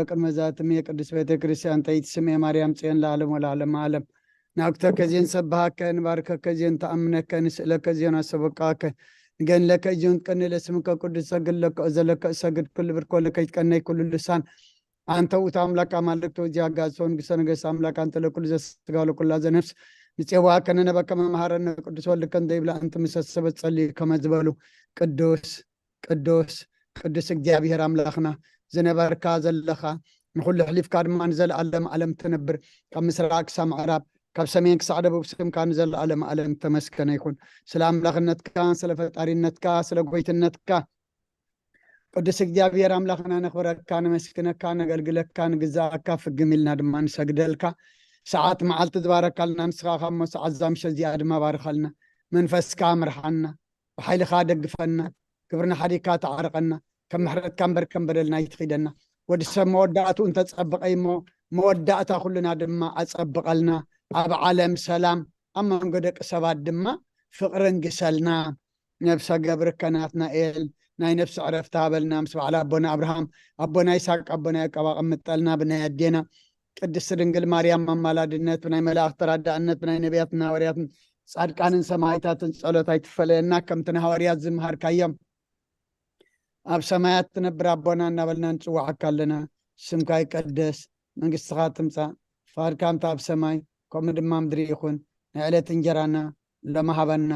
ቅድመ ዛትም የቅድስ ቤተ ክርስቲያን ተይትስምየ ማርያም ጽዮን ለዓለም ወለዓለም ዓለም። ናኩተከ ዜን ሰብሃከ፣ ንባርከከ ዜን ተኣምነከ፣ ንስእለከ ዜን ኣሰበቃከ፣ ንገንለከ እጆን ቀኒ ለስምከ ቅዱስ ሰግድ ለከ እዘለከ እሰግድ ኩሉ ብርኮ ለከ ይትቀነይ ኩሉ ልሳን። አንተ ውእቱ አምላክ አማልክት ወእግዚአ አጋእዝት ወንጉሰ ነገስት አምላክ አንተ ለኩሉ ዘስጋ ወለኩላ ዘነፍስ። ንጼዋከ ንነበከ መምሃረነ ቅዱስ ወልድከ እንተ ይብላ እንት ምሰሰበት ጸልዩ ከመ ዝበሉ ቅዱስ ቅዱስ ቅዱስ እግዚኣብሔር ኣምላኽና ዝነበርካ ዘለኻ ንኹሉ ሕሊፍካ ድማ ንዘለኣለም ኣለም ትነብር ካብ ምስራቅ ክሳብ ምዕራብ ካብ ሰሜን ክሳዕ ደቡብ ስምካ ንዘለኣለም ኣለም ተመስገነ ይኹን። ስለ ኣምላኽነትካ ስለ ፈጣሪነትካ ስለ ጎይትነትካ ቅዱስ እግዚኣብሔር ኣምላኽና ነኽብረካ ነመስግነካ ነገልግለካ ንግዛኣካ ፍግም ኢልና ድማ ንሰግደልካ። ሰዓት መዓልቲ ዝባረካልና ንስኻ ካብ ሞ ሰዓት ዛምሸ እዚኣ ድማ ባርኸልና። መንፈስካ ምርሓና ብሓይልኻ ደግፈና። ክብርና ሓዲግካ ተዓርቐና። ከም ምሕረትካ እምበር ከም በደልና ይትኺደና። ወዲ ሰብ መወዳእቱ እንተጸብቐ እሞ መወዳእታ ኩልና ድማ ኣጸብቐልና። ኣብ ዓለም ሰላም ኣብ መንጎ ደቂ ሰባት ድማ ፍቕርን ግሰልና። ነብሰ ገብርከ ናትናኤል ናይ ነብሲ ዕረፍቲ ሃበልና ምስ በዓል ኣቦና ኣብርሃም ኣቦና ይስሐቅ ኣቦና ያዕቆብ ኣቐምጠልና። ብናይ ኣዴና ቅድስቲ ድንግል ማርያም ኣማላድነት ብናይ መላእኽቲ ተራዳእነት ብናይ ነቢያትን ሃዋርያትን ጻድቃንን ሰማዕታትን ጸሎት ኣይትፈለየና። ከምቲ ንሃዋርያት ዝምሃርካዮም ኣብ ሰማያት ትነብር ኣቦና እናበልና ንጽዋዓካ ኣለና። ስምካ ይቀደስ፣ መንግስትኻ ትምጻእ፣ ፍቓድካ እንተ ኣብ ሰማይ ከምኡ ድማ ምድሪ ይኹን። ናይ ዕለት እንጀራና ሎሚ ሃበና።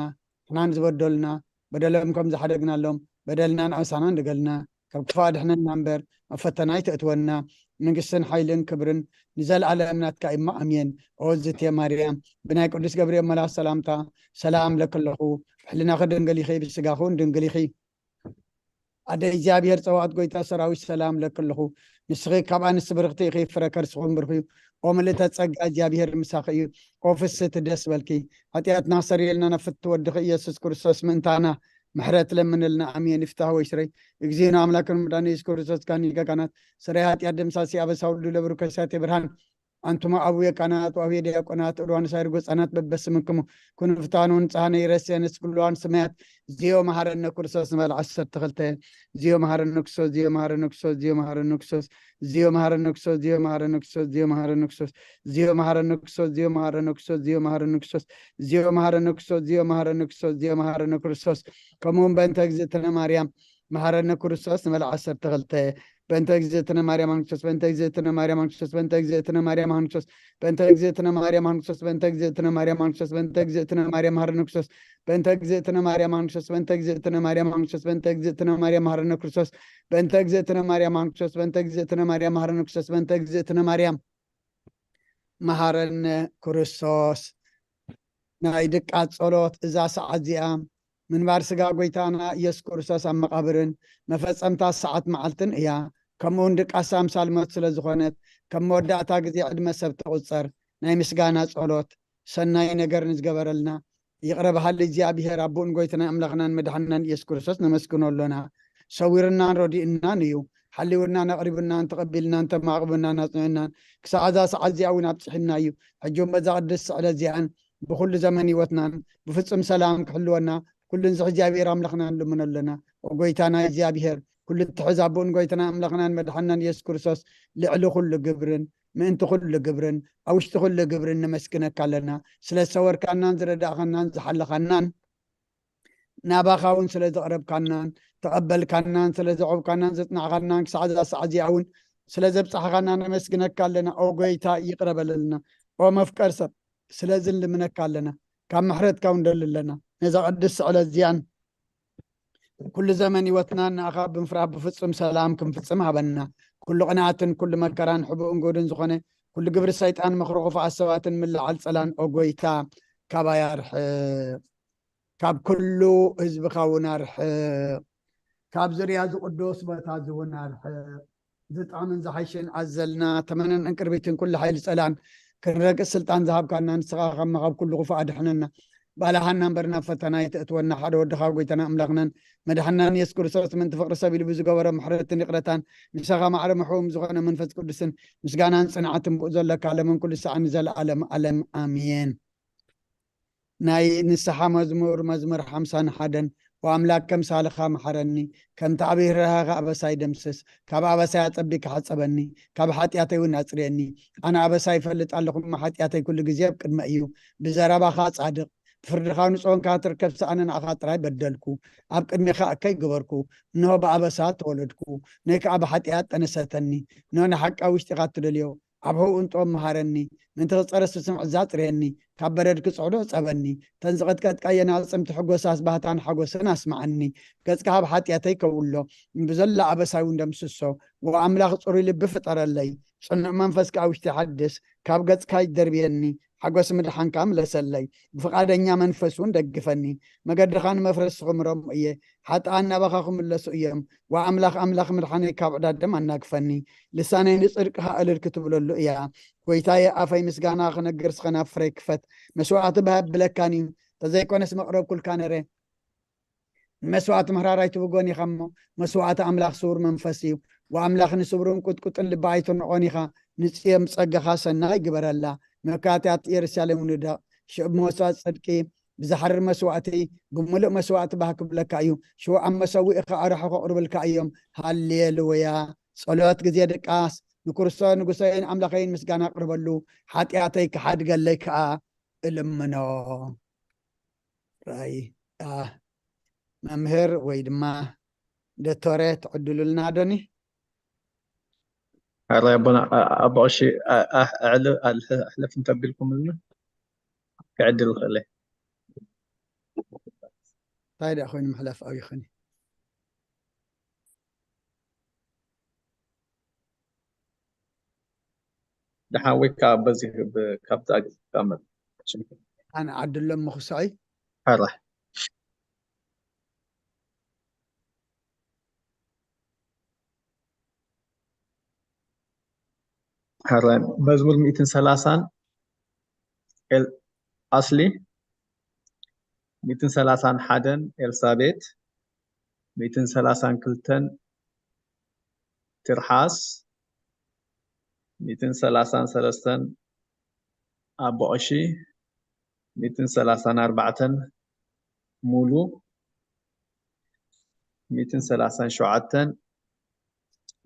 ንሕናን ዝበደሉና በደሎም ከም ዝሓደግናሎም በደልና ንዓሳና ንገልና ካብ ክፋ ድሕነና እምበር ኣብ ፈተና ኣይተእትወና። መንግስትን ሓይልን ክብርን ንዘለኣለም ናትካ እሞ ኣሜን። ኦ ዝቴ ማርያም ብናይ ቅዱስ ገብርኤል መልኣክ ሰላምታ ሰላም ለክለኹ። ብሕልናኺ ድንግል ኢኺ ብስጋኹ እውን ድንግል ኢኺ። ኣደ እግዚኣብሔር ጸዋዕት ጎይታ ሰራዊት ሰላም ለክለኹ። ንስኺ ካብ ኣንስቲ ብርኽቲ ኢኺ ፍረ ከርስኹን ብርኽ እዩ። ኦ ምልእተ ጸጋ እግዚኣብሔር ምሳኺ እዩ። ኦ ፍስቲ ደስ በልኪ። ሓጢኣትና ሰሪልና ነፍቲ ወድኺ ኢየሱስ ክርስቶስ ምእንታና ምሕረት ለምንልና። ኣሜን። ይፍታህ ወይ ስረይ እግዚእነ ኣምላክን መድኃኒነ ኢየሱስ ክርስቶስ ካኒ ገጋናት ስረይ ኃጢአት ደምሳሲ አበሳ ሁሉ ለብሩ ከሳቴ ብርሃን አንቱማ አቡየ ካህናት ወአቡየ ዲያቆናት እልዋንሳይ ርጎ ህጻናት በበስምክሙ ኩኑ ፍታኑ ንጽሃነ ይረስየ ንስክልዋን ስማያት ዚዮ መሃረነ ክርስቶስ ንበል ዓሰርተ ክልተ ዚዮ መሃረነ ክርስቶስ ዚዮ መሃረነ ክርስቶስ ዚዮ መሃረነ ክርስቶስ ዚዮ መሃረነ ክርስቶስ ዚዮ መሃረነ ክርስቶስ ዚዮ መሃረነ ክርስቶስ ዚዮ መሃረነ ክርስቶስ ዚዮ መሃረነ ክርስቶስ ዚዮ መሃረነ ክርስቶስ ዚዮ መሃረነ ክርስቶስ ዚዮ መሃረነ ክርስቶስ ዚዮ መሃረነ ክርስቶስ ከምኡውን በእንተ እግዝእትነ ማርያም መሃረነ ክርስቶስ ንበል ዓሰርተ ክልተ በእንተ እግዝእትነ ማርያም ኣንክሶስ በእንተ እግዝእትነ ማርያም ኣንክሶስ በእንተ እግዝእትነ ማርያም ኣንክሶስ በእንተ እግዝእትነ ማርያም ኣንክሶስ በእንተ እግዝእትነ ማርያም ኣንክሶስ በእንተ እግዝእትነ ማርያም መሃረነ ክርስቶስ በእንተ እግዝእትነ ማርያም ኣንክሶስ በእንተ እግዝእትነ ማርያም ኣንክሶስ በእንተ እግዝእትነ ማርያም መሃረነ ክርስቶስ በእንተ እግዝእትነ ማርያም ኣንክሶስ በእንተ እግዝእትነ ማርያም መሃረነ ክርስቶስ በእንተ እግዝእትነ ማርያም መሃረነ ክርስቶስ። ናይ ድቃስ ጸሎት እዛ ሰዓት እዚኣ ምንባር ስጋ ጎይታና ኢየሱስ ክርስቶስ ኣብ መቓብርን መፈጸምታ ሰዓት መዓልትን እያ። ከምኡውን ድቃስ ኣምሳል ሞት ስለ ዝኾነት ከም መወዳእታ ግዜ ዕድመ ሰብ ትቑጸር። ናይ ምስጋና ጸሎት። ሰናይ ነገር ንዝገበረልና ይቕረ በሃሊ እግዚኣብሔር ኣቦኡን ጎይትናን ኣምላኽናን መድሓንናን ኢየሱስ ክርስቶስ ነመስግኖ ኣሎና። ሰዊርናን ረዲእናን እዩ። ሓሊውናን ኣቕሪቡናን ተቐቢልናን ተማቕቡናን ኣጽኒዑናን ክሳዕ እዛ ሰዓት እዚኣ እውን ኣብጽሕና እዩ። ሕጂ እውን በዛ ቅድስቲ ስዕለት እዚኣን ብኹሉ ዘመን ህይወትናን ብፍጹም ሰላም ክሕልወና ኩሉ ንዚ እግዚኣብሔር ኣምላኽና ንልምኖ ኣለና። ኦ ጎይታና እግዚኣብሔር ኩሉ እትሕዝ ኣቦኡን ጎይታና ኣምላኽናን መድሓንናን ኢየሱስ ክርስቶስ ልዕሊ ኩሉ ግብርን ምእንቲ ኩሉ ግብርን ኣብ ውሽጢ ኩሉ ግብርን ነመስግነካ ኣለና። ስለ ዝሰወርካናን ዝረዳእኻናን ዝሓለኻናን ናባኻ እውን ስለ ዘቕረብካናን ተቐበልካናን ስለ ዘዕብካናን ዘጽናዕካናን ክሳዕ እዛ ሰዓት እዚኣ እውን ስለ ዘብጻሕኻና ነመስግነካ ኣለና። ኦ ጎይታ ይቕረ በለልና። ኦ መፍቀር ሰብ ስለዚ ንልምነካ ኣለና። ካብ ምሕረትካ እውን ደሊ ኣለና። ነዛ ቅድስቲ ስዕለት እዚኣን ኩሉ ዘመን ህይወትና ንኣኻ ብምፍራህ ብፍጹም ሰላም ክንፍጽም ሃበና። ኩሉ ቅንኣትን ኩሉ መከራን ሕቡእን ጎድን ዝኾነ ኩሉ ግብሪ ሰይጣን ምኽሪ ክፉኣት ሰባትን ምልዓል ጸላን ኦ ጎይታ ካባይ ኣርሕቕ። ካብ ኩሉ ህዝብኻ እውን ኣርሕቕ። ካብ ዙርያ እዚ ቅዱስ ቦታ እዚ እውን ኣርሕቕ። ዝጥዕምን ዝሓይሽን ኣዘልና ተመነን ዕንቅርቢትን ኩሉ ሓይሊ ጸላን ክንረግጽ ስልጣን ዝሃብካና ንስኻ ከማ ካብ ኩሉ ክፉእ ኣድሕነና። ባልሃና እምበር ናብ ፈተና ኣይተእትወና። ሓደ ወድኻ ጎይታና ኣምላኽናን መድሓናን የሱስ ክርስቶስ ምእንቲ ፍቕሪ ሰብ ኢሉ ብዝገበሮ ምሕረትን ይቕረታን ምሳኻ ማዕረ ምሕውም ዝኾነ መንፈስ ቅዱስን ምስጋናን ጽንዓትን ብኡ ዘለካ ለምን ኩሉ ሰዓት ንዘለኣለም ኣለም ኣሜን። ናይ ንስሓ መዝሙር መዝሙር ሓምሳን ሓደን ወኣምላክ ከምሳልኻ መሓረኒ፣ ከምቲ ዓብዪ ርህራሄኻ ኣበሳይ ደምስስ። ካብ ኣበሳይ ኣጸቢካ ሓጸበኒ፣ ካብ ሓጢኣተይ እውን ኣጽርየኒ። ኣነ ኣበሳይ ይፈልጥ ኣለኹ እሞ ሓጢኣተይ ኩሉ ግዜ ኣብ ቅድመይ እዩ። ብዘረባኻ ጻድቕ፣ ብፍርድኻ ንጹህ ኾንካ ትርከብ፣ ኣነ ንዓኻ ጥራይ በደልኩ፣ ኣብ ቅድሜኻ እከይ ገበርኩ። እንሆ ብኣበሳ ተወለድኩ፣ ነይ ከኣ ብሓጢኣት ጠነሰተኒ። እንሆ ንሓቂ ኣብ ውሽጢኻ እትደልዮ፣ ኣብ ሕቡእ እንጦም መሃረኒ። ምእንቲ ክጸረስ ስምዒት ኣጽርየኒ፣ ካብ በረድ ክጽዕዶ ጸበኒ። ተን ዝቐጥቀጥካየን ኣዕጽምቲ ሕጎስ ኣስባህታን ሓጎስን ኣስምዓኒ። ገጽካ ካብ ሓጢኣተይ ከውሎ፣ ብዘላ ኣበሳይ እውን ደምስሶ። ወኣምላኽ ጽሩይ ልቢ ፍጠረለይ፣ ጽኑዕ መንፈስ ከኣ ውሽጢ ሓድስ። ካብ ገጽካ ይደርብየኒ፣ ሓጎስ ምድሓንካ ምለሰለይ። ብፍቓደኛ መንፈስ እውን ደግፈኒ፣ መገድኻ ንመፍረስ ክምሮም እየ። ሓጥኣን ናባኻ ክምለሱ እዮም። ወኣምላኽ ኣምላኽ ምድሓነይ ካብ ዕዳደም ኣናግፈኒ። ልሳነይ ንጽድቅኻ እልል ክትብለሉ እያ። ጎይታየ ኣፈይ ምስጋና ክነግር ስኸናብ ፍረይ ክፈት። መስዋዕቲ ብሃብ ብለካን እዩ፣ ተዘይኮነስ መቕረብኩልካ ነረ። ንመስዋዕቲ ምህራር ኣይትብጎን ኢኻ እሞ፣ መስዋዕቲ ኣምላኽ ስውር መንፈስ እዩ። ወኣምላኽ ንስብሩን ቁጥቁጥን ልቢ ኣይትንዖን ኢኻ። ንጽዮም ጸጋኻ ሰናይ ግበረላ። መካትያት ኢየሩሳሌም ንደቕ። ሽዑ ብመስዋዕቲ ጽድቂ፣ ብዝሓርር መስዋዕቲ፣ ብምሉእ መስዋዕቲ ባህ ክብለካ እዩ። ሽዑ ኣብ መሰውኢኻ ኣርሑ ከቕርብልካ እዮም። ሃሌሉያ። ጸሎት ግዜ ድቃስ። ንክርስቶስ ንጉሰይን ኣምላኸይን ምስጋና ኣቕርበሉ። ሓጢኣተይ ክሓድገለይ ከኣ እልምኖ። ራይ፣ ኣ፣ መምህር ወይ ድማ ዶክተሬት ዕድሉልና ዶኒ? ሕራይ ኣቦና፣ ኣ-፣ ኣቦ ቀሺ፣ ኣ-፣ ኣ-፣ ኣዕለ-፣ ኣልሐ-፣ ኣሕለፍ እንተቢልኩምልና ክዕድል ክእል እየ። እንታይ ደኣ ኮይኑ ምሕላፍ ኣብይኸኒ? ደሓን ወይ ከዓ በዚ ብ-፣ ካብዛ ገፅ ክቐመጥ። ኣነ ዓድሎም ምኽስዐይ። ሕራይ። ሕራይ። መዝሙር ሚእትን ሰላሳን ኤል-፣ ኣስሊ፣ ሚእትን ሰላሳን ሓደን ኤልሳቤት፣ ሚእትን ሰላሳን ክልተን ትርሓስ፣ ሚእትን ሰላሳን ሰለስተን ኣቦ ቀሺ፣ ሚእትን ሰላሳን ኣርባዕተን ሙሉ፣ ሚእትን ሰላሳን ሸውዓተን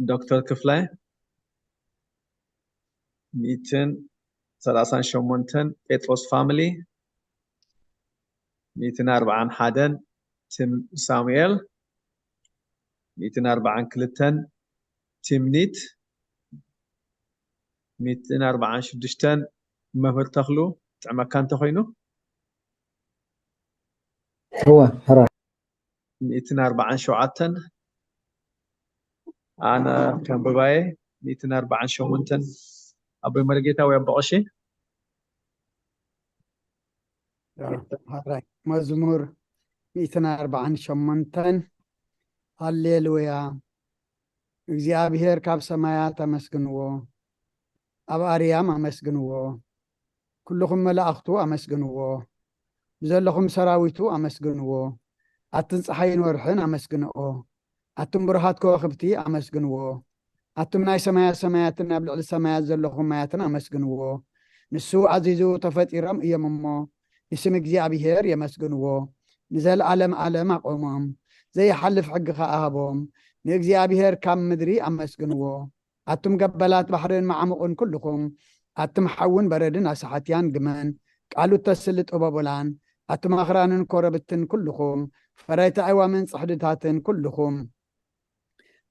ዶክተር ክፍለ፣ ሚእትን ሰላሳን ሸሞንተን ጴጥሮስ ፋሚሊ፣ ሚእትን ኣርባዓን ሓደን ትም-፣ ሳሙኤል፣ ሚእትን ኣርባዓን ክልተን ትምኒት፣ ሚእትን ኣርባዓን ሽዱሽተን መምህር ተኽሉ፣ ጥዕመካ እንተኾይኑ። እወ፣ ሕራይ። ሚእትን ኣርባዓን ሸውዓተን፣ ኣነ ከንብባየ፣ ሚእትን ኣርባዓን ሸሞንተን ኣቦይ መርጌታ ወይ ኣቦ ቀሺ። ሕራይ። መዝሙር ሚእትን ኣርባዓን ሸሞንተን። ሃሌሉያ። እግዚኣብሔር ካብ ሰማያት ኣመስግንዎ፣ ኣብ ኣርያም ኣመስግንዎ፣ ኩልኹም መላእኽቱ ኣመስግንዎ፣ ብዘለኹም ሰራዊቱ ኣመስግንዎ፣ ኣትን ጸሓይን ወርሕን ኣመስግንኦ፣ ኣቱም ብሩሃት ከዋኽብቲ ኣመስግንዎ፣ ኣቱም ናይ ሰማያት ሰማያትን ኣብ ልዕሊ ሰማያት ዘለኹም ማያትን ኣመስግንዎ። ንሱ ኣዚዙ ተፈጢሮም እዮም እሞ፣ ንስም እግዚኣብሔር የመስግንዎ። ንዘለዓለም ዓለም ኣቖሞም፣ ዘይሓልፍ ሕጊ ኸኣ ሃቦም። ንእግዚኣብሔር ካብ ምድሪ ኣመስግንዎ። ኣቱም ገበላት ባሕርን መዓሙቕን ኩልኹም፣ ኣቱም ሓውን በረድን ኣሳሓትያን ግመን፣ ቃሉ እተስሊ ጥበቡላን፣ ኣቱም ኣኽራንን ኮረብትን ኩልኹም፣ ፈረይቲ ኣዕዋምን ጽሕድታትን ኩልኹም፣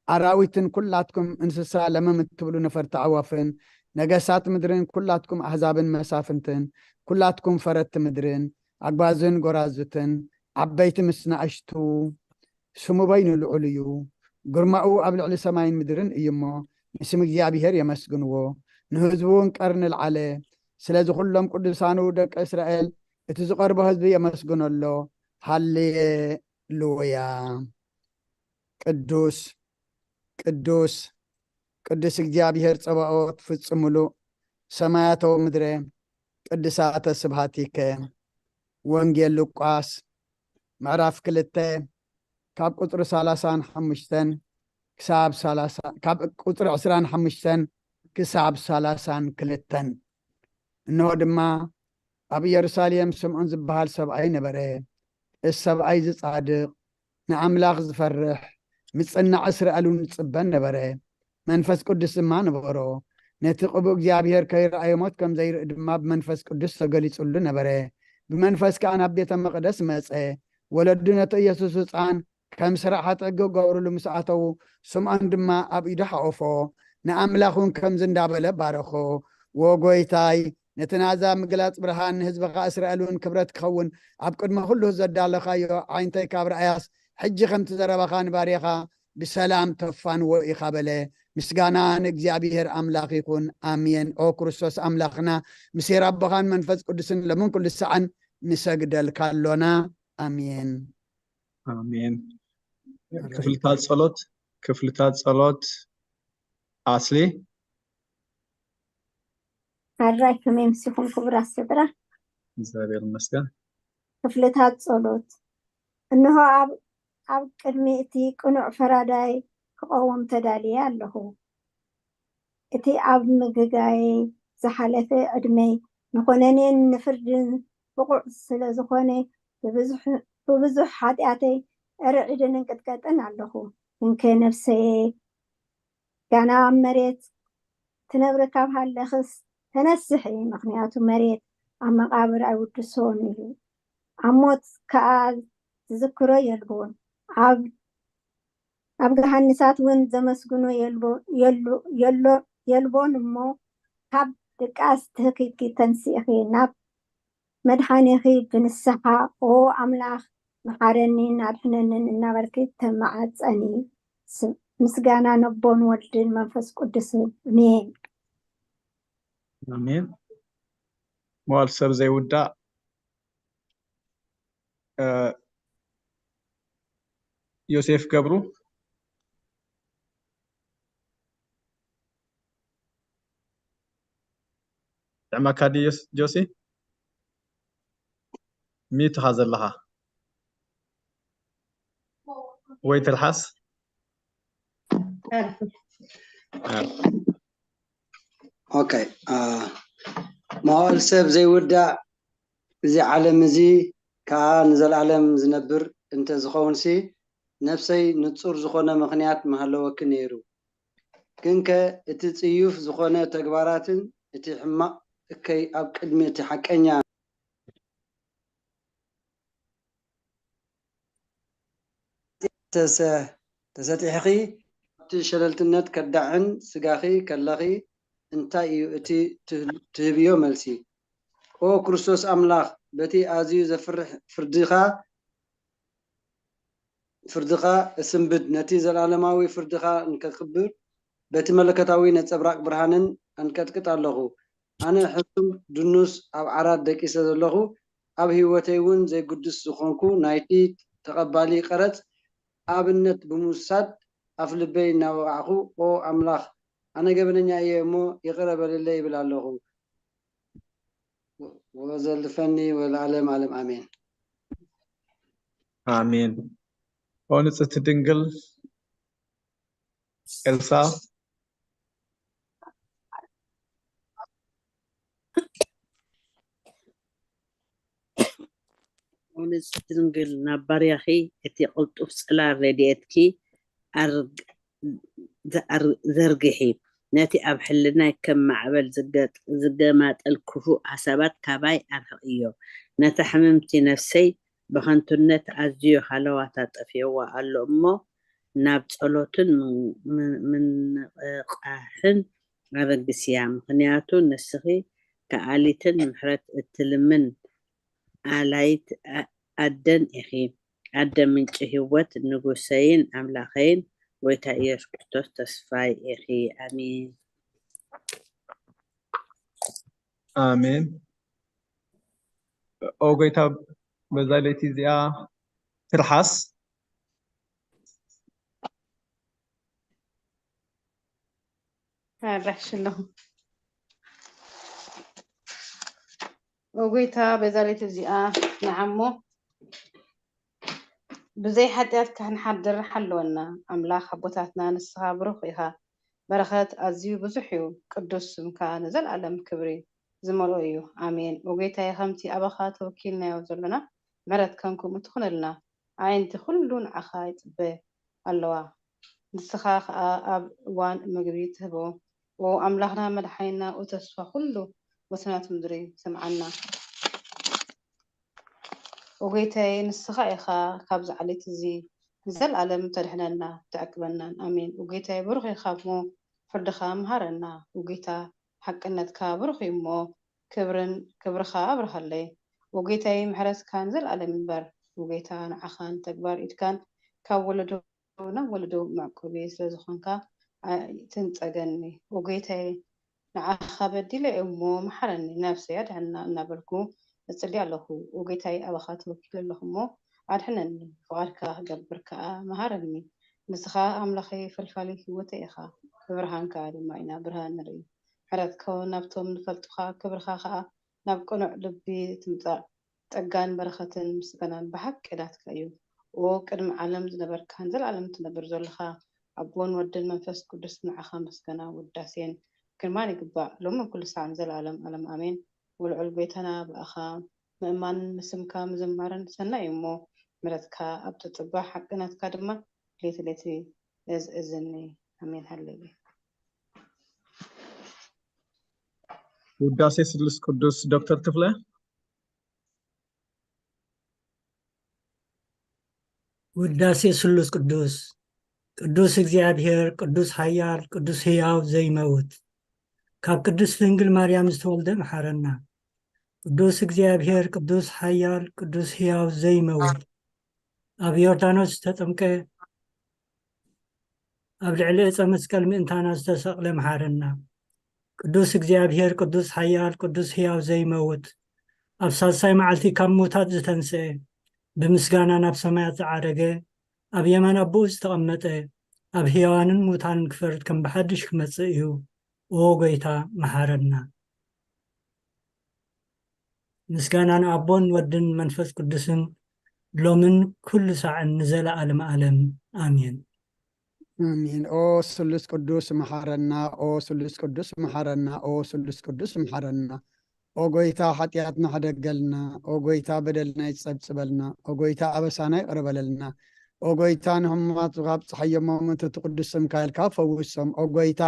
ኣራዊትን ኩላትኩም እንስሳ ለመም እትብሉ ነፈርቲ ኣዕዋፍን፣ ነገሳት ምድርን ኩላትኩም ኣህዛብን መሳፍንትን፣ ኩላትኩም ፈረቲ ምድርን፣ ኣግባዝን ጎራዙትን፣ ዓበይቲ ምስ ናእሽቱ፣ ስሙ በይኑ ልዑል እዩ። ግርማኡ ኣብ ልዕሊ ሰማይን ምድርን እዩ እሞ፣ ንስም እግዚኣብሔር የመስግንዎ። ንህዝቡ እውን ቀርኒ ልዓለ። ስለዚ ኩሎም ቅዱሳኑ ደቂ እስራኤል፣ እቲ ዝቐርቦ ህዝቢ የመስግኖ ኣሎ። ሃሌሉያ። ቅዱስ፣ ቅዱስ፣ ቅዱስ እግዚኣብሔር ጸባኦት ፍጹም ምሉእ ሰማያት ወምድረ ቅድሳተ ስብሃቲከ። ወንጌል ሉቃስ ምዕራፍ ክልተ ካብ ቁጽሪ ሰላሳን ሓሙሽተን ክሳብ ሰላሳ፣ ካብ ቁጽሪ ዕስራን ሓሙሽተን ክሳብ ሰላሳን ክልተን። እንሆ ድማ ኣብ ኢየሩሳሌም ስምዖን ዝበሃል ሰብኣይ ነበረ። እዚ ሰብኣይ እዚ ጻድቕ፣ ንኣምላኽ ዝፈርሕ፣ ምጽናዕ እስራኤል እውን ይጽበ ነበረ። መንፈስ ቅዱስ ድማ ነበሮ። ነቲ ቅቡእ እግዚኣብሔር ከይረኣዮ ሞት ከም ዘይርኢ ድማ ብመንፈስ ቅዱስ ተገሊጹሉ ነበረ። ብመንፈስ ከኣ ናብ ቤተ መቕደስ መጸ። ወለዱ ነቲ ኢየሱስ ህጻን ከም ስራሕ ሓጢኣት ክገብሩሉ ምስ ኣተዉ፣ ስምዖን ድማ ኣብ ኢዱ ሓቖፎ። ንኣምላኽ እውን ከምዚ እንዳበለ ባረኾ። "ወ ጎይታይ፣ ነቲ ናዛ ምግላጽ ብርሃን ንህዝብኻ እስራኤል እውን ክብረት ክኸውን ኣብ ቅድሚ ኩሉ ዘዳለኻዮ ዓይንተይ ካብ ረኣያስ፣ ሕጂ ከምቲ ዘረባኻ ንባርያኻ ብሰላም ተፋንዎ ኢኻ" በለ። ምስጋና ንእግዚኣብሔር ኣምላኽ ይኹን። ኣሜን። ኦ ክርስቶስ ኣምላኽና፣ ምስ ኣቦኻን መንፈስ ቅዱስን ሎምን ኩሉ ሰዓን ንሰግደልካ ኣሎና። ኣሜን። ኣሜን። ክፍልታት ጸሎት፣ ክፍልታት ጸሎት ኣስሊ። ኣራይ ከመይ ምስኹም ክቡራት ስድራ? እግዚኣብሔር ይመስገን። ክፍልታት ጸሎት። እንሆ ኣብ፣ ኣብ ቅድሚ እቲ ቅኑዕ ፈራዳይ ክቐውም ተዳልየ ኣለኹ። እቲ ኣብ ምግጋየይ ዝሓለፈ ዕድመይ ንኾነኔን ንፍርድን ብቑዕ ስለ ዝኾነ፣ ብብዙሕ፣ ብብዙሕ ሓጢኣተይ ርዒድን እንቅጥቀጥን ኣለኹ። እንከ ነፍሰየ፣ ጋና ኣብ መሬት ትነብሪ ካብ ሃለኽስ፣ ተነስሒ፣ ምኽንያቱ መሬት ኣብ መቓብር ኣይውድሶን እዩ። ኣብ ሞት ከኣ ዝዝክሮ የልቦን። ኣብ፣ ኣብ ገሃንሳት እውን ዘመስግኖ የልቦ-፣ የሉ-፣ የሎ-፣ የልቦን እሞ፣ ካብ ድቃስ ትህኪኪ ተንሲእኺ፣ ናብ መድሓኒኺ ብንስሓ፣ "ኦ ኣምላኽ፣ መሓረኒን ኣድሕነንን" እናበልኪ ተማዓጸኒ። ስ-፣ ምስጋና ነቦን ወልድን መንፈስ ቅዱስን። ኣሜን። ኣሜን። መዋል ሰብ ዘይውዳእ፣ እ፣ ዮሴፍ ገብሩ። ጥዕመካ ድዩ ዮስ-፣ ጆሲ? ሚዩት ኢኻ ዘለኻ። ወይ ትልሓስ? ኦኬ፣ አ፣ መዋእል ሰብ ዘይውዳእ፣ እዚ ዓለም እዚ ከኣ ንዘለኣለም ዝነብር እንተ ዝኸውንሲ፣ ነፍሰይ ንጹር ዝኾነ ምኽንያት ምሃለወኪ ነይሩ። ግንከ እቲ ጽዩፍ ዝኾነ ተግባራትን እቲ ሕማቕ እከይ ኣብ ቅድሚ እቲ ሓቀኛ ተሰ-፣ ተሰጢሕኺ፣ ኣብቲ ሸለልትነት ከዳዕን ስጋኺ ከለኺ፣ እንታይ እዩ እቲ ትህ-፣ ትህብዮ መልሲ? ኦ ክርስቶስ ኣምላኽ፣ በቲ ኣዝዩ ዘፍርሕ ፍርድኻ፣ ፍርድኻ እስንብድ፣ ነቲ ዘለኣለማዊ ፍርድኻ እንከክብር፣ በቲ መለኮታዊ ነጸብራቕ ብርሃንን ኣንቀጥቅጥ ኣለኹ። ኣነ ሕሱም ድኑስ ኣብ ዓራት ደቂሰ ዘለኹ፣ ኣብ ህይወተይ እውን ዘይግዱስ ዝኾንኩ ናይቲ ተቐባሊ ቀረጽ ኣብነት ብምውሳድ ኣፍልበይ እናወቓዕኩ፣ "ኦ ኣምላኽ፣ ኣነ ገበነኛ እየ እሞ ይቕረ በልለይ" ይብል ኣለኹ። ወዘልፈኒ ወለዓለም ዓለም ኣሜን። ኣሜን። ኦ ንጽህቲ ድንግል ኤልሳ። ኦ ንጽህቲ ድንግል፣ ናብ ባርያኺ እቲ ቅልጡፍ ጽላል ረድኤትኪ ኣርግ-፣ ዘኣር-፣ ዘርግሒ። ነቲ ኣብ ሕልናይ ከም ማዕበል ዝገጥ-፣ ዝገማጠል ክፉእ ሓሳባት ካባይ ኣርሕቕዮ። ነታ ሕምምቲ ነፍሰይ ብኸንቱነት ኣዝዩ ሃለዋታ ጠፊእዋ ኣሎ እሞ፣ ናብ ጸሎትን ምን-፣ ምን-፣ ምንቕቓሕን ኣበግስያ። ምኽንያቱ ንስኺ ከኣሊትን ምሕረት እትልምን ኣላይት ኣ-፣ ኣደን ኢኺ። ኣደ ምንጪ ህይወት፣ ንጉሰይን ኣምላኸይን፣ ጎይታ ኢየሱስ ክርስቶስ ተስፋይ ኢኺ። ኣሜን። ኣሜን። ኦ ጎይታ፣ በዛ ለይቲ እዚኣ ትርሓስ። ኣራሽ ኣለኹ። ኦ ጎይታ፣ በዛ ለይቲ እዚኣ ንዓሞ ብዘይ ሓጢኣት ክንሓድር ሓለወና። ኣምላኽ ኣቦታትና፣ ንስኻ ብሩኽ ኢኻ። በረኸት ኣዝዩ ብዙሕ እዩ። ቅዱስ ስምካ ንዘለኣለም ክብሪ ዝመልኦ እዩ። ኣሜን። ኦ ጎይታዬ፣ ከምቲ ኣባኻ ተወኪልናዮ ዘሎና ምሕረትካን ከምኡ ትኹነልና። ኣዒንቲ ኩሉ ንዓኻ ይጽበ ኣለዋ። ንስኻ ኸኣ ኣብ እዋን ምግቢ ትህቦ። ኦ ኣምላኽና መድሓኒና፣ ኦ ተስፋ ኩሉ ወሰናት ምድሪ፣ ስምዓና። ኦ ጐይታየ፣ ንስኻ ኢኻ ካብዚ ዓሌት እዚ ንዘለኣለም ተድሕነና ተዕቅበናን። ኣሜን። ኦ ጐይታየ፣ ብሩኽ ኢኻ እሞ ፍርድኻ ምሃረና። ኦ ጐይታ፣ ሓቅነትካ ብሩኽ እዩ እሞ ክብርን ክብርኻ ኣብርሃለይ። ኦ ጐይታየ፣ ምሕረትካ ንዘለኣለም ይንበር። ኦ ጐይታ፣ ንዓኻን ተግባር ኢድካን ካብ ወለዶ ናብ ወለዶ መዕቆቢ ስለ ዝኾንካ ኣይትንጸገኒ። ኦ ጐይታየ፣ ንዓኻ በዲለ እየ እሞ መሓረኒ። ነፍሰይ ኣድሕና እናበልኩ እጽሊ ኣለኹ። ኦ ጐይታየ፣ ኣባኻ ተወኪለ ኣለኹ እሞ ኣድሕነኒ። ፍቓድካ ክገብር ከኣ መሃረኒ። ንስኻ ኣምላኸይ ፈልፋሊ ህይወተይ ኢኻ። ብብርሃንካ ድማ ኢና ብርሃን ንርኢ። ምሕረትካ ናብቶም ንፈልጡኻ፣ ክብርኻ ከኣ ናብ ቅኑዕ ልቢ ትምጻእ። ጸጋን በረኸትን ምስጋናን ብሓቂ ናትካ እዩ። ኦ ቅድሚ ዓለም ዝነበርካን ዘለኣለም ትነብር ዘለኻ ኣቦን ወድን መንፈስ ቅዱስ ንዓኻ ምስጋና ውዳሴን ግርማን ይግባእ፣ ሎምን ኩሉ ሳዕን ዘለኣለም ዓለም ኣሜን። ወልዑል ጎይታና ብኣኻ ምእማንን ምስምካ ምዝማርን ሰናይ እዩ እሞ ምሕረትካ ኣብ ትጽባሕ ሓቂ ናትካ ድማ ሌት ሌት እዝእዝኒ። ኣሜን ሃሌሉያ። ውዳሴ ስሉስ ቅዱስ ዶክተር ክፍለ። ውዳሴ ስሉስ ቅዱስ። ቅዱስ እግዚኣብሔር፣ ቅዱስ ሓያል፣ ቅዱስ ህያው ዘይመውት፣ ካብ ቅድስት ድንግል ማርያም ዝተወልደ መሓረና። ቅዱስ እግዚኣብሔር፣ ቅዱስ ሓያል፣ ቅዱስ ህያው ዘይመውት፣ ኣብ ዮርዳኖስ ዝተጠምቀ፣ ኣብ ልዕሊ ዕፀ መስቀል ምእንታና ዝተሰቕለ መሓረና። ቅዱስ እግዚኣብሔር፣ ቅዱስ ሓያል፣ ቅዱስ ህያው ዘይመውት፣ ኣብ ሳልሳይ መዓልቲ ካብ ምውታት ዝተንስአ፣ ብምስጋና ናብ ሰማያት ዝዓረገ፣ ኣብ የማን ኣቦኡ ዝተቐመጠ፣ ኣብ ህያዋንን ሙታንን ክፈርድ ከም ብሓድሽ ክመጽእ እዩ። ኦ ጎይታ መሓረና። ምስጋና ንኣቦን ወድን መንፈስ ቅዱስን ሎምን ኩሉ ሳዕን ንዘለኣለም ኣለም ኣሜን። ኣሜን። ኦ ስሉስ ቅዱስ መሓረና፣ ኦ ስሉስ ቅዱስ መሓረና፣ ኦ ስሉስ ቅዱስ መሓረና። ኦ ጎይታ ሓጢኣትና ሕደገልና፣ ኦ ጎይታ በደልና ይጸብጽበልና፣ ኦ ጎይታ ኣበሳና ይቕረ በለልና። ኦ ጎይታ ንሕሙማት ካብ ጸሓይ የሞም እቲ ቅዱስ ስምካ ኢልካ ፈውሶም። ኦ ጎይታ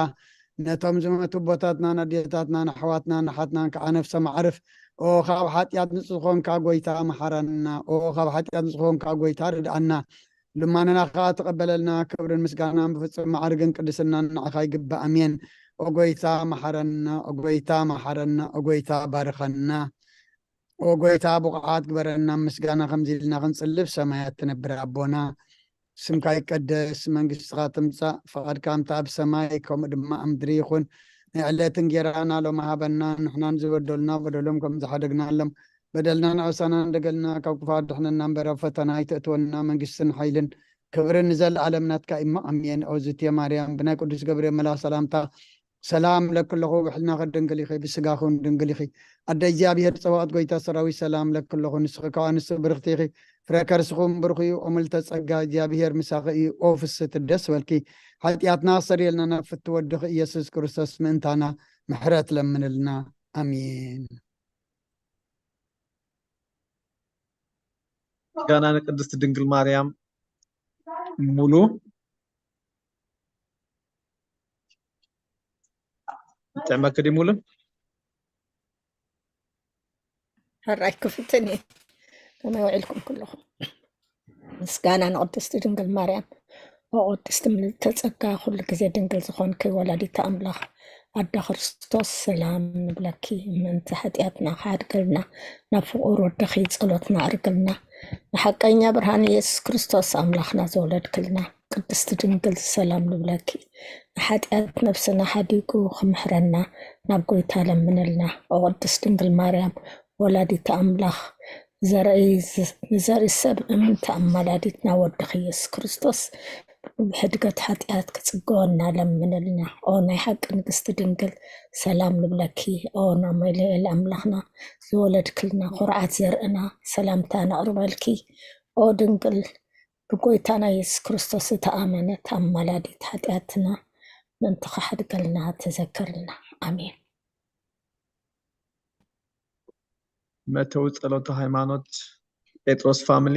ነቶም ዝመቱ ኣቦታትናን ኣዴታትናን ኣሕዋትናን ኣሓትናን ከዓ ነፍሰ ማዕርፍ። ኦ ካብ ሓጢኣት ንጹህ ዝኾንካ ጎይታ መሓረና። ኦ ካብ ሓጢኣት ንጹህ ዝኾንካ ጎይታ ርድኣና። ልማንና ከዓ ተቐበለልና። ክብርን ምስጋናን ብፍጹም ማዕርግን ቅድስናን ንዓኻ ይግባእ። ኣሜን። ኦ ጎይታ መሓረና፣ ኦ ጎይታ መሓረና፣ ኦ ጎይታ ባርኸና። ኦ ጎይታ ብቑዓት ግበረና። ምስጋና ከምዚ ኢልና ክንጽልብ ሰማያት ትነብር ኣቦና። ስምካ ይቀደስ፣ መንግስትኻ ትምጻእ፣ ፍቓድካ ከምቲ ኣብ ሰማይ ከምኡ ድማ ኣብ ምድሪ ይኹን። ናይ ዕለት እንጌራና ሎሚ ሃበና፣ ንሕናን ዝበደሉና በደሎም ከም ዝሓደግናሎም፣ በደልና ንዕሳና እንደገልና ካብ ክፉእ ኣድሕነና እምበር፣ ኣብ ፈተና ኣይተእትወና፣ መንግስትን ሓይልን ክብርን ንዘለኣለም ናትካ እዩ። ኣሜን። ኦዝቴ ማርያም ብናይ ቅዱስ ገብርኤል መልኣኽ ሰላምታ ሰላም ለኪ ኣለኹ፣ ብሕልናኺ ድንግል ኢኺ፣ ብስጋኺ እውን ድንግል ኢኺ። ኣደ እግዚኣብሔር ጸባኦት ጎይታ ሰራዊት ሰላም ለኪ ኣለኹ፣ ንስኺ ካብ ኣንስቲ ብርኽቲ ኢኺ፣ ፍረ ከርስኺ እውን ብሩኽ እዩ። ኦ ምልዕተ ጸጋ እግዚኣብሔር ምሳኺ እዩ። ኦ ፍስሕቲ ደስ በልኪ፣ ሓጢኣትና ኣስተሰርየልና ናብ ፍትው ወድኺ ኢየሱስ ክርስቶስ ምእንታና ምሕረት ለምንልና። ኣሜን። ምስጋና ንቅድስት ድንግል ማርያም። ሙሉ ይጥዕመኪ ድዩ ሙሉ? ሕራይ ክፍትን እየ። ከመይ ውዒልኩም ኩለኹም? ምስጋና ንቅድስቲ ድንግል ማርያም። ኦ ቅድስቲ ምልዕተ ጸጋ፣ ኩሉ ግዜ ድንግል ዝኾንኪ ወላዲተ ኣምላኽ ኣደ ክርስቶስ፣ ሰላም ንብለኪ። ምእንቲ ሓጢኣትና ክሓድገልና፣ ናብ ፍቑር ወድኺ ጸሎትና ኣዕርግልና። ንሓቀኛ ብርሃን ኢየሱስ ክርስቶስ ኣምላኽና ዘወለድክልና ቅድስቲ ድንግል፣ ሰላም ንብለኪ። ንሓጢኣት ነፍስና ሓዲጉ ክምሕረና ናብ ጎይታ ለምንልና። ኦ ቅድስቲ ድንግል ማርያም ወላዲተ ኣምላኽ፣ ዘርኢ ዘርኢ ሰብ እምንቲ ኣማላዲትና ወድኺ ኢየሱስ ክርስቶስ ብሕድገት ሓጢኣት ክጽገወና ለምንልና። ኦ ናይ ሓቂ ንግስቲ ድንግል፣ ሰላም ንብለኪ። ኦ ኣማኑኤል ኣምላኽና ዝወለድክልና፣ ኩርዓት ዘርእና፣ ሰላምታ ነቕርበልኪ። ኦ ድንግል ብጎይታና ኢየሱስ ክርስቶስ እተኣመነት ኣማላዲት ሓጢኣትና ምእንቲ ክሓድገልና ተዘከርልና። ኣሜን። መእተዊ ጸሎተ ሃይማኖት ጴጥሮስ ፋሚሊ።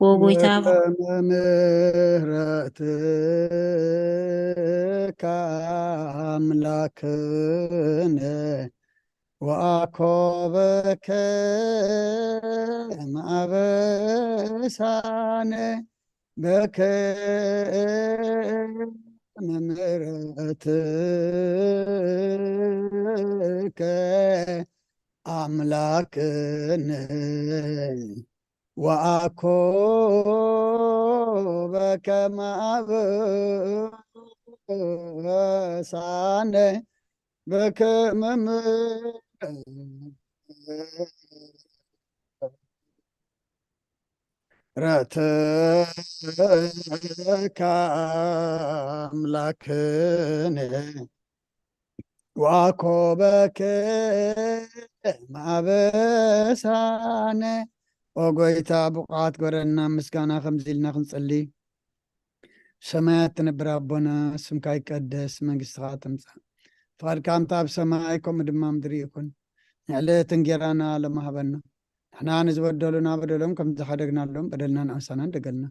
ወጎይታ በከመ ምሕረትከ ኣምላክነ ወአኮበከ ማበሳነ በከመ ምሕረትከ ኣምላክነ ወአኮበከ ማበሳነ በከመ ምሕረትከ ኣምላክነ ወአኮበከ ማበሳነ። ኦ ጎይታ፣ ብቑዓት ግበረና ምስጋና ከምዚ ኢልና ክንጽሊ። ሰማያት ትነብር ኣቦና፣ ስምካ ይቀደስ፣ መንግስትኻ ትምጻእ፣ ፍቓድካ ከምታ ኣብ ሰማይ ከምኡ ድማ ምድሪ ይኹን። ንዕለት እንጌራና ሎሚ ሃበና። ንሕና ንዝበደሉና በደሎም ከም ዝሓደግናሎም በደልና ንኣሳና እንደገልና።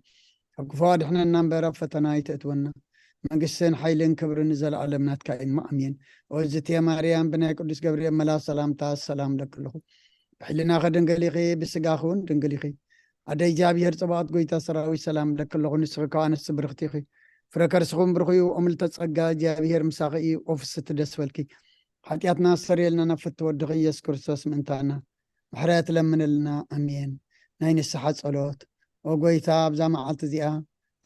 ካብ ክፉ ኣድሕነና እምበር ኣብ ፈተና ኣይተእትወና። መንግስትን ሓይልን ክብርን ንዘለኣለም ናትካ እዩ እሞ ኣሜን። ኦ እግዝእትየ ማርያም፣ ብናይ ቅዱስ ገብርኤል መልኣኽ ሰላምታ ሰላም እለኪ ኣለኹ። ብሕልናኺ ድንግል ኢኺ፣ ብስጋኺ እውን ድንግል ኢኺ። ኣደ እግዚኣብሔር ጽባኦት ጎይታ ሰራዊት ሰላም እለኪ ኣለኹ። ንስኺ ከኣ ኣንስቲ ብርኽቲ ኢኺ። ፍረ ከርስኹም ብሩኽ እዩ። ኦ ምልዕተ ጸጋ እግዚኣብሔር ምሳኺ እዩ። ኦ ፍስሕቲ ደስ በልኪ። ሓጢኣትና ኣስተሰርየልና ናብ ፍትወ ወድኺ ኢየሱስ ክርስቶስ ምእንታና ምሕረት ለምንልና። ኣሜን። ናይ ንስሓ ጸሎት። ኦ ጎይታ፣ ኣብዛ መዓልቲ እዚኣ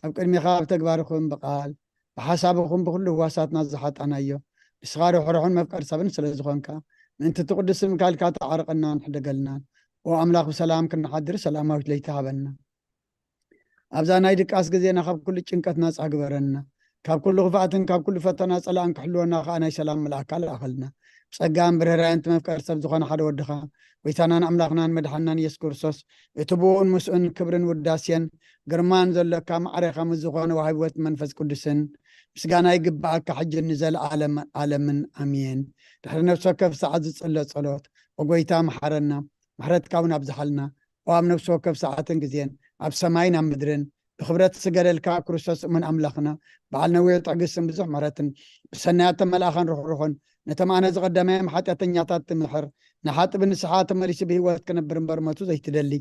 ኣብ ቅድሚኻ ኣብ ተግባርኹም ብቓል ብሓሳብኹም ብኹሉ ህዋሳትና ዝሓጣናዮ ንስኻ ርሕሩሕን መፍቀር ሰብን ስለ ዝኾንካ ምእንቲ እቲ ቅዱስ ስምካ ኢልካ ተዓርቐናን ሕደገልናን። ኦ ኣምላኽ፣ ብሰላም ክንሓድር ሰላማዊት ለይቲ ሃበና። ኣብዛ ናይ ድቃስ ግዜና ካብ ኩሉ ጭንቀት ናጻ ግበረና። ካብ ኩሉ ክፍኣትን ካብ ኩሉ ፈተና ጸላእን ክሕልወና ከኣ ናይ ሰላም መልኣካ ለኣኸልና። ብጸጋን ብርህራን እቲ መፍቀር ሰብ ዝኾነ ሓደ ወድኻ፣ ጎይታናን ኣምላኽናን መድሓንናን ኢየሱስ ክርስቶስ፣ እቲ ብኡን ምስኡን ክብርን ውዳሴን ግርማን ዘሎካ ማዕሬኻ ምስ ዝኾነ ወሃቢ ህይወት መንፈስ ቅዱስን ምስጋና ይግብኣካ፣ ሕጂ ንዘለኣለም ኣለምን ኣሜን። ድሕሪ ነፍሲ ወከፍ ሰዓት ዝጽለ ጸሎት፣ ኦ ጎይታ፣ መሓረና፣ ምሕረትካ እውን ኣብዝሓልና። ኦ ኣብ ነፍሲ ወከፍ ሰዓትን ግዜን ኣብ ሰማይን ኣብ ምድርን ብኽብረት ዝገደልካ ክርስቶስ እሙን ኣምላኽና፣ በዓል ነዊሕ ትዕግስትን ብዙሕ ምሕረትን፣ ብሰናያት ተመልኣኻን ርሕሩሕን፣ ነቶም ኣነ ዝቐደመዮም ሓጢኣተኛታት ትምሕር፣ ንሓጥቢ ንስሓ ተመሊሱ ብህይወት ክነብር እምበር ሞቱ ዘይትደሊ፣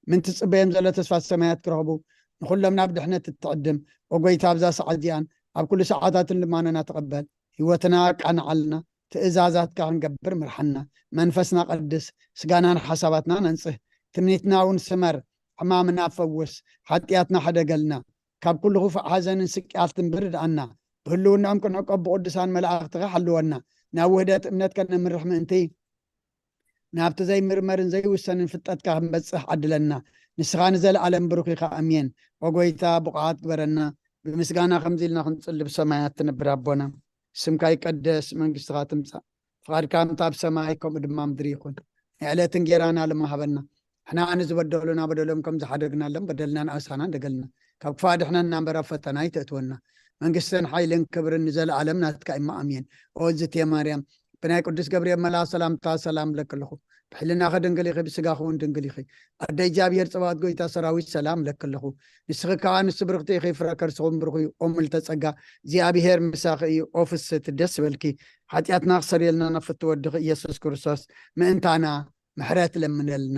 ምእንቲ ዝጽበዮም ዘሎ ተስፋ ሰማያት ክረኽቡ፣ ንኹሎም ናብ ድሕነት እትዕድም፣ ኦ ጎይታ፣ ኣብዛ ሰዓት እዚኣን ኣብ ኩሉ ሰዓታትን ልማኖና ተቐበል። ህይወትና ኣቃንዓልና፣ ትእዛዛትካ ክንገብር ምርሓና። መንፈስና ቀድስ፣ ስጋናን ሓሳባትናን ኣንጽህ፣ ትምኒትና እውን ስመር፣ ሕማምና ፈውስ፣ ሓጢኣትና ሕደገልና፣ ካብ ኩሉ ክፉእ ሓዘንን ስቅያትን ብርድኣና፣ ብህልውናኦም ክንዕቀብ ብቅዱሳን መላእኽትኻ ሓልወና። ናብ ውህደት እምነት ከነምርሕ ምእንቲ ናብቲ ዘይምርመርን ዘይውሰንን ፍልጠትካ ክንበጽሕ ዓድለና። ንስኻ ንዘለኣለም ብሩኽ ኢኻ። ኣሜን። ኦ ጎይታ፣ ብቑዓት ግበረና። ብምስጋና ከምዚ ኢልና ክንጽሊ፣ ብሰማያት ትነብር ኣቦና፣ ስምካ ይቀደስ፣ መንግስትኻ ትምጻእ፣ ፍቓድካ ከምታ ኣብ ሰማይ ከምኡ ድማ ምድሪ ይኹን። ናይ ዕለት እንጌራና ሎሚ ሃበና። ንሕና ንዝበደሉና በደሎም ከም ዝሓደግናሎም በደልና ንኣሳና እንደገልና። ካብ ክፋ ድሕነና እምበር ኣብ ፈተና ኣይተእትወና። መንግስትን ሓይልን ክብርን ንዘለኣለም ናትካ እማ ኣሜን። ኦ እግዝእትየ ማርያም፣ ብናይ ቅዱስ ገብርኤል መልኣኽ ሰላምታ ሰላም እለኪ ኣለኹ። ብሕልናኺ ድንግል ኢኺ፣ ብስጋኺ እውን ድንግል ኢኺ። ኣደ እግዚኣብሔር ጽባኦት ጎይታ ሰራዊት ሰላም እለኪ ኣለኹ። ንስኺ ከኣ ኣንስቲ ብርኽቲ ኢኺ፣ ፍረ ከርስኹም ብሩኽ እዩ። ኦ ምልዕተ ጸጋ እግዚኣብሔር ምሳኺ እዩ። ኦ ፍስሕቲ ደስ በልኪ። ሓጢኣትና ክሰርየልና ናብ ፍትወ ወድኺ ኢየሱስ ክርስቶስ ምእንታና ምሕረት ለምነልና።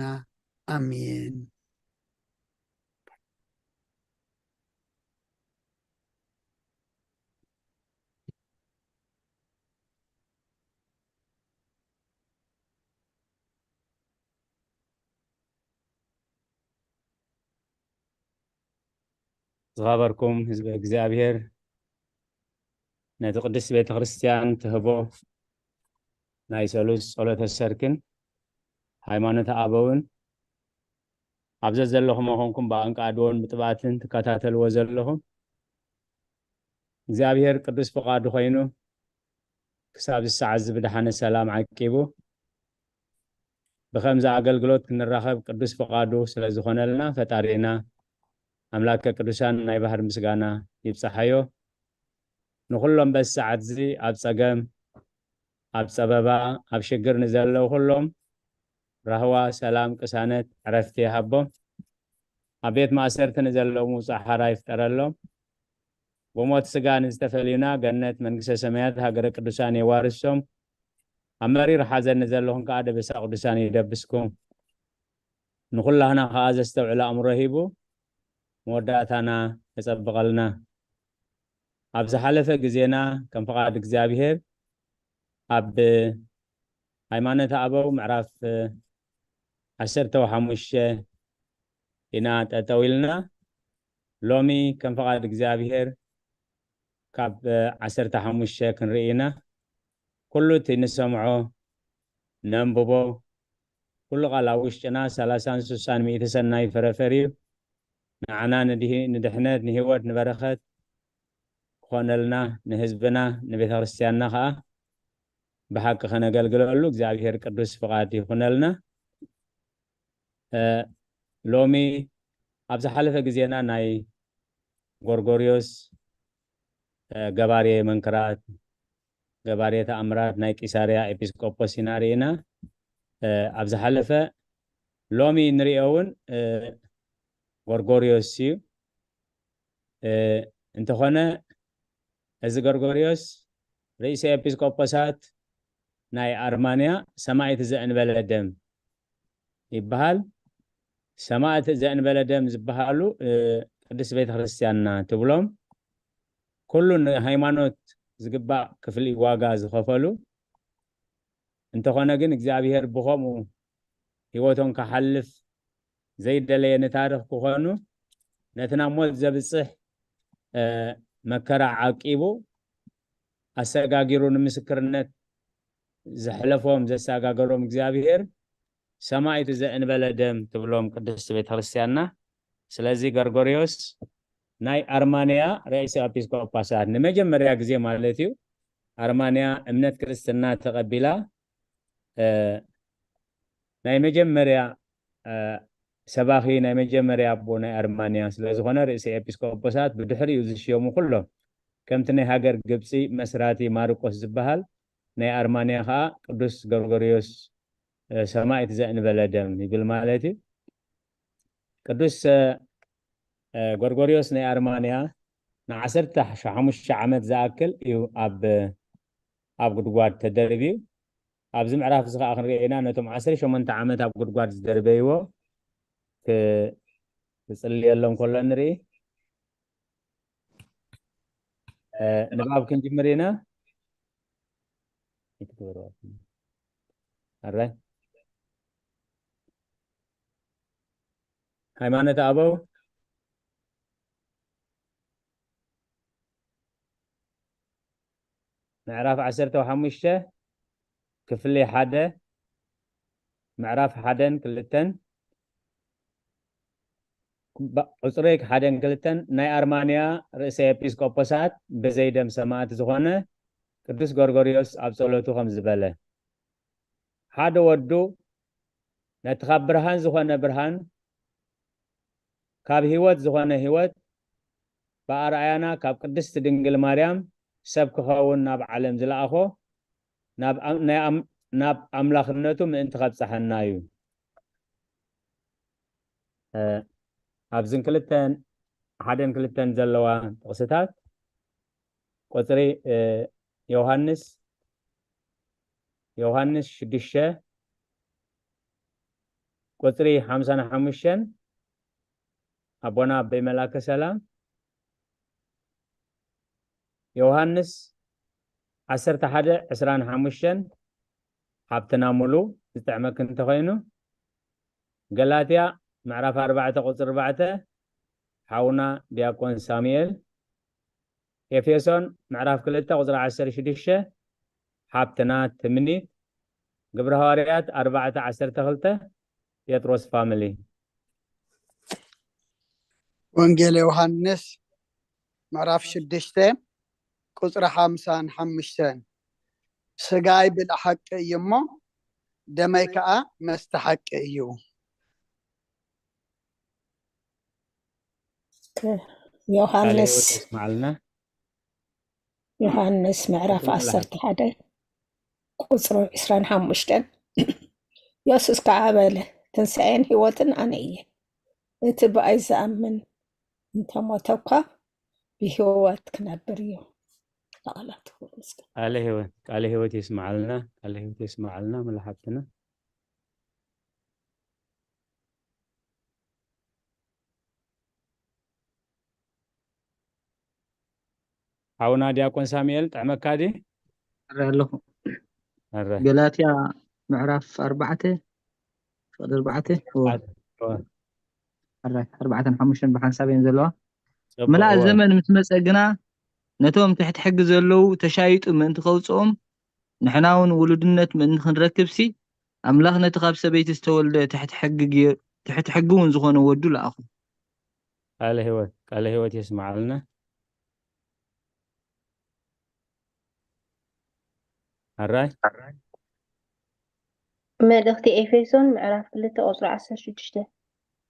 ኣሜን። ዝኸበርኩም ህዝቢ እግዚኣብሔር፣ ነቲ ቅድስት ቤተ ክርስቲያን ትህቦ ናይ ሰሉስ ጸሎተ ሰርክን ሃይማኖተ ኣበውን ኣብ ዘዘለኹም ኮንኩም ብኣንቃድዎን ብጥባትን ትከታተልዎ ዘለኹም፣ እግዚኣብሔር ቅዱስ ፍቓዱ ኮይኑ ክሳብ እዚ ሰዓት እዚ ብደሓነ ሰላም ዓቂቡ ብኸምዚ ኣገልግሎት ክንራኸብ ቅዱስ ፍቓዱ ስለ ዝኾነልና ፈጣሪና ኣምላከ ቅዱሳን ናይ ባህር ምስጋና ይብጻሓዮ። ንኹሎም በዚ ሰዓት እዚ ኣብ ጸገም፣ ኣብ ጸበባ፣ ኣብ ሽግር ንዘለዉ ኩሎም ራህዋ፣ ሰላም፣ ቅሳነት፣ ዕረፍቲ ይሃቦም። ኣብ ቤት ማእሰርቲ ንዘለዉ ምውጻእ ሓራ ይፍጠረሎም። ብሞት ስጋ ንዝተፈልዩና ገነት መንግስተ ሰማያት ሃገረ ቅዱሳን የዋርሶም። ኣብ መሪር ሓዘን ንዘለኹም ከኣ ደበሳ ቅዱሳን ይደብስኩም። ንኹላህና ከኣ ዘስተውዕል ኣእምሮ ሂቡ መወዳእታና የጸብቐልና። ኣብ ዝሓለፈ ግዜና ከም ፍቓድ እግዚኣብሔር ኣብ ሃይማኖተ ኣበው ምዕራፍ ዓሰርተ ሓሙሽተ ኢና ጠጠው ኢልና። ሎሚ ከም ፍቓድ እግዚኣብሔር ካብ ዓሰርተ ሓሙሽተ ክንርኢ ኢና። ኩሉ እቲ ንሰምዖ፣ ነንብቦ፣ ኩሉ ቃል ኣብ ውሽጥና ሰላሳን ስሳን ሚእቲ ሰናይ ፍረፈር እዩ። ንዓና ንድሂ-፣ ንድሕነት፣ ንህይወት፣ ንበረኸት ክኾነልና፣ ንህዝብና፣ ንቤተ ክርስቲያንና ኸኣ ብሓቂ ከነገልግለሉ እግዚኣብሔር ቅዱስ ፍቓድ ይኹነልና። እ፣ ሎሚ ኣብ ዝሓለፈ ግዜና ናይ ጎርጎርዮስ፣ እ፣ ገባሬ መንክራት፣ ገባሬ ተኣምራት ናይ ቂሳርያ ኤጲስቆጶስ ኢና ርኢና። እ፣ ኣብ ዝሓለፈ፣ ሎሚ ንሪኦ እውን፣ እ፣ ጎርጎርዮስ እዩ። እ፣ እንተኾነ እዚ ጎርጎርዮስ ርእሰ ኤጲስቆጶሳት ናይ ኣርማንያ ሰማዕት ዘእንበለ ደም ይበሃል። ሰማዕት ዘእንበለ ደም ዝበሃሉ፣ እ፣ ቅድስት ቤተ ክርስቲያንና ትብሎም፣ ኩሉ ንሃይማኖት ዝግባእ ክፍሊ ዋጋ ዝኸፈሉ፣ እንተኾነ ግን እግዚኣብሔር ብኸምኡ ህይወቶም ክሓልፍ ዘይደለየ ንታሪኽ ክኾኑ፣ ነቲ ናብ ሞት ዘብጽሕ፣ እ፣ መከራ ዓቂቡ ኣሰጋጊሩ ንምስክርነት ዘሕለፎም ዘሰጋገሮም እግዚኣብሔር ሰማዕት ዘእንበለ ደም ትብሎም ቅድስት ቤተ ክርስቲያንና። ስለዚ ገርጎርዮስ ናይ ኣርማንያ ርእሰ ኤጲስቆጶሳት ንመጀመርያ ግዜ ማለት እዩ፣ ኣርማንያ እምነት ክርስትና ተቐቢላ፣ እ፣ ናይ መጀመርያ፣ እ፣ ሰባኺ ናይ መጀመርያ ኣቦ ናይ ኣርማንያ ስለ ዝኾነ ርእሰ ኤጲስቆጶሳት ብድሕሪኡ ዝሽየሙ ኩሎም ከምቲ ናይ ሃገር ግብጺ መስራቲ ማርቆስ ዝበሃል ናይ ኣርማንያ ኸኣ ቅዱስ ጎርጎርዮስ፣ እ፣ ሰማዕት ዘእንበለ ደም ይብል ማለት እዩ። ቅዱስ፣ እ፣ እ፣ ጎርጎርዮስ ናይ ኣርማንያ ንዓሰርተ ሓሙሽተ ዓመት ዝኣክል እዩ ኣብ፣ ኣብ ጉድጓድ ተደርብዩ። ኣብዚ ምዕራፍ እዚ ኸዓ ክንሪኦ ኢና፣ ነቶም ዓሰርተ ሸሞንተ ዓመት ኣብ ጉድጓድ ዝደርበይዎ ክ-፣ ክጽልየሎም ከሎ ንርኢ። እ፣ ንባብ ክንጅምር ኢና። ኣይትግበርዋ። ኣራይ። ሃይማኖተ ኣበው ምዕራፍ ዓሰርተ ሓሙሽተ ክፍሊ ሓደ፣ ምዕራፍ ሓደን ክልተን፣ ባ-፣ ቁጽሪ ሓደን ክልተን፣ ናይ ኣርማንያ ርእሰ ኤጲስቆጶሳት ብዘይ ደም ሰማዕት ዝኾነ ቅዱስ ጎርጎርዮስ ኣብ ጸሎቱ ከም ዝበለ፣ ሓደ ወዱ ነቲ ካብ ብርሃን ዝኾነ ብርሃን፣ ካብ ህይወት ዝኾነ ህይወት፣ ብኣርኣያና ካብ ቅድስት ድንግል ማርያም ሰብ ክኸውን ናብ ዓለም ዝለኣኾ፣ ናብ ኣም-፣ ናይ ኣም-፣ ናብ ኣምላኽነቱ ምእንቲ ከብጽሐና እዩ። እ፣ ኣብዝን ክልተን፣ ሓደን ክልተን ዘለዋ ጥቕስታት፣ ቁጽሪ፣ እ፣ ዮሃንስ፣ ዮሃንስ ሽዱሽተ፣ ቁጽሪ ሓምሳን ሓሙሽተን፣ ኣቦና ኣቦይ መላከ ሰላም፣ ዮሃንስ ዓሰርተ ሓደ ዕስራን ሓሙሽተን፣ ሓብትና ሙሉ ዝጥዕመኪ እንተኾይኑ፣ ገላትያ ምዕራፍ ኣርባዕተ ቁጽሪ ኣርባዕተ፣ ሓውና ዲያቆን ሳሙኤል፣ ኤፌሶን ምዕራፍ ክልተ ቁጽሪ ዓሰርተ ሽዱሽተ፣ ሓብትና ትምኒት፣ ግብረ ሃዋርያት ኣርባዕተ ዓሰርተ ክልተ፣ ጴጥሮስ ፋሚሊ። ወንጌል ዮሃንስ ምዕራፍ ሽዱሽተ ቁጽሪ ሓምሳን ሓሙሽተን፣ ስጋይ ብልሓቂ እዩ እሞ፣ ደመይ ከኣ መስተ ሓቂ እዩ። ዮሃንስ፣ ቃለ ሕይወት የስምዓልና። ዮሃንስ ምዕራፍ ዓሰርተ ሓደ ቁጽሪ ዕስራን ሓሙሽተን፣ የሱስ ከኣ በለ፣ ትንሳኤን ህይወትን ኣነ እየ። እቲ ብኣይ ዝኣምን እንተሞተ እኳ ብህይወት ክነብር እዩ። ንቓላትኩም ምስጋና። ቃለ ህይወት ቃለ ህይወት የስምዓልና፣ ቃለ ህይወት የስምዓልና መላሓብትና። ሓውና ዲያቆን ሳሙኤል ጥዕመካ ዲ እረ ኣለኹ። ኣረ ገላትያ ምዕራፍ ኣርባዕተ ፍቕዲ ኣርባዕተ እወ፣ ኣረ ኣርባዕተን ሓሙሽተን ብሓንሳብ እየን ዘለዋ። ጽቡቅ ምልኣት እወ። ዘመን ምስ መጸ ግና ነቶም ትሕቲ ሕጊ ዘለዉ ተሻይጡ ምእንቲ ከውፅኦም ንሕና እውን ውሉድነት ምእንቲ ክንረክብ ሲ ኣምላኽ ነቲ ካብ ሰበይቲ ዝተወልደ ትሕቲ ሕጊ ገይሩ ትሕቲ ሕጊ እውን ዝኾነ ወዱ ለኣኹ። ቃለ ህይወት ቃለ ህይወት የስምዓልና። ኣራይ መልእኽቲ ኤፌሶን ምዕራፍ ክልተ ቁጽሪ ዓሰርተ ሽዱሽተ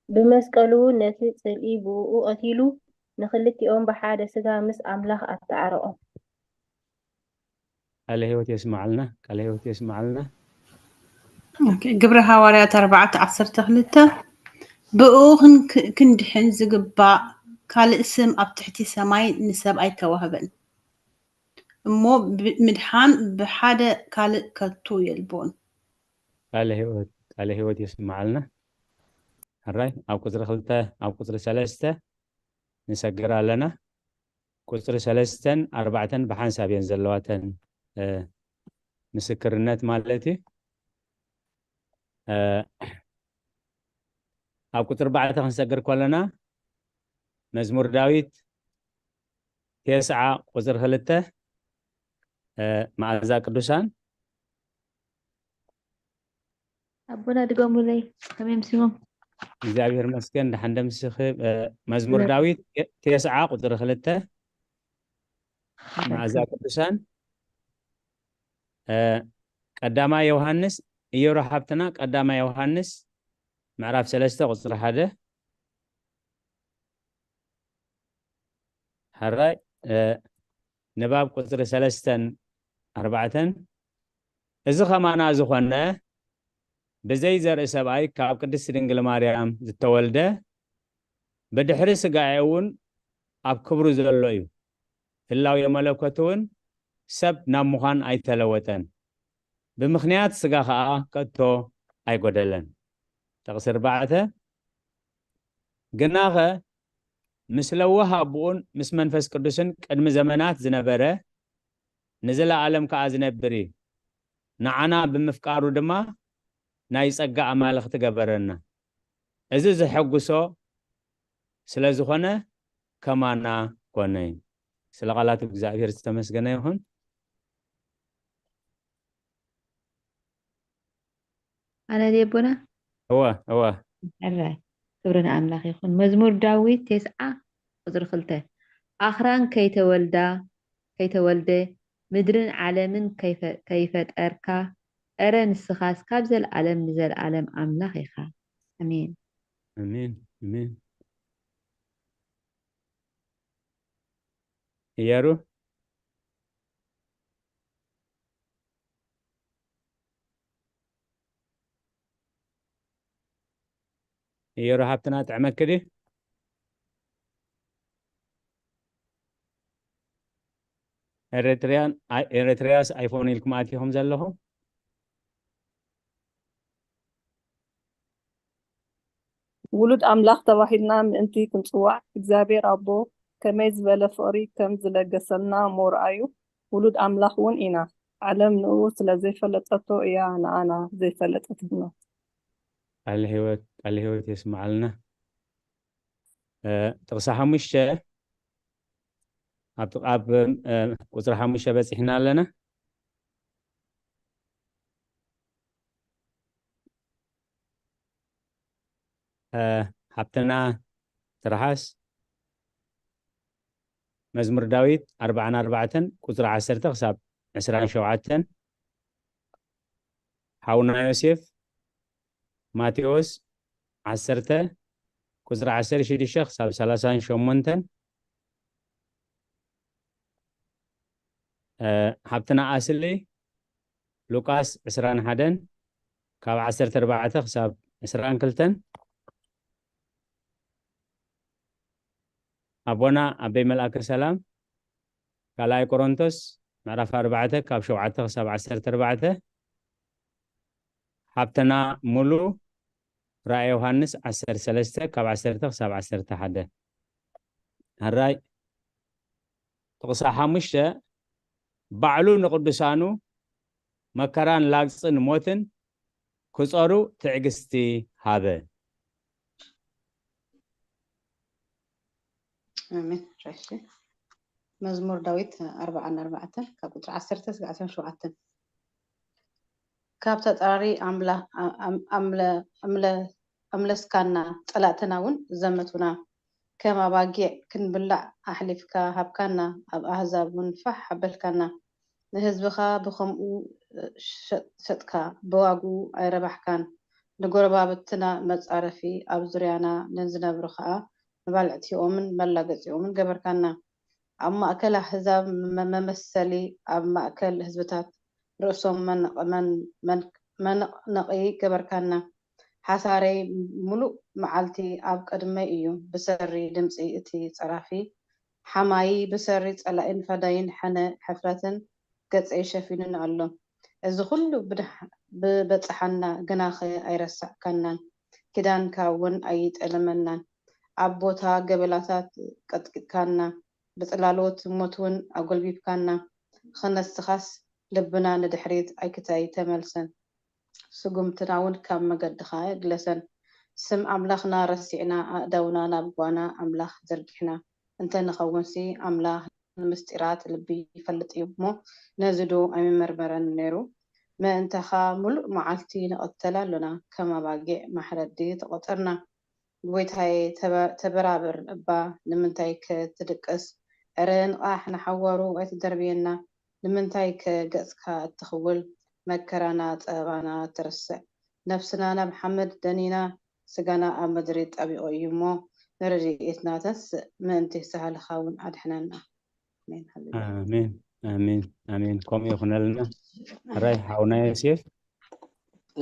ብመስቀሉ እውን ነቲ ጽልኢ ብእኡ ቀቲሉ ንኽልቲኦም ብሓደ ስጋ ምስ ኣምላኽ ኣተዓረቖም። ቃለ ህይወት የስምዓልና፣ ቃለ ህይወት የስምዓልና። ኦኬ፣ ግብሪ ሃዋርያት ኣርባዕተ ዓሰርተ ክልተ ብእኡ ክን- ክንድሕን ዝግባእ ካልእ ስም ኣብ ትሕቲ ሰማይ ንሰብ ኣይተዋህበን እሞ ብ- ምድሓን ብሓደ ካልእ ከቶ የልቦን። ቃለ ህይወት ቃለ ህይወት የስምዓልና። ሕራይ ኣብ ቁፅሪ ክልተ ኣብ ቁፅሪ ሰለስተ ንሰግር ኣለና። ቁፅሪ ሰለስተን ኣርባዕተን ብሓንሳብ እየን ዘለዋተን እ፣ ምስክርነት ማለት እዩ። እ፣ ኣብ ቁፅሪ ኣርባዕተ ክንሰግር ከለና መዝሙር ዳዊት ቴስዓ ቁፅሪ ክልተ እ፣ መዓዛ ቅዱሳን ኣቦና ድገሙለይ ከመይ ምስዎም እግዚኣብሔር መስገን ደሓን ደምስኺ እ፣ መዝሙር ዳዊት ቴስዓ ቁፅሪ ክልተ መዓዛ ቅዱሳን እ፣ ቀዳማይ ዮሃንስ እየሮ ሓብትና ቀዳማይ ዮሃንስ ምዕራፍ ሰለስተ ቁፅሪ ሓደ ሕራይ እ፣ ንባብ ቁፅሪ ሰለስተን ኣርባዕተን እዚ ኸማና ዝኾነ ብዘይ ዘርኢ ሰብኣይ ካብ ቅድስቲ ድንግል ማርያም ዝተወልደ ብድሕሪ ስጋኤ እውን ኣብ ክብሩ ዘሎ እዩ። ህላዌ መለኮት እውን ሰብ ናብ ምዃን ኣይተለወጠን። ብምኽንያት ስጋ ኸኣ ከቶ ኣይጎደለን። ጥቕሲ ኣርባዕተ ግናኸ ምስ ለዋህ ኣቦኡን ምስ መንፈስ ቅዱስን ቅድሚ ዘመናት ዝነበረ ንዘለኣለም ከኣ ዝነብር እዩ። ንዓና ብምፍቃሩ ድማ ናይ ጸጋ ኣማልኽቲ ገበረና። እዚ ዘሐጉሶ ስለ ዝኾነ ከማና ኮነ እዩ። ስለ ቃላት እግዚኣብሔር ዝተመስገነ ይኹን። ኣነ ድየ ኣቦና እወ እወ ሕራይ ክብሪ ንኣምላኽ ይኹን። መዝሙር ዳዊት ቴስዓ ቁፅሪ ክልተ ኣኽራን ከይተወልዳ ከይተወልደ ምድርን ዓለምን ከይፈ- ከይፈጠርካ እረ ንስኻስ ካብ ዘለኣለም ንዘለኣለም ኣምላኽ ኢኻ። ኣሜን። ኣሜን ኣሜን። እያሩ እየሩ ሓብትና ጥዕመኪ ድዩ? ኤሪትሪያን ኣይ- ኤሪትሪያስ ኣይፎን ኢልኩም ኣቲኹም ዘለኹም? ውሉድ ኣምላኽ ተባሂልና ምእንቲ ክንጽዋዕ እግዚኣብሔር ኣቦ ከመይ ዝበለ ፍቕሪ ከም ዝለገሰልና ምርኣዩ ውሉድ ኣምላኽ እውን ኢና። ዓለም ንእኡ ስለ ዘይፈለጠቶ እያ ንኣና ዘይፈለጠትና። ቃለ ህይወት ቃለ ህይወት የስምዓልና። እ፣ ጥቕሲ ሓሙሽተ ኣብ ኣብ እ፣ ቁፅሪ ሓሙሽተ በፂሕና ኣለና። እ፣ ሓብትና ትርሓስ መዝሙር ዳዊት ኣርባዓን ኣርባዕተን ቁፅሪ ዓሰርተ ክሳብ ዕስራን ሸውዓተን ሓውና ዮሴፍ ማቴዎስ ዓሰርተ ቁፅሪ ዓሰርተ ሽዱሽተ ክሳብ ሰላሳን ሸሞንተን እ፣ ሓብትና ኣስሊ ሉቃስ ዕስራን ሓደን ካብ ዓሰርተ ኣርባዕተ ክሳብ ዕስራን ክልተን ኣቦና ኣበይ መልኣከ ሰላም ካልኣይ ቆሮንቶስ ምዕራፍ ኣርባዕተ ካብ ሸውዓተ ክሳብ ዓሰርተ ኣርባዕተ፣ ሓብተና ሙሉ ራእየ ዮሃንስ ዓሰርተ ሰለስተ ካብ ዓሰርተ ክሳብ ዓሰርተ ሓደ። ሕራይ ጥቕሲ ሓሙሽተ፣ ባዕሉ ንቅዱሳኑ መከራን ላግፅን ሞትን ክፀሩ ትዕግስቲ ሃበ። ኣሜን። ረሺ መዝሙር ዳዊት ኣርባዓን ኣርባዕተን ካብ ቁፅሪ ዓሰርተ እስከ ዓሰርተ ሸውዓተ። ካብ ተፃራሪ ኣምላ- ኣም- ኣምለ- ኣምለ- ኣምለስካና፣ ፀላእትና እውን ዘመቱና። ከም ኣባጊዕ ክንብላዕ ኣሕሊፍካ ሃብካና፣ ኣብ ኣህዛብ እውን ፋሕ ኣበልካና። ንህዝብኻ ብኸምኡ ሸጥካ፣ ብዋግኡ ኣይረባሕካን። ንጎረባብትና መጻረፊ፣ ኣብ ዙርያና ንዝነብሩ ኸኣ መባልዕቲኦምን መላገጺኦምን ገበርካና። ኣብ ማእከል ኣህዛብ መመሰሊ፣ ኣብ ማእከል ህዝብታት ርእሶም መንቕመንመንመንቕነቒ ገበርካና። ሓሳረይ ምሉእ መዓልቲ ኣብ ቅድመይ እዩ፣ ብሰሪ ድምጺ እቲ ጸራፊ ሓማዪ፣ ብሰሪ ጸላኢን ፈዳይን ሕነ ሕፍረትን ገጸይ ሸፊኑኒ ኣሎ። እዚ ኹሉ ብበጽሓና፣ ግናኸ ኣይረሳዕካናን፣ ኪዳንካ እውን ኣይጠለመናን። ኣብ ቦታ ገበላታት ቀጥቂጥካና፣ ብጽላሎት ሞት እውን ኣጎልቢብካና። ኽነስኻስ ልብና ንድሕሪት ኣይክታይ ተመልሰን፣ ስጉምትና እውን ካብ መገድኻ ኣይግለሰን። ስም ኣምላኽና ረሲዕና፣ ኣእዳውና ናብ ጓና ኣምላኽ ዘርጊሕና እንተ ንኸውንሲ፣ ኣምላኽ ንምስጢራት ልቢ ይፈልጥ እዩ እሞ፣ ነዚ ዶ ኣይምመርመረን ነይሩ? ምእንታኻ ምሉእ መዓልቲ ንቐተል ኣሎና፣ ከም ኣባጊዕ ማሕረዲ ተቖጸርና። ጎይታየ፣ ተበ- ተበራበር እባ፣ ንምንታይከ ትድቅስ? ዕረ ንቓሕ፣ ንሓዋሩ ኣይትደርብየና። ንምንታይከ ገጽካ እትኽውል? መከራና ጸበባና ትርስዕ። ነፍስና ናብ ሓመድ ደኒና፣ ስጋና ኣብ ምድሪ ጠቢቑ እዩ እሞ፣ ንረድኤትና ተንስእ፣ ምእንቲ ሳህልኻ እውን ኣድሕነና። ኣሜን። ሃሌሉያ። ኣሜን፣ ኣሜን፣ ኣሜን። ከምኡ ይኹነልና። ሕራይ ሓውና ዮሴፍ።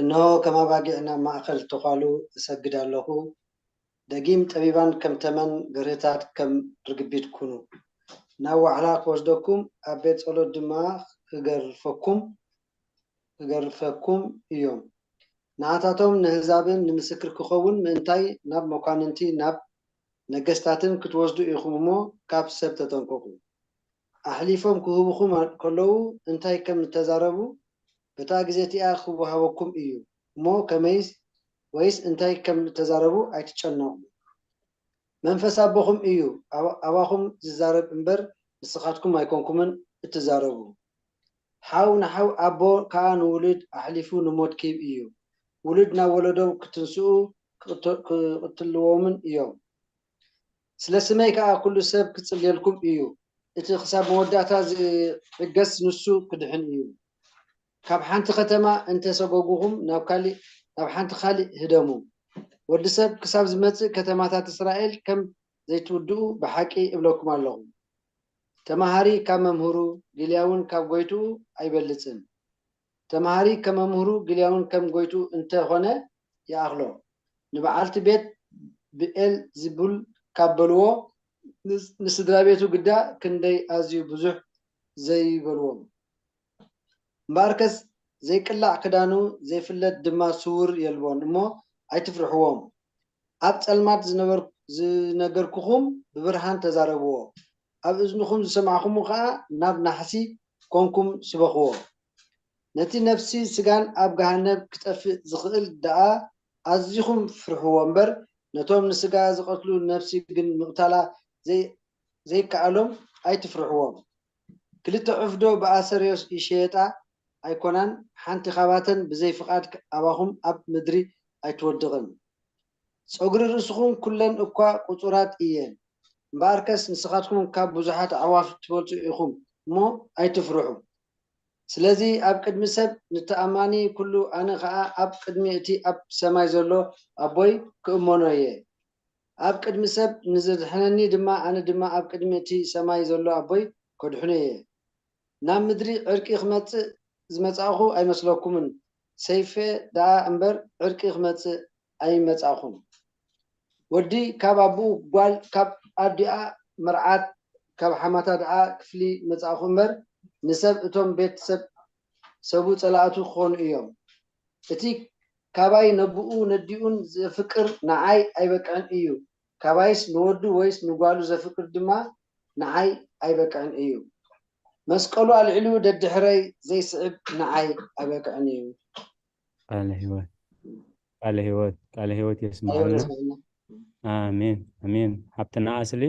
እነሆ ከም ኣባጊዕ ናብ ማእከል ተዃሉ እሰግድ ኣለኹ። ደጊም ጠቢባን ከም ተመን ገርህታት ከም ርግቢት ኩኑ። ናብ ዋዕላ ክወስደኩም፣ ኣብ ቤት ጸሎት ድማ ክገርፈኩም ክገርፈኩም እዮም። ንዓታቶም ንህዛብን ንምስክር ክኸውን ምእንታይ ናብ መኳንንቲ ናብ ነገስታትን ክትወስዱ ኢኹም እሞ ካብ ሰብ ተጠንቀቁ። ኣሕሊፎም ክህቡኹም ከለዉ እንታይ ከም እተዛረቡ በታ ግዜ እቲኣ ክወሃበኩም እዩ እሞ ከመይስ ወይስ እንታይ ከም እተዛረቡ ኣይትጨነቑ። መንፈስ ኣቦኹም እዩ ኣባ- ኣባኹም ዝዛረብ እምበር ንስኻትኩም ኣይኮንኩምን እትዛረቡ። ሓው ንሓው ኣቦ ከኣ ንውሉድ ኣሕሊፉ ንሞት ክህብ እዩ። ውሉድ ናብ ወለዶም ክትንስኡ ክቕት- ክቕትልዎምን እዮም። ስለ ስመይ ከኣ ኩሉ ሰብ ክጽልየልኩም እዩ። እቲ ክሳብ መወዳእታ ዝዕገስ ንሱ ክድሕን እዩ። ካብ ሓንቲ ከተማ እንተ ሰጎጉኹም ናብ ካሊእ ናብ ሓንቲ ካልእ ህደሙ። ወዲ ሰብ ክሳብ ዝመጽእ ከተማታት እስራኤል ከም ዘይትውድኡ ብሓቂ እብለኩም ኣለኹ። ተማሃሪ ካብ መምህሩ ግልያውን ካብ ጎይትኡ ኣይበልጽን። ተማሃሪ ከመምህሩ ግልያውን ከም ጎይትኡ እንተ ኾነ ይኣኽሎ። ንበዓልቲ ቤት ብኤል ዝቡል ካብ በልዎ ንስድራ ቤቱ ግዳ ክንደይ ኣዝዩ ብዙሕ ዘይበልዎም። እምበኣርከስ ዘይቅላዕ ክዳኑ ዘይፍለጥ ድማ ስውር የልቦን እሞ ኣይትፍርሕዎም። ኣብ ጸልማት ዝነገርኩኹም ብብርሃን ተዛረብዎ፣ ኣብ እዝንኹም ዝሰማዕኹምዎ ኸኣ ናብ ናሕሲ ኮንኩም ስበኽዎ። ነቲ ነፍሲ ስጋን ኣብ ገሃነብ ክጠፍእ ዝኽእል ደኣ ኣዚኹም ፍርሕዎ እምበር፣ ነቶም ንስጋ ዝቐትሉ ነፍሲ ግን ምቕታላ ዘይከኣሎም ኣይትፍርሕዎም። ክልተ ዑፍ ዶ ብኣሰር ይሸየጣ ኣይኮናን? ሓንቲ ኻባተን ብዘይ ፍቓድ ኣባኹም ኣብ ምድሪ ኣይትወድቕን። ጸጉሪ ርእስኹም ኩለን እኳ ቁጹራት እየን። እምበኣርከስ ንስኻትኩም ካብ ብዙሓት ኣዕዋፍ ትበልጹ ኢኹም እሞ ኣይትፍርሑ። ስለዚ ኣብ ቅድሚ ሰብ ንተኣማኒ ኩሉ፣ ኣነ ኸኣ ኣብ ቅድሚ እቲ ኣብ ሰማይ ዘሎ ኣቦይ ክእመኖ እየ። ኣብ ቅድሚ ሰብ ንዘድሕነኒ ድማ፣ ኣነ ድማ ኣብ ቅድሚ እቲ ሰማይ ዘሎ ኣቦይ ከድሕኖ እየ። ናብ ምድሪ ዕርቂ ክመጽእ ዝመጻእኹ ኣይመስለኩምን፣ ሰይፈ ደኣ እምበር ዕርቂ ክመጽእ ኣይመጻእኹን። ወዲ ካብ ኣቦኡ፣ ጓል ካብ ኣዲኣ መርዓት ካብ ሓማታ ደኣ ክፍሊ መጻእኹ እምበር፣ ንሰብ እቶም ቤት ሰብ ሰቡ ጸላእቱ ክኾኑ እዮም። እቲ ካባይ ነብኡ ነዲኡን ዘፍቅር ንዓይ ኣይበቅዕን እዩ። ካባይስ ንወዱ ወይስ ንጓሉ ዘፍቅር ድማ ንዓይ ኣይበቅዕን እዩ። መስቀሉ ኣልዒሉ ደድሕረይ ዘይስዕብ ንዓይ ኣይበቅዕን እዩ። ቃለ ህይወት ቃለ ህይወት ቃለ ህይወት የስማዓልና። ኣሜን ኣሜን። ሓብትና ኣስሊ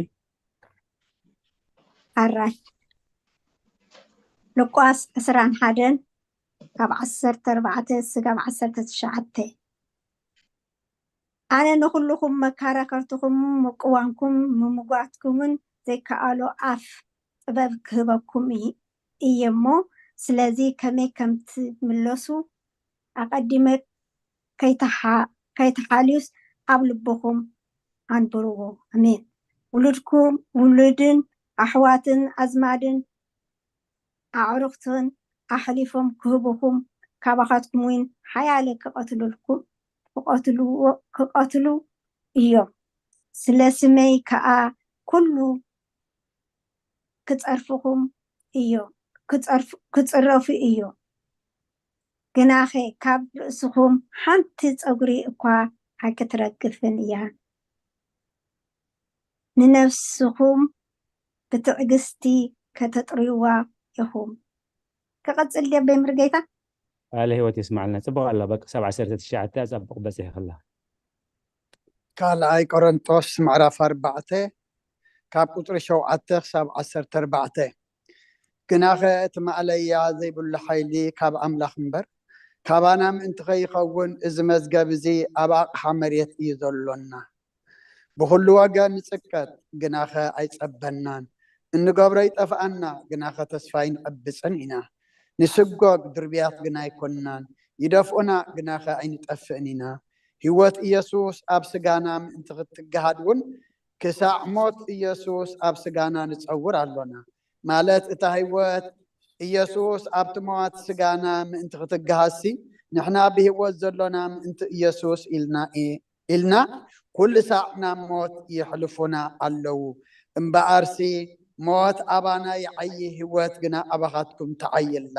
ኣራይ ሉቃስ ዕስራን ሓደን ካብ ዓሰርተ ኣርባዕተ ስጋብ ዓሰርተ ትሽዓተ። ኣነ ንኹልኹም መካራከርትኹም ምቅዋምኩም ምምጓትኩምን ዘይከኣሎ ኣፍ ጥበብ ክህበኩም እየ እሞ፣ ስለዚ ከመይ ከም ትምለሱ ኣቐዲመ ከይተሓልዩስ ኣብ ልብኹም ኣንብርዎ። ኣሜን። ውሉድኩም ውሉድን ኣሕዋትን ኣዝማድን ኣዕሩኽትን ኣሕሊፎም ክህቡኹም፣ ካባኻትኩም እውን ሓያለ ክቐትሉልኩም ክቐትልዎ ክቐትሉ እዮም። ስለ ስመይ ከኣ ኩሉ ክጸርፍኹም እዮም፣ ክጸርፍ- ክጽረፉ እዮም። ግናኸ ካብ ርእስኹም ሓንቲ ጸጉሪ እኳ ኣይክትረግፍን እያ። ንነፍስኹም ብትዕግስቲ ከተጥርይዋ ኢኹም። ክቐጽል ድየ በይ ምርገይታ? ቃለ ህይወት የስማዕልና። ጽቡቕ ኣሎ። በቃ ሳብ ዓሰርተ ትሽዓተ ኣጻብቕ በጺሕክላ። ካልኣይ ቆሮንጦስ ምዕራፍ ኣርባዕተ ካብ ቁፅሪ ሸውዓተ ክሳብ ዓሰርተ ኣርባዕተ። ግናኸ እቲ ማእለያ ዘይብሉ ሓይሊ ካብ ኣምላኽ እምበር ካባና ምእንቲ ከይኸውን፣ እዚ መዝገብ እዚ ኣብ ኣቕሓ መሬት እዩ ዘሎና። ብኹሉ ወገን ንጽቀጥ፣ ግናኸ ኣይጸበናን። እንገብሮ ይጠፍኣና፣ ግናኸ ተስፋ ኣይንቐብጽን ኢና። ንስጎግ፣ ድርብያት ግና ኣይኮንናን። ይደፍኡና፣ ግናኸ ኣይንጠፍእን ኢና። ህይወት ኢየሱስ ኣብ ስጋና ምእንቲ ክትገሃድ እውን ክሳዕ ሞት ኢየሱስ ኣብ ስጋና ንጸውር ኣሎና። ማለት እታ ህይወት ኢየሱስ ኣብቲ ሞት ስጋና ምእንቲ ክትገሃሲ ንሕና ብህይወት ዘሎና ምእንቲ ኢየሱስ ኢልና ኢ- ኢልና ኩሉ ሳዕ ናብ ሞት የሕልፉና ኣለዉ። እምበኣርሲ ሞት ኣባና ይዓዪ፣ ህይወት ግና ኣባኻትኩም ትዓዪ ኣላ።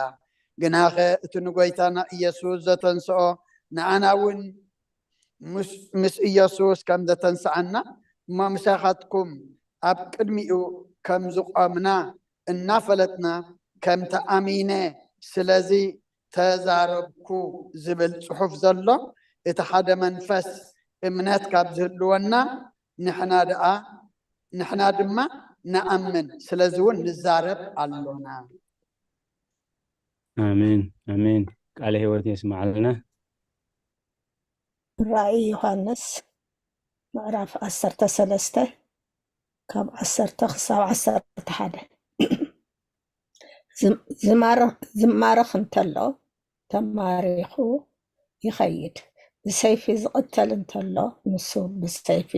ግናኸ እቲ ንጎይታና ኢየሱስ ዘተንስኦ ንኣና እውን ምስ- ምስ ኢየሱስ ከም ዘተንስኣና እሞ ምሳኻትኩም ኣብ ቅድሚኡ ከም ዝቆምና እናፈለጥና ከምቲ ኣሚነ ስለዚ ተዛረብኩ ዝብል ጽሑፍ ዘሎ እቲ ሓደ መንፈስ እምነት ካብ ዝህልወና ንሕና ደኣ ንሕና ድማ ንኣምን ስለዚ እውን ንዛረብ ኣሎና። ኣሜን ኣሜን። ቃለ ህይወት የስማዓልና። ራእይ ዮሃንስ ምዕራፍ ዓሰርተ ሰለስተ ካብ ዓሰርተ ክሳብ ዓሰርተ ሓደ። ዝም- ዝማረ- ዝማረኽ እንተሎ ተማሪኹ ይኸይድ፣ ብሰይፊ ዝቕተል እንተሎ ንሱ ብሰይፊ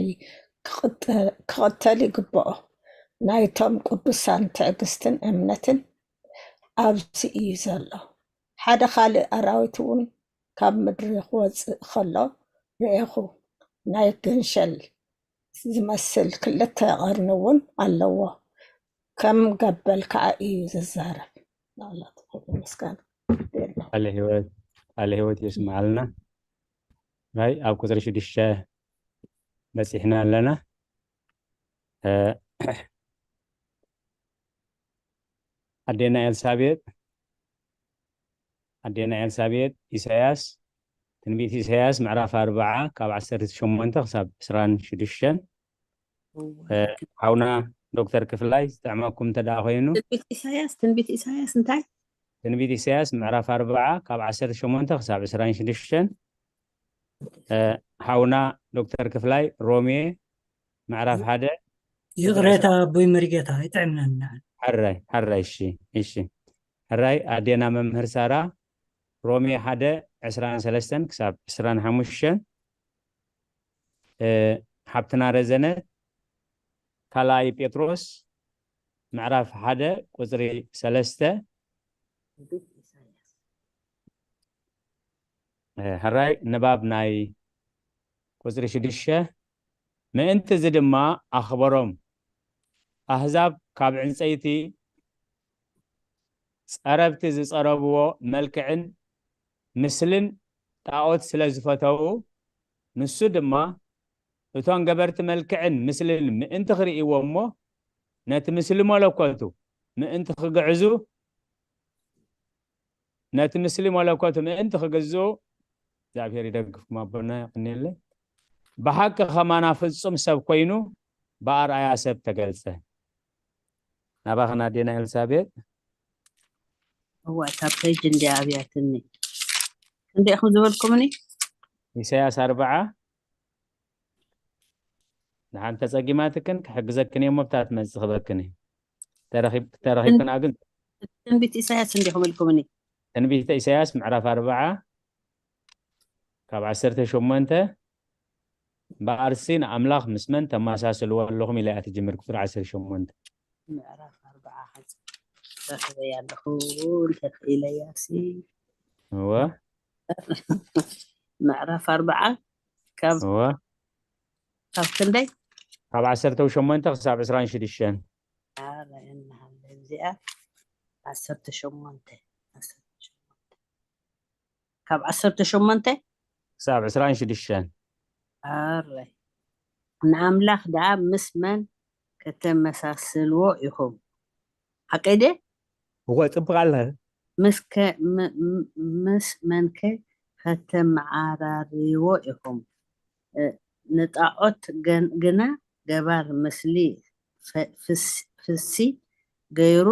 ክቕተ- ክቕተል ይግብኦ። ናይቶም ቅዱሳን ትዕግስትን እምነትን ኣብዚ እዩ ዘሎ። ሓደ ካልእ ኣራዊት እውን ካብ ምድሪ ክወጽእ ከሎ ርኤኹ። ናይ ገንሸል ዝመስል ክልተ ቐርኒ እውን ኣለዎ። ከም ገበል ከኣ እዩ ዝዛረብ። ንኣምላኽ ይመስገን። ቃለ ህይወት ቃለ ህይወት የስምዓልና። ናይ ኣብ ቁፅሪ ሽዱሽተ በፂሕና ኣለና። እ፣ ኣዴና ኤልሳቤጥ ኣዴና ኤልሳቤጥ ኢሳያስ ትንቢት ኢሳያስ ምዕራፍ ኣርባዓ ካብ ዓሰርተ ሸሞንተ ክሳብ ዕስራን ሽዱሽተን። እ፣ ሓውና ዶክተር ክፍላይ ዝጥዕመኩም እንተ ደኣ ኮይኑ ትንቢት ኢሳያስ ትንቢት ኢሳያስ እንታይ ትንቢት ኢሳያስ ምዕራፍ ኣርባዓ ካብ ዓሰርተ ሸሞንተ ክሳብ ዕስራን ሽዱሽተን። እ፣ ሓውና ዶክተር ክፍላይ ሮሜ ምዕራፍ ሓደ ይቕሬታ ኣቦይ መሪጌታ ኣይጥዕምናን ንዓን ሕራይ ሕራይ እሺ እሺ ሕራይ ኣዴና መምህር ሳራ ሮሜ ሓደ ዕስራን ሰለስተን ክሳብ ዕስራን ሓሙሽተን። እ፣ ሓብትና ረዘነት ካልኣይ ጴጥሮስ ምዕራፍ ሓደ ቁፅሪ ሰለስተ። እ፣ ሕራይ ንባብ ናይ ቁፅሪ ሽዱሽተ ምእንቲ እዚ ድማ ኣኽበሮም ኣህዛብ ካብ ዕንጸይቲ ጸረብቲ ዝጸረብዎ መልክዕን ምስልን ጣኦት ስለ ዝፈተዉ፣ ንሱ ድማ እቶም ገበርቲ መልክዕን ምስልን ምእንቲ ክርእይዎ እሞ ነቲ ምስሊ መለኮቱ ምእንቲ ክግዕዙ ነቲ ምስሊ መለኮቱ ምእንቲ ክግዝኡ እግዚኣብሔር ይደግፍኩም ኣቦና ይቕንየለይ። ብሓቂ ከማና ፍጹም ሰብ ኮይኑ ብኣርኣያ ሰብ ተገልጸ። ናባኽና ኣዴና ኤልሳቤጥ። እዋ እታ ፔጅ እንዲያ ኣብያትኒ። እንዲኹም ዝበልኩምኒ ኢሳያስ ኣርብዓ ንሓንቲ ተጸጊማትክን ክሕግዘክን እየ እሞ ብታ ትመጽእ ክበክን እዩ። ተረኺብ- ተረኺብክና ግን ትንቢት ኢሳያስ እንዲኹም ኢልኩምኒ። ትንቢተ ኢሳያስ ምዕራፍ ኣርብዓ ካብ ዓሰርተ ሸሞንተ እምበኣርሲ ንኣምላኽ ምስ መን ተመሳስልዎ ኣለኹም ኢላ እያ ትጅምር። ቁፅሪ ዓሰርተ ሸሞንተ ምዕራፍ ኣርብዓ ሓፂ ረኽበያ ኣለኹ እንተኽኢለያ ሲ እወ ምዕራፍ ኣርብዓ ካብ እወ ካብ ክንደይ ካብ ዓሰርተ ሸሞንተ ክሳብ ዕስራን ሽዱሽተን ኣረ እናሃለ እዚኣ ዓሰርተ ሸሞንተ ዓሰርተ ሸሞንተ ካብ ዓሰርተ ሸሞንተ ክሳብ ዕስራን ሽዱሽተን ኣረ ንኣምላኽ ደኣ ምስ መን ከተመሳስልዎ ኢኹም? ሓቀይ ድየ? እወ ፅቡቅ ኣለ ምስ ከ- ም- ም- ምስ መንከ ከተመዓራርይዎ ኢኹም? እ፣ ንጣዖት ገን- ግና ገባር ምስሊ ፈ- ፍስ- ፍሲ ገይሩ